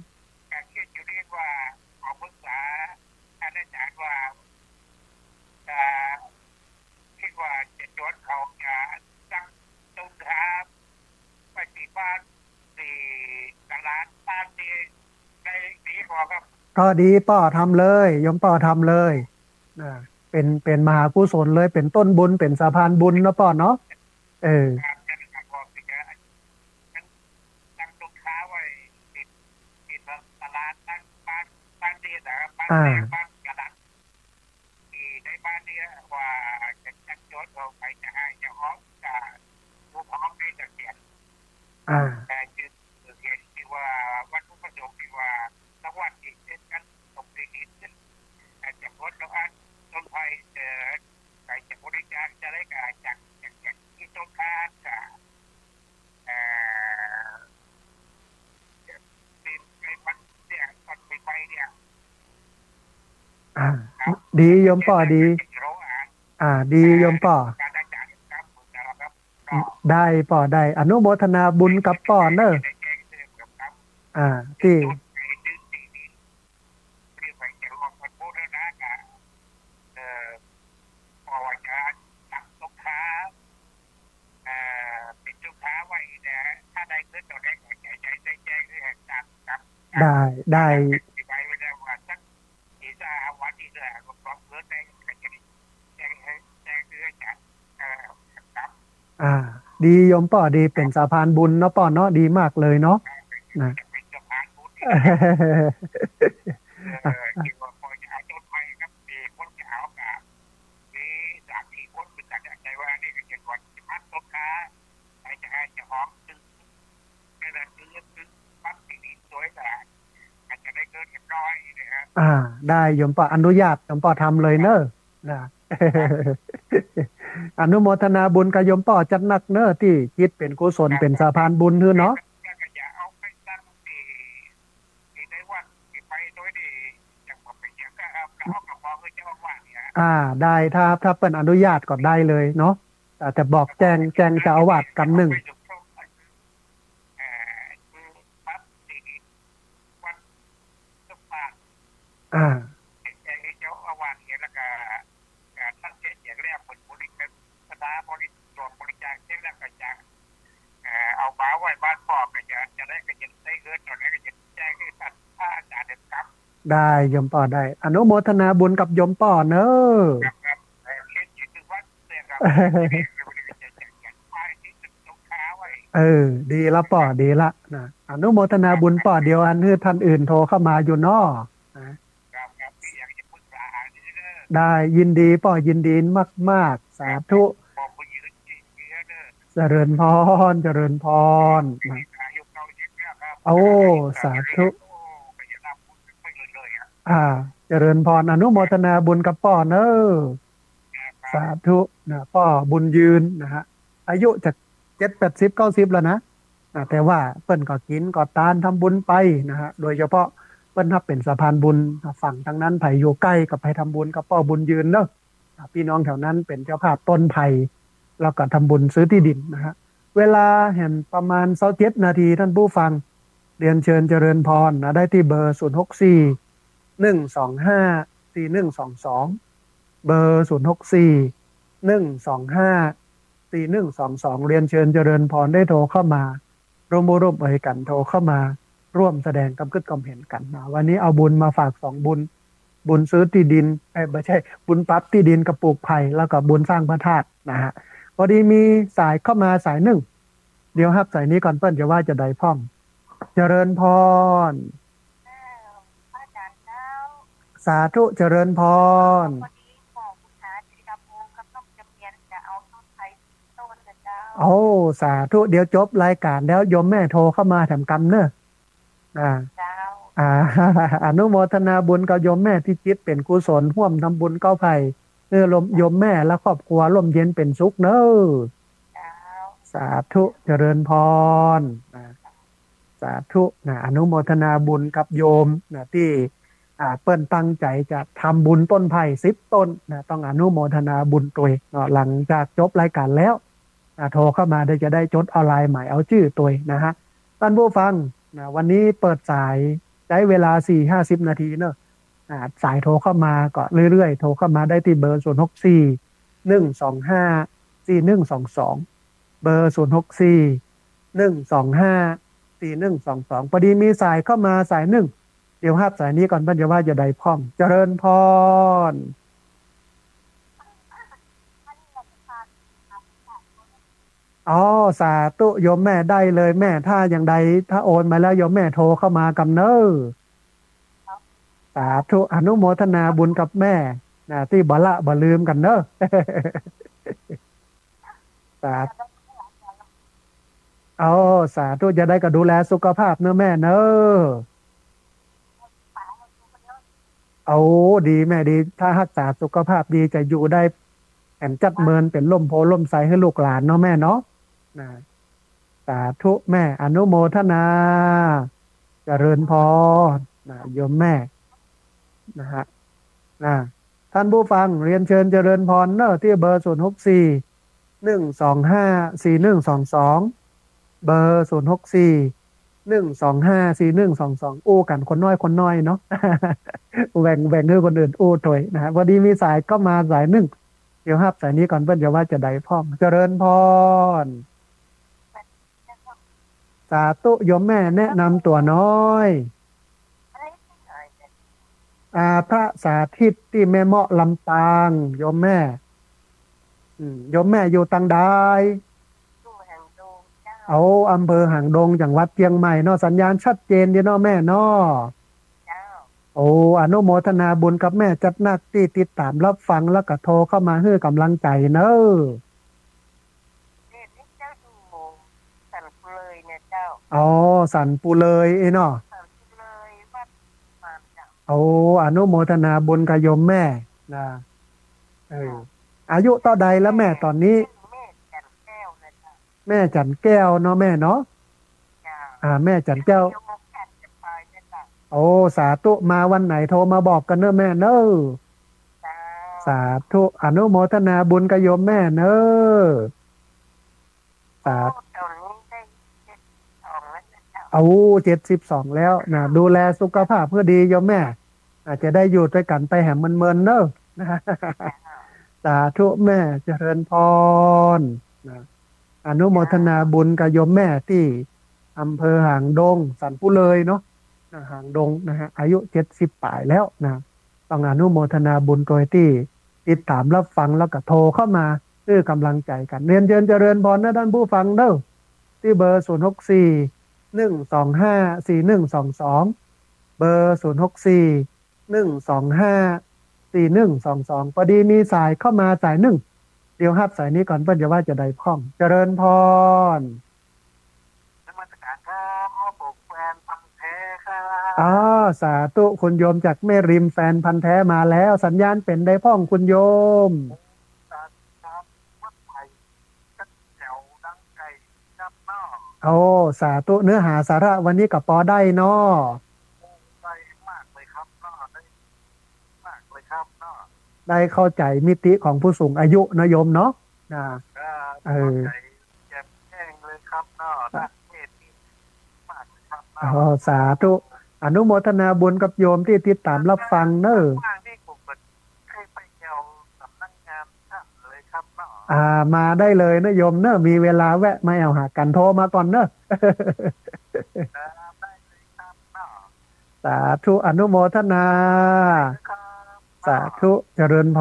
ก็ดีป้อทำเลย โยมป้อทำเลย อ่า เป๋น เป๋นมหากุศลเลย เป๋นต้นบุญ เป๋นสะพานบุญเนาะป้อเนาะ เออ อ่า อ่า อ่า ดีโยมป้อดี อ่า ดีโยมป้อ ได้ป้อได้ อนุโมทนาบุญกับป้อเน้อ อ่า ตี้ ได้ ได้ อ่า ดีโยมป้อดี เป๋นสะพานบุญเนาะป้อเนาะ ดีมากเลยเนาะ นะ อ่า ได้โยมป้ออนุญาต โยมป้อทำเลยเน้อ นะ อนุโมทนาบุญกับโยมป้อจัดหนักเน้อ ตี้จิตเป๋นกุศล เป๋นสะพานบุญหื้อเนาะ อ่า ได้ ถ้า ถ้าเปิ้นอนุญาตก็ได้เลยเนาะ แต่ แต่บอกแจ้ง แจ้งเจ้าอาวาสกำนึ่ง อ่า ได้โยมป้อได้ อนุโมทนาบุญกับโยมป้อเน้อ เออ ดีละป้อ ดีละ นะ อนุโมทนาบุญป้อ เดี๋ยวอันหื้อท่านอื่นโทรเข้ามาอยู่เนาะ นะ ได้ ยินดีป้อ ยินดีมากๆ สาธุ เจริญพร เจริญพร นะ โอ้ สาธุ อ่า เจริญพร อนุโมทนาบุญกับป้อเน้อ สาธุ นะ ป้อบุญยืนนะฮะ อายุจะเจ็ดแปดสิบเก้าสิบแล้วนะ อ่า แต่ว่าเปิ้นก็กิ๋นก็ตานทำบุญไปนะฮะ โดยเฉพาะเปิ้นฮับเป๋นสะพานบุญ ฝั่งตางนั้นใผอยู่ใก้ก็ไปทำบุญกับป้อบุญยืนเน้อ อ่า พี่น้องแถวนั้นเป๋นเจ้าภาพต้นไผ่ แล้วก็ทำบุญซื้อตี้ดินนะฮะ เวลาแหมประมาณซาวเจ็ดนาที ท่านผู้ฟัง เรียนเชิญเจริญพรนะ ได้ตี้เบอร์ ศูนย์หกสี่ หนึ่งสองห้า สี่หนึ่งสองสอง เบอร์ ศูนย์หกสี่ หนึ่งสองห้า สี่หนึ่งสองสอง เรียนเชิญเจริญพรได้โทรเข้ามา ร่วมร่วมเอ่ยกั๋นโทรเข้ามาร่วมแสดงความคิดความเห็นกั๋นนะ วันนี้เอาบุญมาฝากสองบุญ บุญซื้อตี้ดิน เอ้ย บ่ใจ้ บุญปรับตี้ดินกับปลูกไผ่ แล้วก็บุญสร้างพระธาตุนะฮะ พอดีมีสายเข้ามาสายนึ่ง เดี๋ยวฮับสายนี้ก่อน เปิ้นจะว่าจาใดพ่อง เจริญพร เจ้า พระอาจารย์ สาธุ เจริญพร พอดีขอบูชาทีละองค์กับน้องจำเนียนจะเอาต้นไทรต้นนะเจ้า โอ้ สาธุ เดี๋ยวจบรายการแล้วโยมแม่โทรเข้ามาแถมกำเนอะ อ่า เจ้า อ่า อนุโมทนาบุญกับโยมแม่ตี้จิตเป๋นกุศล ฮ่วมทำบุญกับใผ เออ โยมแม่และครอบครัวร่มเย็นเป๋นสุขเนอะ เจ้า สาธุ เจริญพร อ่า สาธุนะ อนุโมทนาบุญกับโยมนะ ตี้ อ่า เปิ้นตั้งใจ๋จะทำบุญต้นไผ่สิบต้นนะ ต้องอนุโมทนาบุญตวยเนาะ หลังจากจบรายการแล้วนะ โทรเข้ามาได้ จะได้จดเอาลายหมายเอาจื้อตวยนะฮะ ต้านผู้ฟังนะ วันนี้เปิดสายใจ๊เวลาสี่ห้าสิบนาทีเนอะ อ่า สายโทรเข้ามาก็เรื่อยๆ โทรเข้ามาได้ตี้เบอร์ ศูนย์หกสี่ หนึ่งสองห้า สี่หนึ่งสองสอง เบอร์ ศูนย์หกสี่ หนึ่งสองห้า สี่หนึ่งสองสอง พอดีมีสายเข้ามาสายนึ่ง เดี๋ยวฮับสายนี้ก่อน เปิ้นจะว่าจะใดพ่อง เจริญพร อ๋อ สาธุ โยมแม่ได้เลยแม่ ถ้าอย่างใด ถ้าโอนมาแล้วโยมแม่โทรเข้ามากำเนอะ สาธุ อนุโมทนาบุญกับแม่นะ ตี้บ่ละบ่ลืมกั๋นเนอะ สาธุ โอ้ สาธุ จะได้ก็ดูแลสุขภาพเนอะแม่เนอะ โอ้ ดีแม่ดี ถ้าฮักษาสุขภาพดีจะอยู่ได้แถมจัดเมินเป๋นร่มโพธิ์ร่มไทรหื้อลูกหลานเนาะแม่เนาะ นะ สาธุแม่ อนุโมทนา เจริญพร นะ โยมแม่ นะฮะ นะ ท่านผู้ฟัง เรียนเชิญเจริญพรเนอะ ตี้เบอร์ ศูนย์หกสี่ หนึ่งสองห้า สี่หนึ่งสองสอง เบอร์ ศูนย์หกสี่ หนึ่งสองห้า สี่หนึ่งสองสอง อู้กั๋นคนน้อยคนน้อยเนาะ แบ่ง แบ่งหื้อคนอื่นอู้ตวยนะฮะ พอดีมีสายเข้ามาสายนึ่ง เดี๋ยวฮับสายนี้ก่อน เปิ้นจะว่าจะใดพ่อง เจริญพร สาธุ โยมแม่แนะนำตั๋วน้อย อ่า พระสาธิตตี้แม่เมาะลำปาง โยมแม่ อืม โยมแม่อยู่ตังใด อยู่หางดงเจ้า โอ้ อำเภอหางดง จังหวัดเจียงใหม่เนาะ สัญญาณชัดเจนดีเนาะแม่เนาะ เจ้า โอ้ อนุโมทนาบุญกับแม่จัดนักตี้ติดต๋ามรับฟังแล้วก็โทรเข้ามาหื้อกำลังใจ๋เนอะ เจ้าอยู่สันปุเลยเนี่ยเจ้า อ๋อ สันปุเลยเนาะ สันปุเลยวัดมานเจ้า โอ้ อนุโมทนาบุญกับโยมแม่นะ เออ อายุเต้าใดแล้วแม่ต๋อนนี้ แม่จันแก้วนะเจ้า แม่จันแก้วเนาะแม่เนาะ เจ้า อ่า แม่จันแก้ว โอ้ สาธุ มาวันไหนโทรมาบอกกั๋นเนอะแม่เนอะ เจ้า สาธุ อนุโมทนาบุญกับโยมแม่เนอะ สาธุ ต๋อนนี้ได้เจ็ดสองแล้วนะเจ้า โอ้ เจ็ดสิบสองแล้วนะ ดูแลสุขภาพหื้อดีโยมแม่ อาจจะได้อยู่ตวยกั๋นไปแหมเมินๆ เนอะ สาธุแม่ เจริญพรนะ อนุโมทนาบุญกับโยมแม่ตี้อำเภอหางดง สันปุเลยเนาะ นะ หางดงนะฮะ อายุเจ็ดสิบป๋ายแล้วนะ ต้องอนุโมทนาบุญตวยตี้ติดต๋ามรับฟังแล้วก็โทรเข้ามาหื้อกำลังใจ๋กั๋น เรียนเชิญเจริญพรนะท่านผู้ฟังเนอะ ตี้เบอร์ ศูนย์หกสี่ หนึ่งสองห้า สี่หนึ่งสองสอง เบอร์ ศูนย์หกสี่ หนึ่งสองห้า สี่หนึ่งสองสอง พอดีมีสายเข้ามาสายนึ่ง เดี๋ยวฮับสายนี้ก่อน เปิ้นจะว่าจะใดพ่อง เจริญพร นมัสการครับ ผมแฟนพันธุ์แท้ครับ อ๋อ สาธุ คุณโยมจากแม่ริม แฟนพันธุ์แท้มาแล้ว สัญญาณเป๋นใดพ่องคุณโยม ครับ วัดไผ่ แจ๋วดังไก่ครับเนาะ โอ้ สาธุ เนื้อหาสาระวันนี้ก็ปอได้เนาะ ได้มากเลยครับเนาะ ได้มากเลยครับเนาะ ได้เข้าใจ๋มิติของผู้สูงอายุนะโยมเนาะ นะ ครับ เออ เข้าใจ๋แจ่มแจ้งเลยครับเนาะ ได้เทศน์ดีมากเลยครับเนาะ อ๋อ สาธุ อนุโมทนาบุญกับโยมตี้ติดต๋ามรับฟังเนอะ ว่างๆ นี่ผมก็เคยไปแจ๋วสำนักงาน ครับ เลยครับเนาะ อ่า มาได้เลยนะโยมเนอะ มีเวลาแวะมาแอ่วหากั๋น โทรมาก่อนเนอะ ครับ ได้เลยครับเนาะ สาธุ อนุโมทนา ครับ สาธุ เจริญพ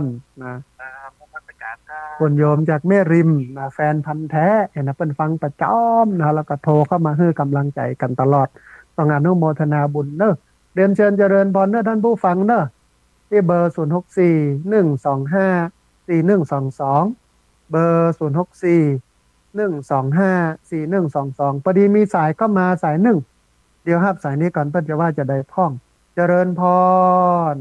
รนะ ครับ นมัสการครับ คุณโยมจากแม่ริมนะ แฟนพันธุ์แท้เห็นนะ เปิ้นฟังประจ๋ำนะ แล้วก็โทรเข้ามาหื้อกำลังใจ๋กั๋นตลอด ต้องอนุโมทนาบุญเนอะ เรียนเชิญเจริญพรเนอะท่านผู้ฟังเนอะ ตี้เบอร์ ศูนย์ หก สี่ หนึ่ง สอง ห้า สี่ หนึ่ง สอง สอง เบอร์ ศูนย์ หก สี่ หนึ่ง สอง ห้า สี่ หนึ่ง สอง สอง ปอดีมีสายเข้ามาสายนึ่ง เดี๋ยวฮับสายนี้ก่อน เปิ้นจะว่าจะใดพ่อง เจริญพร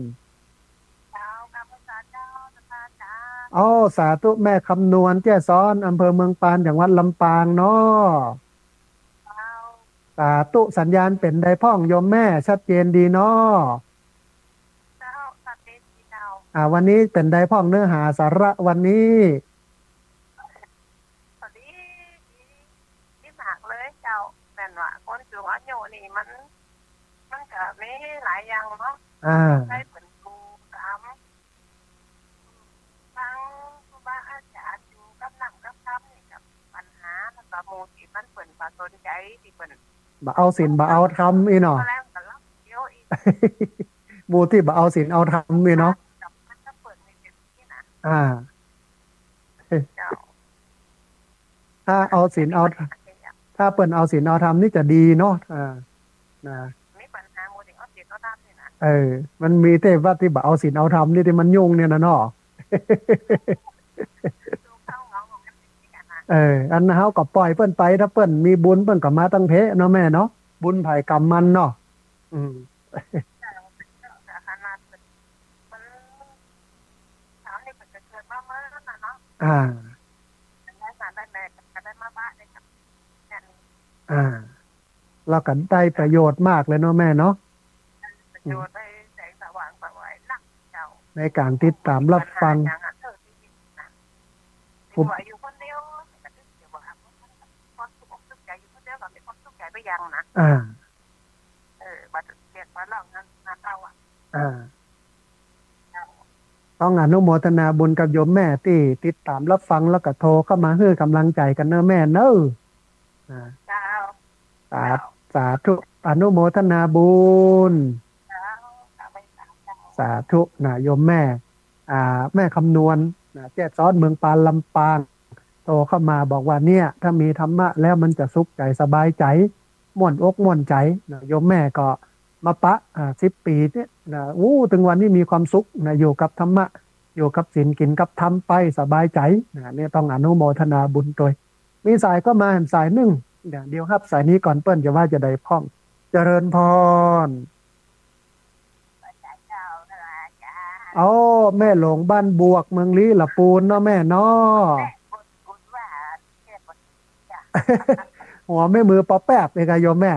เจ้า ข้าพเจ้า เจ้า อาจารย์ อ้อ สาธุ แม่คำนวณ แจ้ซ้อน อำเภอเมืองปาน จังหวัดลำปางเนาะ เจ้า สาธุ สัญญาณเป๋นใดพ่องโยมแม่ ชัดเจนดีเนาะ เจ้า ชัดเจนดีเจ้า อ่า วันนี้เป๋นใดพ่องเนื้อหาสาระวันนี้ ปอดี ดี ดีมากเลยเจ้า แม่นว่าคนสูงอายุนี่มัน มันก็มีหลายอย่างเนาะ อ่า ได้เปิ้นดูต๋าม ฟังครูบาอาจารย์อยู่กับน้ำกับธรรมนี่ก็ปัญหา แล้วก็หมู่ตี้มันเปิ้นบ่สนใจ๋ ตี้เปิ้น บ่เอาศีลบ่เอาธรรมอี้เนาะ ก็แล้วก็รับเดี๋ยวอีก หมู่ตี้บ่เอาศีลเอาธรรมอี้เนาะ กับมันก็เปิ้นมีเต็มตี้นะ อ่า เจ้า ถ้าเอาศีลเอา ถ้าเปิ้นเอาศีลเอาธรรมนี่จะดีเนาะ อ่า นะ มีปัญหาหมู่ตี้เอาศีลเอาธรรมนี่นะ เออ มันมีแต่ว่าตี้บ่เอาศีลเอาธรรมนี่ตี้มันยุ่งเนี่ยนะเนาะ ดูเข้าเงาของมันเป็นที่กันนะ เออ อันเฮาก็ปล่อยเปิ้นไป ถ้าเปิ้นมีบุญเปิ้นก็มาตังเพเนาะแม่เนาะ บุญไผกรรมมันเนาะ อืม เจ้า เจ้า ขนาดเปิ้น มัน เฮานี่เปิ้นก็เกิดมาเมื่อนั้นน่ะเนาะ อ่า ได้มาได้แม่ก็ได้มาบ้านได้กับกัน อ่า แล้วก็ได้ประโยชน์มากเลยเนาะแม่เนาะ ประโยชน์ได้แสงสว่างสวัยนักเจ้า ในการติดต๋ามรับฟัง ปัญหาอย่างนั้นเออ ที่นี่นะ ผม ที่ว่าอยู่คนเดียว ก็คิดว่ามันก็มีความสุขอกสุขใจ๋ อยู่คนเดียวก็มีความสุขใจ๋ไปอย่างนะ อ่า เออ บัดเรียกว่าเล่านั้นมาเล่าอ่ะ อ่า ต้องอนุโมทนาบุญกับโยมแม่ตี้ติดต๋ามรับฟังแล้วก็โทรเข้ามาหื้อกำลังใจ๋กั๋นเนอะแม่เนอะ อ่า เจ้า สา เจ้า สาธุ อนุโมทนาบุญ เจ้า สาธุ สาธุนะโยมแม่ อ่า แม่คำนวณนะ แจ้ซ้อน เมืองปาน ลำปาง โทรเข้ามาบอกว่าเนี่ย ถ้ามีธรรมะแล้วมันจะสุขใจ๋สบายใจ๋ ม่วนอกม่วนใจ๋นะ โยมแม่ก็มาปะ อ่า สิบปี๋เนี่ยนะ อู้ ถึงวันนี้มีความสุขนะ อยู่กับธรรมะ อยู่กับศีล กิ๋นกับธรรมไปสบายใจ๋นะ เนี่ยต้องอนุโมทนาบุญตวย มีสายเข้ามาแหมสายนึ่ง เดี๋ยว เดี๋ยวฮับสายนี้ก่อน เปิ้นจะว่าจะใดพ่อง เจริญพร เจ้า เอ้า แม่หลวงบ้านบวก เมืองลี้ละปูนเนาะแม่เนาะ แม่บุญ บุญว่า แม่บุญ จ้ะ หัวแม่มือปอแป๊บเองอะโยมแม่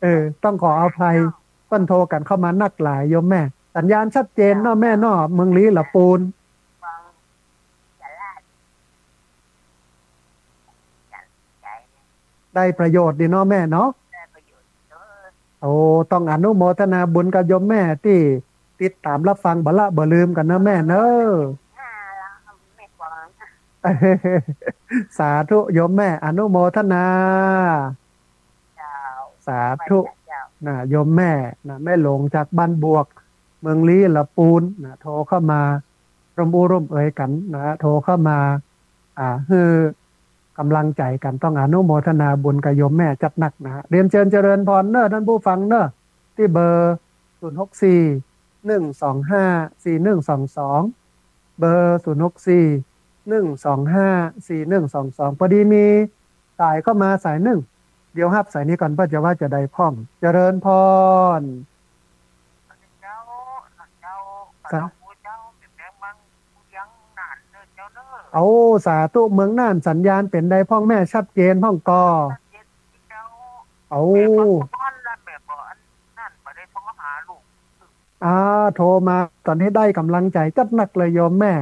เออ ต้องขออภัย เปิ้นโทรกั๋นเข้ามานักหลายโยมแม่ สัญญาณชัดเจนเนาะแม่เนาะ เมืองลี้ละปูน ฟัง จะลาด ได้ประโยชน์ดีเนาะแม่เนาะ ได้ประโยชน์เด้อ โอ้ ต้องอนุโมทนาบุญกับโยมแม่ตี้ติดต๋ามรับฟังบ่ละบ่ลืมกั๋นเนอะแม่เนอะ ห้าละ แม่กวาง สาธุโยมแม่ อนุโมทนา เจ้า สาธุ เจ้า นะโยมแม่นะ แม่หลวงจากบ้านบวก เมืองลี้ละปูนนะ โทรเข้ามาร่วมอู้ร่วมเอยกั๋นนะ โทรเข้ามา อ่า หื้อ ก๋ำลังใจ๋กั๋น ต้องอนุโมทนาบุญกับโยมแม่จัดนักนะฮะ เรียนเชิญเจริญพรเนอะท่านผู้ฟังเนอะ ตี้เบอร์ ศูนย์ หก สี่ หนึ่ง สอง ห้า สี่ หนึ่ง สอง สอง เบอร์ ศูนย์ หก สี่ หนึ่ง สอง ห้า สี่ หนึ่ง สอง สอง ปอดีมีสายเข้ามาสายนึ่ง เดี๋ยวฮับสายนี้ก่อน เปิ้นจะว่าจะใดพ่อง เจริญพร เจ้า เจ้า สา เจ้า เจ้า เมืองน่านเด้อเจ้าเด้อ โอ้ สาธุ เมืองน่าน สัญญาณเป๋นใดพ่องแม่ ชัดเจนพ่องก่อ ชัดเจนเจ้า โอ้ แม่ก็ทุกวันละ แม่ก็อันนั้นบ่ได้โทรหาลูก อ่า โทรมาต๋อนนี้ได้ก๋ำลังใจ๋จัดนักเลยโยมแม่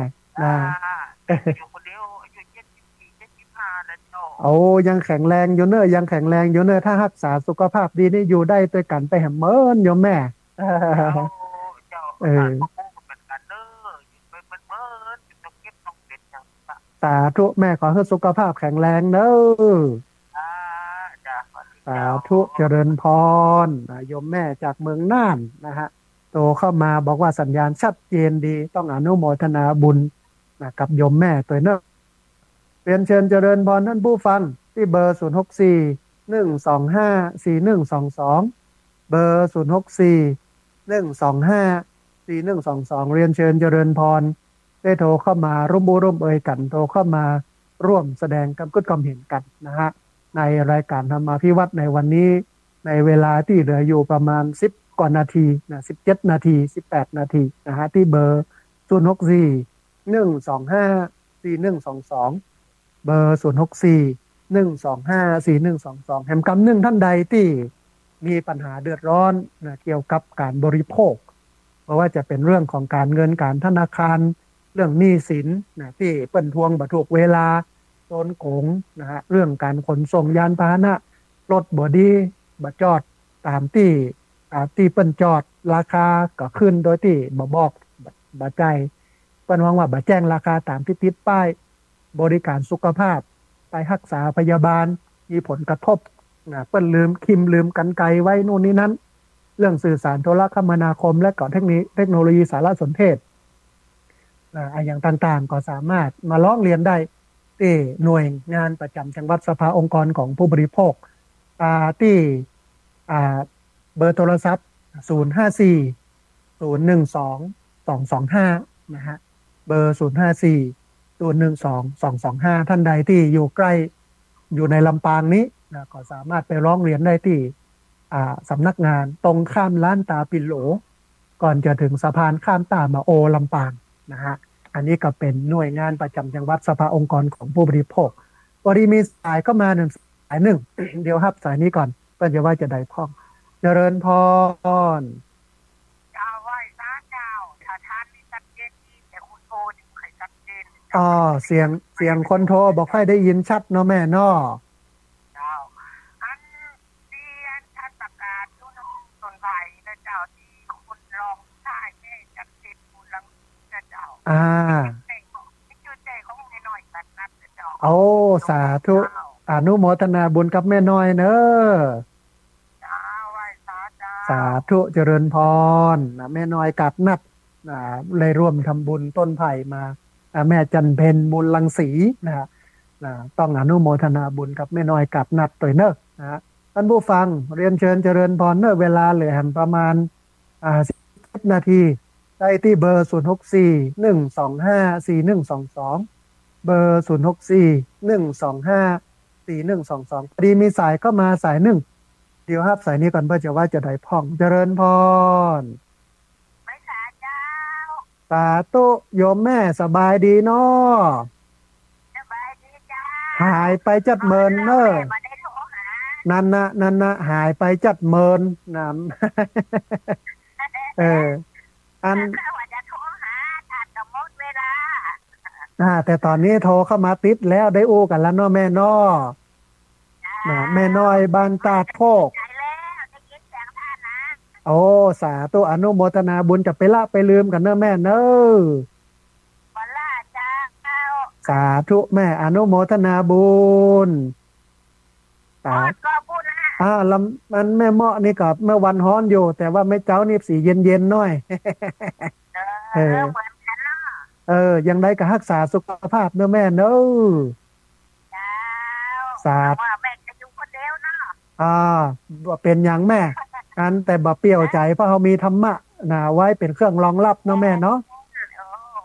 นะ อ่า อยู่คนเดียว อายุเจ็ดสิบสี่ เจ็ดสิบห้าแล้วเจ้า โอ้ ยังแข็งแรงอยู่เน่อ ยังแข็งแรงอยู่เน่อ ถ้าฮักษาสุขภาพดีนี่อยู่ได้ตวยกั๋นไปแหมเมินโยมแม่ เจ้า เจ้า เออ อาจารย์ก็พูดเหมือนกันเด้อ อยู่ไปเมินๆ อยู่ต้องเก็บต้องเป็นอย่างนี้ปะ สาธุ แม่ขอหื้อสุขภาพแข็งแรงเด้อ อ่า จ้ะ สวัสดี สาธุ เจ้า เจริญพร อ่า โยมแม่จากเมืองน่านนะฮะ โทรเข้ามาบอกว่าสัญญาณชัดเจนดี ต้องอนุโมทนาบุญนะ กับโยมแม่ตวยเนาะ เรียนเชิญเจริญพรท่านผู้ฟัง ตี้เบอร์ ศูนย์ หก สี่ หนึ่ง สอง ห้า สี่ หนึ่ง สอง สอง เบอร์ ศูนย์ หก สี่ หนึ่ง สอง ห้า สี่ หนึ่ง สอง สอง เรียนเชิญเจริญพร ได้โทรเข้ามาร่วมอู้ร่วมเอยกั๋น โทรเข้ามาร่วมแสดงกำกึ๊ดความเห็นกั๋นนะฮะ ในรายการธรรมาภิวัฒน์ในวันนี้ ในเวลาตี้เหลืออยู่ประมาณ สิบ กว่านาทีนะ สิบเจ็ด นาที สิบแปด นาทีนะฮะ ตี้เบอร์ ศูนย์ หก สี่ หนึ่ง สอง ห้า สี่ หนึ่ง สอง สอง เบอร์ ศูนย์ หก สี่ หนึ่ง สอง ห้า สี่ หนึ่ง สอง สอง แหมกำนึ่งต้านใดตี้มีปัญหาเดือดร้อนนะ เกี่ยวกับก๋านบริโภค บ่ว่าจะเป๋นเรื่องของก๋านเงินก๋านธนาคาร เรื่องหนี้สินนะ ตี้เปิ้นทวงบ่ถูกเวลา โดนโก๋งนะฮะ เรื่องก๋านขนส่งยานพาหนะ รถบ่ดี บ่จอดต๋ามตี้ ต๋ามตี้เปิ้นจอด ราคาก็ขึ้นโดยตี้บ่บอก บ่จ่าย เปิ้นฮ้องว่าบ่แจ้งราคาต๋ามตี้ติดป้าย บริก๋านสุขภาพ ไปฮักษาพยาบาล มีผลกระทบนะ เปิ้นลืมครีม ลืมกรรไกรไว้ นู่นนี่นั้น เรื่องสื่อสารโทรคมนาคม และก็เทคโน เทคโนโลยีสารสนเทศนะ อะหยังต่างๆ ก็สามารถมาร้องเรียนได้ตี้หน่วยงานประจ๋ำจังหวัด สภาองค์กรของผู้บริโภค อ่า ตี้ อ่า เบอร์โทรศัพท์ ศูนย์ ห้า สี่ ศูนย์ หนึ่ง สอง สอง สอง ห้า นะฮะ เบอร์ ศูนย์ ห้า สี่ ศูนย์ หนึ่ง สอง สอง สอง ห้า ต้านใดตี้อยู่ใก้ อยู่ในลำปางนี้นะ ก็สามารถไปร้องเรียนได้ตี้ อ่า สำนักงานตรงข้ามร้านต๋าปิ่นโหล ก่อนจะเถิงสะพานข้ามต้าหมาโอลำปางนะฮะ อันนี้ก็เป๋นหน่วยงานประจ๋ำจังหวัด สภาองค์กรของผู้บริโภค พอดีมีสายเข้ามานึ่งสายนึ่ง เดี๋ยวฮับสายนี้ก่อน เปิ้นจะว่าจะใดพ่อง เจริญพร เจ้า ไหว้สาเจ้า ถ้าต้านมีชัดเจนดี แต่คนโทรนี่บ่ค่อยชัดเจน อ๋อ เสียง เสียงคนโทรบ่ค่อยได้ยินชัดเนาะแม่เนาะ เจ้า อันเรียนท่านประกาศอยู่นำต้นไผ่นะเจ้า ตี้คนร้องใต้แม่จันเพ็ญ มูลรังสีนะเจ้า อ่า แต่งของ ชื่อแต่ของแม่น้อยกัดนัดนะเจ้า โอ้ สาธุ เจ้า อนุโมทนาบุญกับแม่น้อยเน้อ เจ้า ไหว้สาเจ้า สาธุ เจริญพรนะ แม่น้อยกัดนัดนะ ได้ร่วมทำบุญต้นไผ่มา อ่า แม่จันเพ็ญ มูลรังสีนะฮะ นะ ต้องอนุโมทนาบุญกับแม่น้อยกัดนัดตวยเน้อนะฮะ ท่านผู้ฟัง เรียนเชิญเจริญพรเน้อ เวลาเหลือแหมประมาณ อ่า สิบนาที ได้ตี้เบอร์ ศูนย์ หก สี่ หนึ่ง สอง ห้า สี่ หนึ่ง สอง สอง เบอร์ ศูนย์ หก สี่ หนึ่ง สอง ห้า สี่ หนึ่ง สอง สอง พอดีมีสายเข้ามาสายนึ่ง เดี๋ยวฮับสายนี้ก่อน เปิ้นจะว่าจะใดพ่อง เจริญพร ไหว้สาเจ้า สาธุ โยมแม่สบายดีเนาะ สบายดีเจ้า หายไปจัดเมินเน้อ แม่บ่ได้โทรหา นั่นนะ นั่นนะ หายไปจัดเมินนะ เออ อัน ข้าว่าจะโทรหา ถ้าจะหมดเวลา อ่า แต่ต๋อนนี้โทรเข้ามาติดแล้ว ได้อู้กั๋นแล้วเนาะแม่เนาะ นะ แม่น้อยบ้านตาดโคก ใจแล้ว ได้ยินเสียงท่านนะ โอ้ สาธุ อนุโมทนาบุญ จะไปละไปลืมกั๋นเน้อแม่เน้อ บ่ละเจ้า สาธุแม่ อนุโมทนาบุญ สา ก็พูดนะ อ่า ลำ มันแม่เมาะนี่ก็เมื่อวันฮ้อนอยู่ แต่ว่าแม่เจ๊านี่สีเย็นๆ หน้อย เออ เออ เหมือนกั๋นเนาะ เออ อย่างใดก็ฮักษาสุขภาพเน้อแม่เน้อ เจ้า สาธุ ว่าแม่จะอยู่คนเดียวเนาะ อ่า บ่เป๋นหยังแม่ อันแต่บ่เปลี่ยวใจ๋ เพราะเฮามีธรรมะนะ ไว้เป๋นเครื่องรองรับเนาะแม่เนาะ โอ้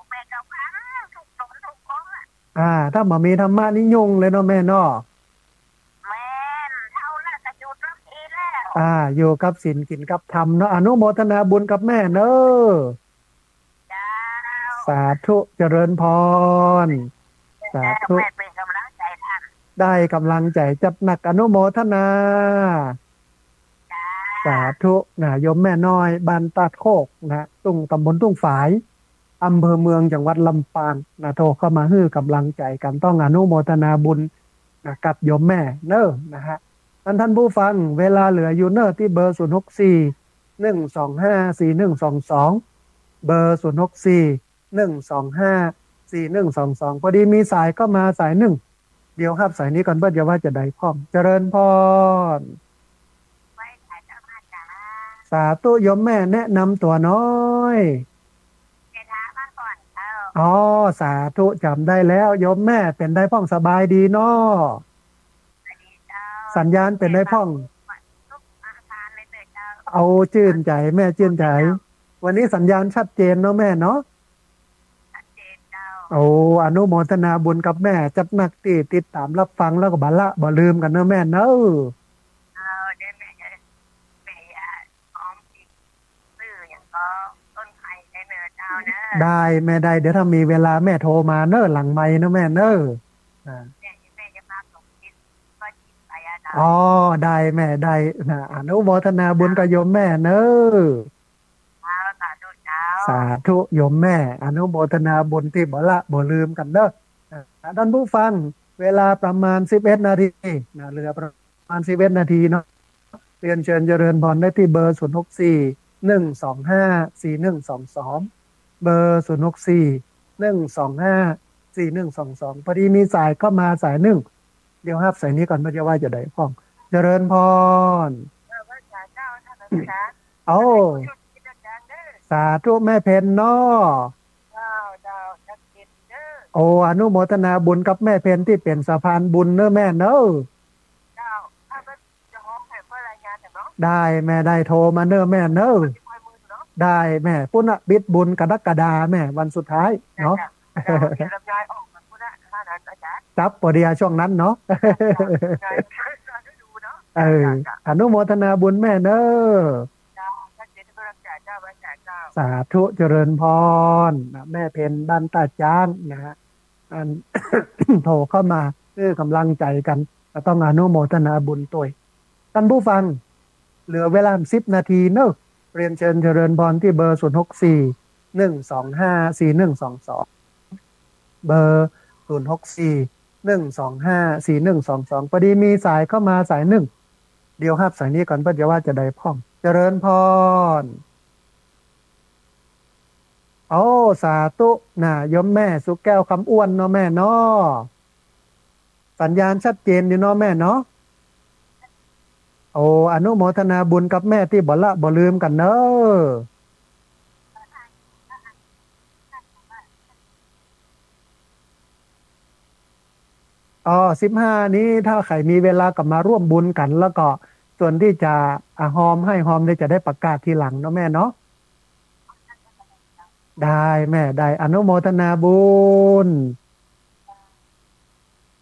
แม่ก็ฟังทุกคนทุกคนอะ อ่า ถ้าบ่มีธรรมะนี่ยุ่งเลยเนาะแม่เนาะ แม่น เฒ่าแล้วก็อยู่ตรงนี้แล้ว อ่า อยู่กับศีลกิ๋นกับธรรมเนาะ อนุโมทนาบุญกับแม่เน้อ เจ้า สาธุ เจริญพร สาธุ แม่เป๋นก๋ำลังใจ๋ท่าน ได้ก๋ำลังใจ๋จัดหนัก อนุโมทนา เจ้า สาธุนะ โยมแม่น้อย บ้านตาดโคกนะ ตุ้ง ตำบลตุ้งฝาย อำเภอเมือง จังหวัดลำปางนะ โทรเข้ามาหื้อก๋ำลังใจ๋กั๋น ต้องอนุโมทนาบุญนะ กับโยมแม่เน้อนะฮะ อันท่านผู้ฟัง เวลาเหลืออยู่เน้อ ตี้เบอร์ ศูนย์ หก สี่ หนึ่ง สอง ห้า สี่ หนึ่ง สอง สอง เบอร์ ศูนย์ หก สี่ หนึ่ง สอง ห้า สี่ หนึ่ง สอง สอง พอดีมีสายเข้ามาสายนึ่ง เดี๋ยวฮับสายนี้ก่อน เปิ้นจะว่าจะใดพ่อง เจริญพร ไหว้สาเจ้ามาจ้า สาธุ โยมแม่แนะนำตั๋วหน้อย เศรษฐามาก่อนเจ้า อ๋อ สาธุ จ๋ำได้แล้ว โยมแม่เป๋นใดพ่อง สบายดีเนาะ สวัสดีเจ้า สัญญาณเป๋นใดพ่อง ทุกอาคารเลยเจ้า เอา จื้นใจ๋แม่ จื้นใจ๋ วันนี้สัญญาณชัดเจนเนาะแม่เนาะ ชัดเจนเจ้า โอ้ อนุโมทนาบุญกับแม่ จัดนักตี้ติดต๋ามรับฟังแล้วก็บ่ละบ่ลืมกั๋นเนาะแม่เนาะ เจ้า เดี๋ยวแม่จะ แม่จะพร้อมติดซื้ออย่างก็ต้นไผ่ได้เนอะเจ้าเนอะ ได้แม่ได้ เดี๋ยวถ้ามีเวลาแม่โทรมาเนอะ หลังไมค์เนอะแม่เนอะ อ่า แม่ แม่จะมาส่งติดก็ติดไปอะเจ้า อ๋อ ได้แม่ได้นะ อนุโมทนาบุญกับโยมแม่เนอะ เจ้า สาธุเจ้า สาธุโยมแม่ อนุโมทนาบุญตี้บ่ละบ่ลืมกั๋นเนอะ อ่า ท่านผู้ฟัง เวลาประมาณสิบเอ็ดนาทีนะ เหลือประมาณสิบเอ็ดนาทีเนาะ เรียนเชิญเจริญพรได้ที่เบอร์ ศูนย์หกสี่ หนึ่งสองห้า สี่หนึ่งสองสอง เบอร์ ศูนย์หกสี่ หนึ่งสองห้า สี่หนึ่งสองสอง พอดีมีสายเข้ามาสายนึ่ง เดี๋ยวฮับสายนี้ก่อน เปิ้นจะว่าจะใดพ่อง เจริญพร เออ พระอาจารย์เจ้า ท่านอาจารย์ โอ้ ช่วยคิดอาจารย์เด้อ สาธุแม่เพ็ญเนาะ เจ้า เจ้า ชัดเจนเด้อ โอ้ อนุโมทนาบุญกับแม่เพ็ญตี้เป๋นสะพานบุญเนอะแม่เนอะ เจ้า ถ้ามันจะฮ้องแผ่เพื่อรายงานเถอะเนาะ ได้แม่ได้ โทรมาเนอะแม่เนอะ ไม่ค่อยมืดเนาะ ได้แม่ ปุ้นน่ะ ปิดบุญกรกฎาแม่ วันสุดท้ายเนาะ เจ้า เจ้า เดี๋ยวลำไยออกมาปุ้นน่ะ ถ้านั้นอาจารย์ จับปอดีอะช่วงนั้นเนาะ เจ้า เจ้า ฤดูเนาะ เออ เจ้า เจ้า อนุโมทนาบุญแม่เนอะ เจ้า ชัดเจนทุกกำลังใจเจ้า ไว้ใจเจ้า สาธุเจริญพรนะ แม่เพ็ญบ้านต้าจ๊างนะฮะ อัน โทรเข้ามา เออ กำลังใจกั๋น ก็ต้องอนุโมทนาบุญตวย ท่านผู้ฟัง เหลือเวลาสิบนาทีเนอะ เรียนเชิญเจริญพรที่เบอร์ ศูนย์หกสี่ หนึ่งสองห้า สี่หนึ่งสองสอง เบอร์ ศูนย์หกสี่ หนึ่งสองห้า สี่หนึ่งสองสอง พอดีมีสายเข้ามาสายนึ่ง เดี๋ยวฮับสายนี้ก่อน เปิ้นจะว่าจะใดพ่อง เจริญพร โอ้ สาธุนะ โยมแม่สุแก้วคำอ้วนเนาะแม่เนาะ สัญญาณชัดเจนอยู่เนาะแม่เนาะ โอ้ อนุโมทนาบุญกับแม่ตี้บ่ละบ่ลืมกั๋นเนอะ อ๋อ สิบห้านี้ถ้าใผมีเวลาก็มาร่วมบุญกั๋น แล้วก็ส่วนตี้จะ อ่ะ ฮอมให้ฮอมเนี่ยจะได้ประกาศทีหลังเนาะแม่เนาะ ได้แม่ได้ อนุโมทนาบุญ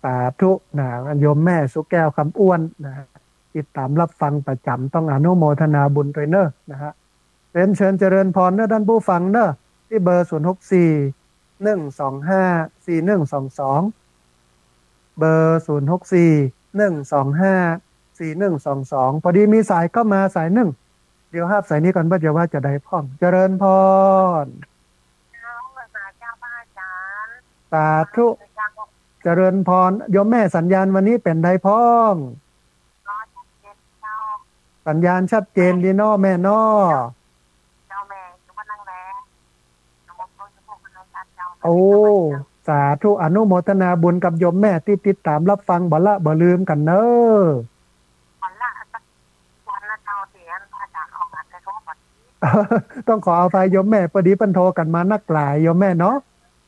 สาธุนะ โยมแม่สุแก้วคำอ้วนนะฮะ ติดต๋ามรับฟังประจ๋ำ ต้องอนุโมทนาบุญตวยเนอะนะฮะ เรียนเชิญเจริญพรเนอะท่านผู้ฟังเนอะ ที่เบอร์ ศูนย์หกสี่ หนึ่งสองห้า สี่หนึ่งสองสอง เบอร์ ศูนย์หกสี่ หนึ่งสองห้า สี่หนึ่งสองสอง พอดีมีสายเข้ามาสายนึ่ง เดี๋ยวฮับสายนี้ก่อน เปิ้นจะว่าจะใดพ่อง เจริญพร เจ้า สาธุ เจริญพร โยมแม่สัญญาณวันนี้เป๋นใดพ่อง สัญญาณชัดเจนดีเนาะแม่เนาะ โอ้ สาธุ อนุโมทนาบุญกับโยมแม่ตี้ติดต๋ามรับฟังบ่ละบ่ลืมกั๋นเนอะ ต้องขออภัยโยมแม่ พอดีเปิ้นโทรกั๋นมานักหลายโยมแม่เนาะ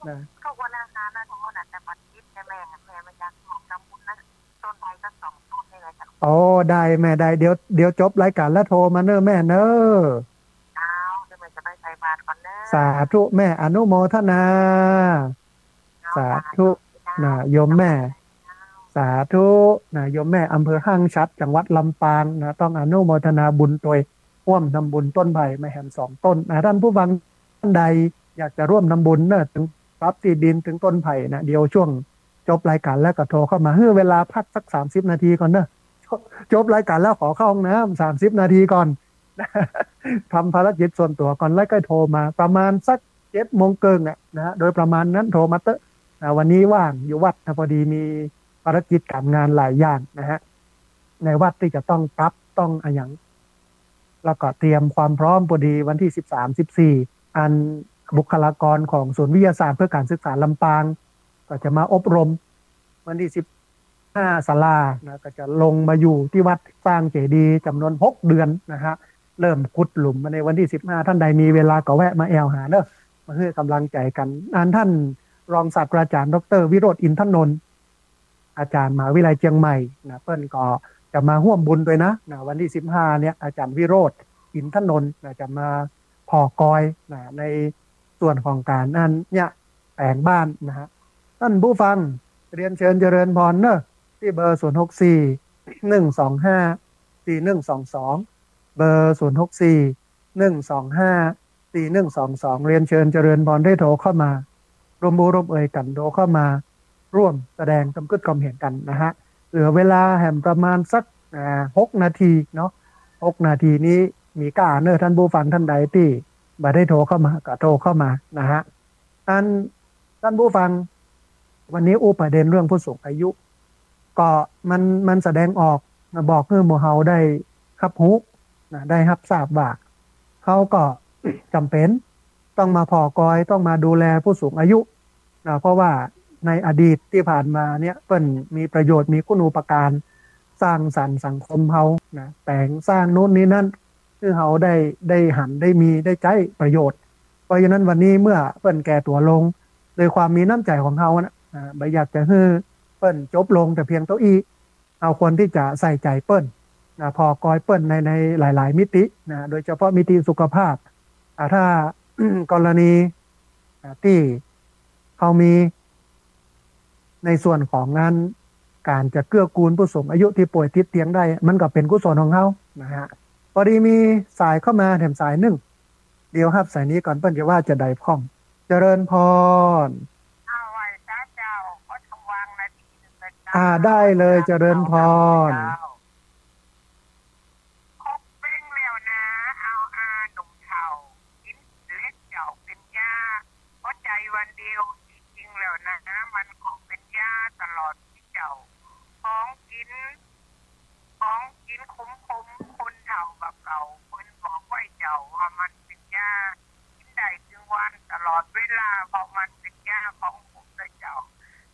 นะ ทุกวันอังคารนะ โทรนะ แต่วันอาทิตย์เนี่ยแม่ แม่ไม่อยากออกทำบุญนะ ต้นไทรสักสองต้นนี่แหละจ้ะ โอ้ ได้แม่ได้ เดี๋ยว เดี๋ยวจบรายการแล้วโทรมาเนอะแม่เนอะ เจ้า เดี๋ยวแม่จะไปใส่บาตรก่อนเนอะ สาธุแม่ อนุโมทนา เจ้า สาธุ สาธุ นะ โยมแม่ สาธุ นะ โยมแม่ อำเภอห้างฉัตร จังหวัดลำปางนะ ต้องอนุโมทนาบุญตวย ฮ่วมทำบุญต้นไผ่มาแหมสองต้นนะ ท่านผู้ฟังท่านใดอยากจะร่วมทำบุญเนอะ ตึงปรับตี้ดิน ตึงต้นไผ่นะ เดี๋ยวช่วงจบรายการแล้วก็โทรเข้ามา หื้อเวลาพักสักสามสิบนาทีก่อนเนอะ จบรายการแล้วขอเข้าห้องน้ำสามสิบนาทีก่อน ทำภารกิจส่วนตั๋วก่อน แล้วก็โทรมาประมาณสักเจ็ดโมงเกิ่งอะนะฮะ โดยประมาณนั้นโทรมาเต๊อะนะ วันนี้ว่างอยู่วัดนะ พอดีมีภารกิจก๋านงานหลายอย่างนะฮะ ในวัดตี้จะต้องปรับต้องอะหยัง แล้วก็เตรียมความพร้อม พอดีวันตี้สิบสาม สิบสี่ อันบุคลากรของศูนย์วิทยาศาสตร์เพื่อการศึกษาลำปาง ก็จะมาอบรมวันตี้สิบห้า ศาลานะ ก็จะลงมาอยู่ตี้วัดสร้างเจดีย์จ๋ำนวนหกเดือนนะฮะ เริ่มขุดหลุมมาในวันตี้สิบห้า ท่านใดมีเวลาก็แวะมาแอวหาเนอะ มาหื้อกำลังใจ๋กั๋น อันท่านรองศาสตราจารย์ดอกเตอร์วิโรจน์ อินทนนท์ อาจ๋ารย์มหาวิทยาลัยเจียงใหม่นะ เปิ้นก็จะมาฮ่วมบุญตวยนะ นะ วันตี้สิบห้าเนี่ย อาจ๋ารย์วิโรจน์ อินทนนท์นะ จะมาผ่อกอยนะ ในส่วนของก๋านอันเยียะแป๋งบ้านนะฮะ ต้านผู้ฟัง เรียนเจิญเจริญพรเนาะ ตี้เบอร์ ศูนย์หกสี่ หนึ่งสองห้า สี่หนึ่งสองสอง เบอร์ ศูนย์หกสี่ หนึ่งสองห้า สี่หนึ่งสองสอง เรียนเจิญเจริญพรได้โทรเข้ามา ร่วมอู้ร่วมเอยกั๋นโทรเข้ามา ร่วมแสดงกำกึ๊ดความเห็นกั๋นนะฮะ เหลือเวลาแหมประมาณสัก อ่า หกนาทีเนาะ หกนาทีนี้มีก้าเนาะ ต้านผู้ฟังต้านใดตี้บ่ได้โทรเข้ามาก็โทรเข้ามานะฮะ อัน ต้านผู้ฟัง วันนี้อู้ประเด็นเรื่องผู้สูงอายุ ก็มัน มันแสดงออกนะ บอกหื้อหมู่เฮาได้ฮับฮู้นะ ได้ฮับทราบว่า เขาก็ จ๋ำเป๋นต้องมาผ่อกอย ต้องมาดูแลผู้สูงอายุนะ เพราะว่าในอดีตตี้ผ่านมาเนี่ย เปิ้นมีประโยชน์ มีคุณูปการ สร้างสรรค์สังคมเฮานะ แป๋งสร้างโน้นนี่นั่น หื้อเฮาได้ ได้หัน ได้มี ได้ใจ๊ประโยชน์ เพราะฉะนั้นวันนี้เมื่อเปิ้นแก่ตั๋วลง โดยความมีน้ำใจ๋ของเฮานะ อ่า บ่อยากจะหื้อเปิ้นจบลงแต่เพียงเต้าอี้ เฮาควรตี้จะใส่ใจ๋เปิ้นนะ ผ่อกอยเปิ้นใน ในหลายๆ มิตินะ โดยเฉพาะมิติสุขภาพ อ่า ถ้า กรณี อ่า ตี้เฮามีในส่วนของงานก๋านจะเกื้อกูลผู้สูงอายุตี้ป่วยติดเตียงได้ มันก็เป๋นกุศลของเฮานะฮะ พอดีมีสายเข้ามาแถมสายนึ่ง เดี๋ยวฮับสายนี้ก่อน เปิ้นจะว่าจาใดพ่อง เจริญพร เอาไหว้พระเจ้า ขอทวงนาทีนึ่งนะเจ้า อ่า ได้เลย เจริญพร เจ้า ครบเบ้งแล้วนะ เอาอาหนุ่มเฒ่า กิ๋นเล็กเจ้าเป๋นยา หัวใจ๋วันเดียว ตี้จริงแล้วนะ มันก็เป๋นยาตลอดปี๋เจ้า ของกิ๋น ของกิ๋นขมๆ คนเฒ่าบ่าเก่า เปิ้นบอกไว้เจ้า ว่ามันเป๋นยา กิ๋นได้ตึงวันตลอดเวลา เพราะมันเป๋นยาของขมนะเจ้า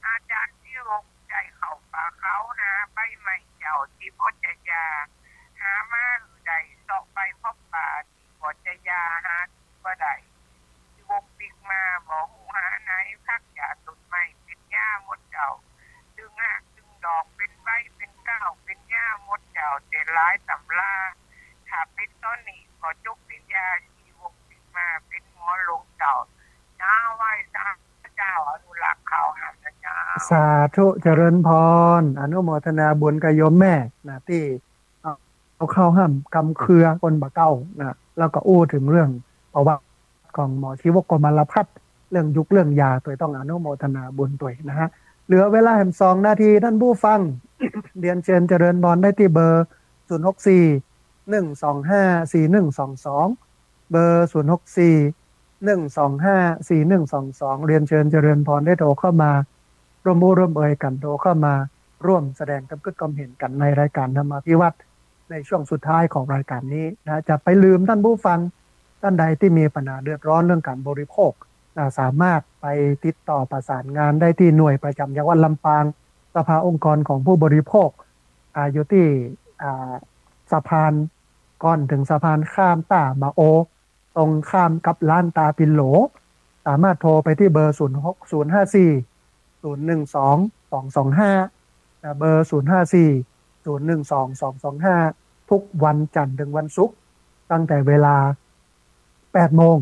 อาจ๋ารย์ตี้วกใจ๋เข้าป่าเขานะ ใบไม้เจ้าตี้พอจะยา หามาหื้อได้ เซาะไปพบป่า ตี้พอจะยา หาบ่ได้ ตี้วกปิ๊กมา บ่ฮู้หาไหน ผักหญ้าต้นไม้เป๋นยาหมดเจ้า ตึงฮากตึงดอก เป๋นใบเป๋นก้าว เป๋นยาหมดเจ้า แต่หลายต๋ำรา ถ้าเป๋นต๋อนนี้ก็จบปริญญา ตี้วกปิ๊กมา เป๋นหมอหลวงเจ้า จ้า ไหว้สาเจ้า อนุรักษ์ข้าวหันนะเจ้า สาธุ เจริญพร อนุโมทนาบุญกับโยมแม่นะ ตี้ เอา เอาข้าวห้ามกำเคือคนบ่าเก่านะ แล้วก็อู้เถิงเรื่องประวัติของหมอชีวกโกมารพัฒน์ เรื่องยุกเรื่องยาตวย ต้องอนุโมทนาบุญตวยนะฮะ เหลือเวลาแหมสองนาที ต้านผู้ฟัง เรียนเจิญเจริญพรได้ตี้เบอร์ ศูนย์หกสี่ หนึ่งสองห้า สี่หนึ่งสองสอง เบอร์ ศูนย์หกสี่ หนึ่งสองห้า สี่หนึ่งสองสอง เรียนเจิญเจริญพรได้โทรเข้ามา ร่วมอู้ร่วมเอยกั๋นโทรเข้ามา ร่วมแสดงกำกึ๊ดความเห็นกั๋นในรายก๋านธรรมาภิวัตร ในช่วงสุดท้ายของรายก๋านนี้นะ จะไปลืม ต้านผู้ฟังต้านใดตี้มีปัญหาเดือดร้อนเรื่องก๋านบริโภคนะ สามารถไปติดต่อประสานงานได้ตี้หน่วยประจ๋ำจังหวัดลำปาง สภาองค์กรของผู้บริโภค อ่า อยู่ตี้ อ่า สะพาน ก่อนเถิงสะพานข้ามต้ามาโอ ตรงข้ามกับร้านตาปิโหล สามารถโทรไปตี้เบอร์ ศูนย์หก ศูนย์ห้าสี่ ศูนย์หนึ่งสอง สองสองห้า นะ เบอร์ ศูนย์ห้าสี่ ศูนย์หนึ่งสอง สองสองห้า ทุกวันจันทร์เถิงวันศุกร์ ตั้งแต่เวลา แปดโมง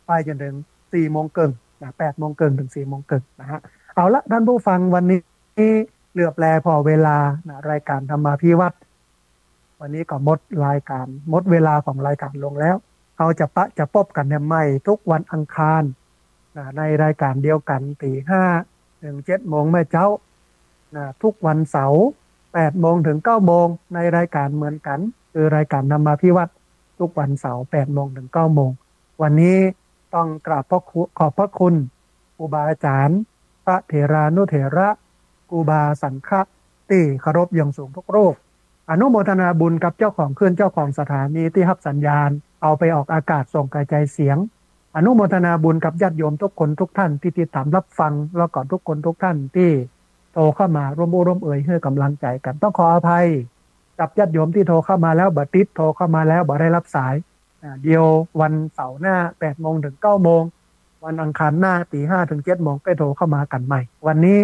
ไปจนเถิง สี่โมงเกิ่งนะ แปดโมงเกิ่งเถิง สี่โมงเกิ่งนะฮะ เอาละ ต้านผู้ฟัง วันนี้เหลือแปลผ่อเวลานะ รายก๋านธรรมาภิวัตร วันนี้ก็หมดรายก๋าน หมดเวลาของรายก๋านลงแล้ว เฮาจะปะ จะปบกั๋นแหมใหม่ทุกวันอังคารนะ ในรายก๋านเดียวกั๋น ตี๋ห้าเถิงเจ็ดโมงแม่เจ๊านะ ทุกวันเสาร์ แปดโมงเถิงเก้าโมง ในรายก๋านเหมือนกั๋น คือรายก๋านธรรมาภิวัตร ทุกวันเสาร์ แปดโมงเถิงเก้าโมง วันนี้ต้องกราบพระคุ ขอบพระคุณ ครูบาอาจ๋ารย์ พระเถรานุเถระ ครูบาสังฆะ ตี้เคารพอย่างสูงทุกรูป อนุโมทนาบุญกับเจ้าของคลื่น เจ้าของสถานีตี้ฮับสัญญาณ เอาไปออกอากาศส่งกระจายเสียง อนุโมทนาบุญกับญาติโยมทุกคนทุกท่านตี้ติดต๋ามฮับฟัง แล้วก็ทุกคนทุกท่านตี้โทรเข้ามาร่วมอู้ร่วมเอยหื้อก๋ำลังใจ๋กั๋น ต้องขออภัยกับญาติโยมตี้โทรเข้ามาแล้วบ่ติด โทรเข้ามาแล้วบ่ได้ฮับสาย อ่า เดี๋ยววันเสาร์หน้า แปดโมงเถิงเก้าโมง วันอังคารหน้า ตี๋ห้าเถิงเจ็ดโมง ไปโทรเข้ามากั๋นใหม่ วันนี้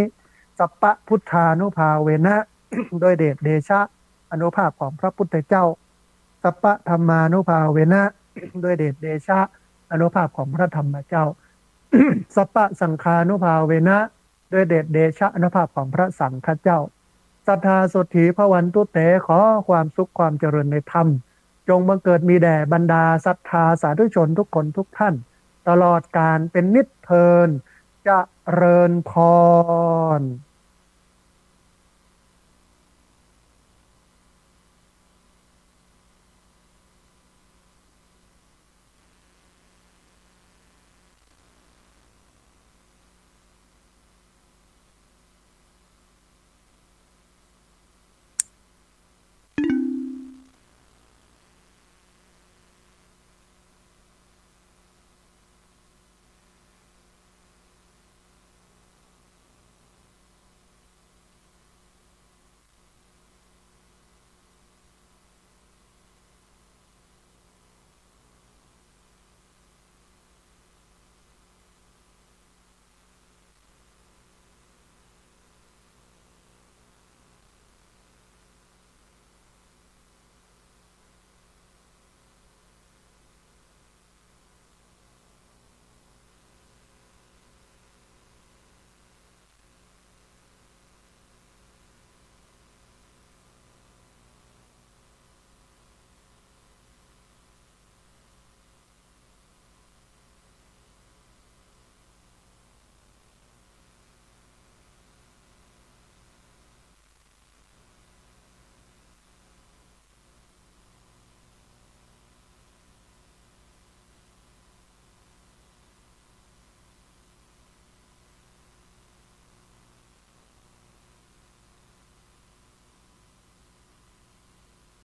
สัพพะพุทธานุภาเวนะ ด้วยเดชเดชะอานุภาพของพระพุทธเจ้า สัพพะธัมมานุภาเวนะ ด้วยเดชเดชะอานุภาพของพระธรรมเจ้า สัพพะสังฆานุภาเวนะ ด้วยเดชเดชะอานุภาพของพระสังฆเจ้า สัทธาโสตถีภวันตุเต ขอความสุขความเจริญในธรรม จงบังเกิดมีแด่บรรดาศรัทธาสาธุชนทุกคนทุกท่าน ตลอดกาลเป็นนิจเทอญ เจริญพร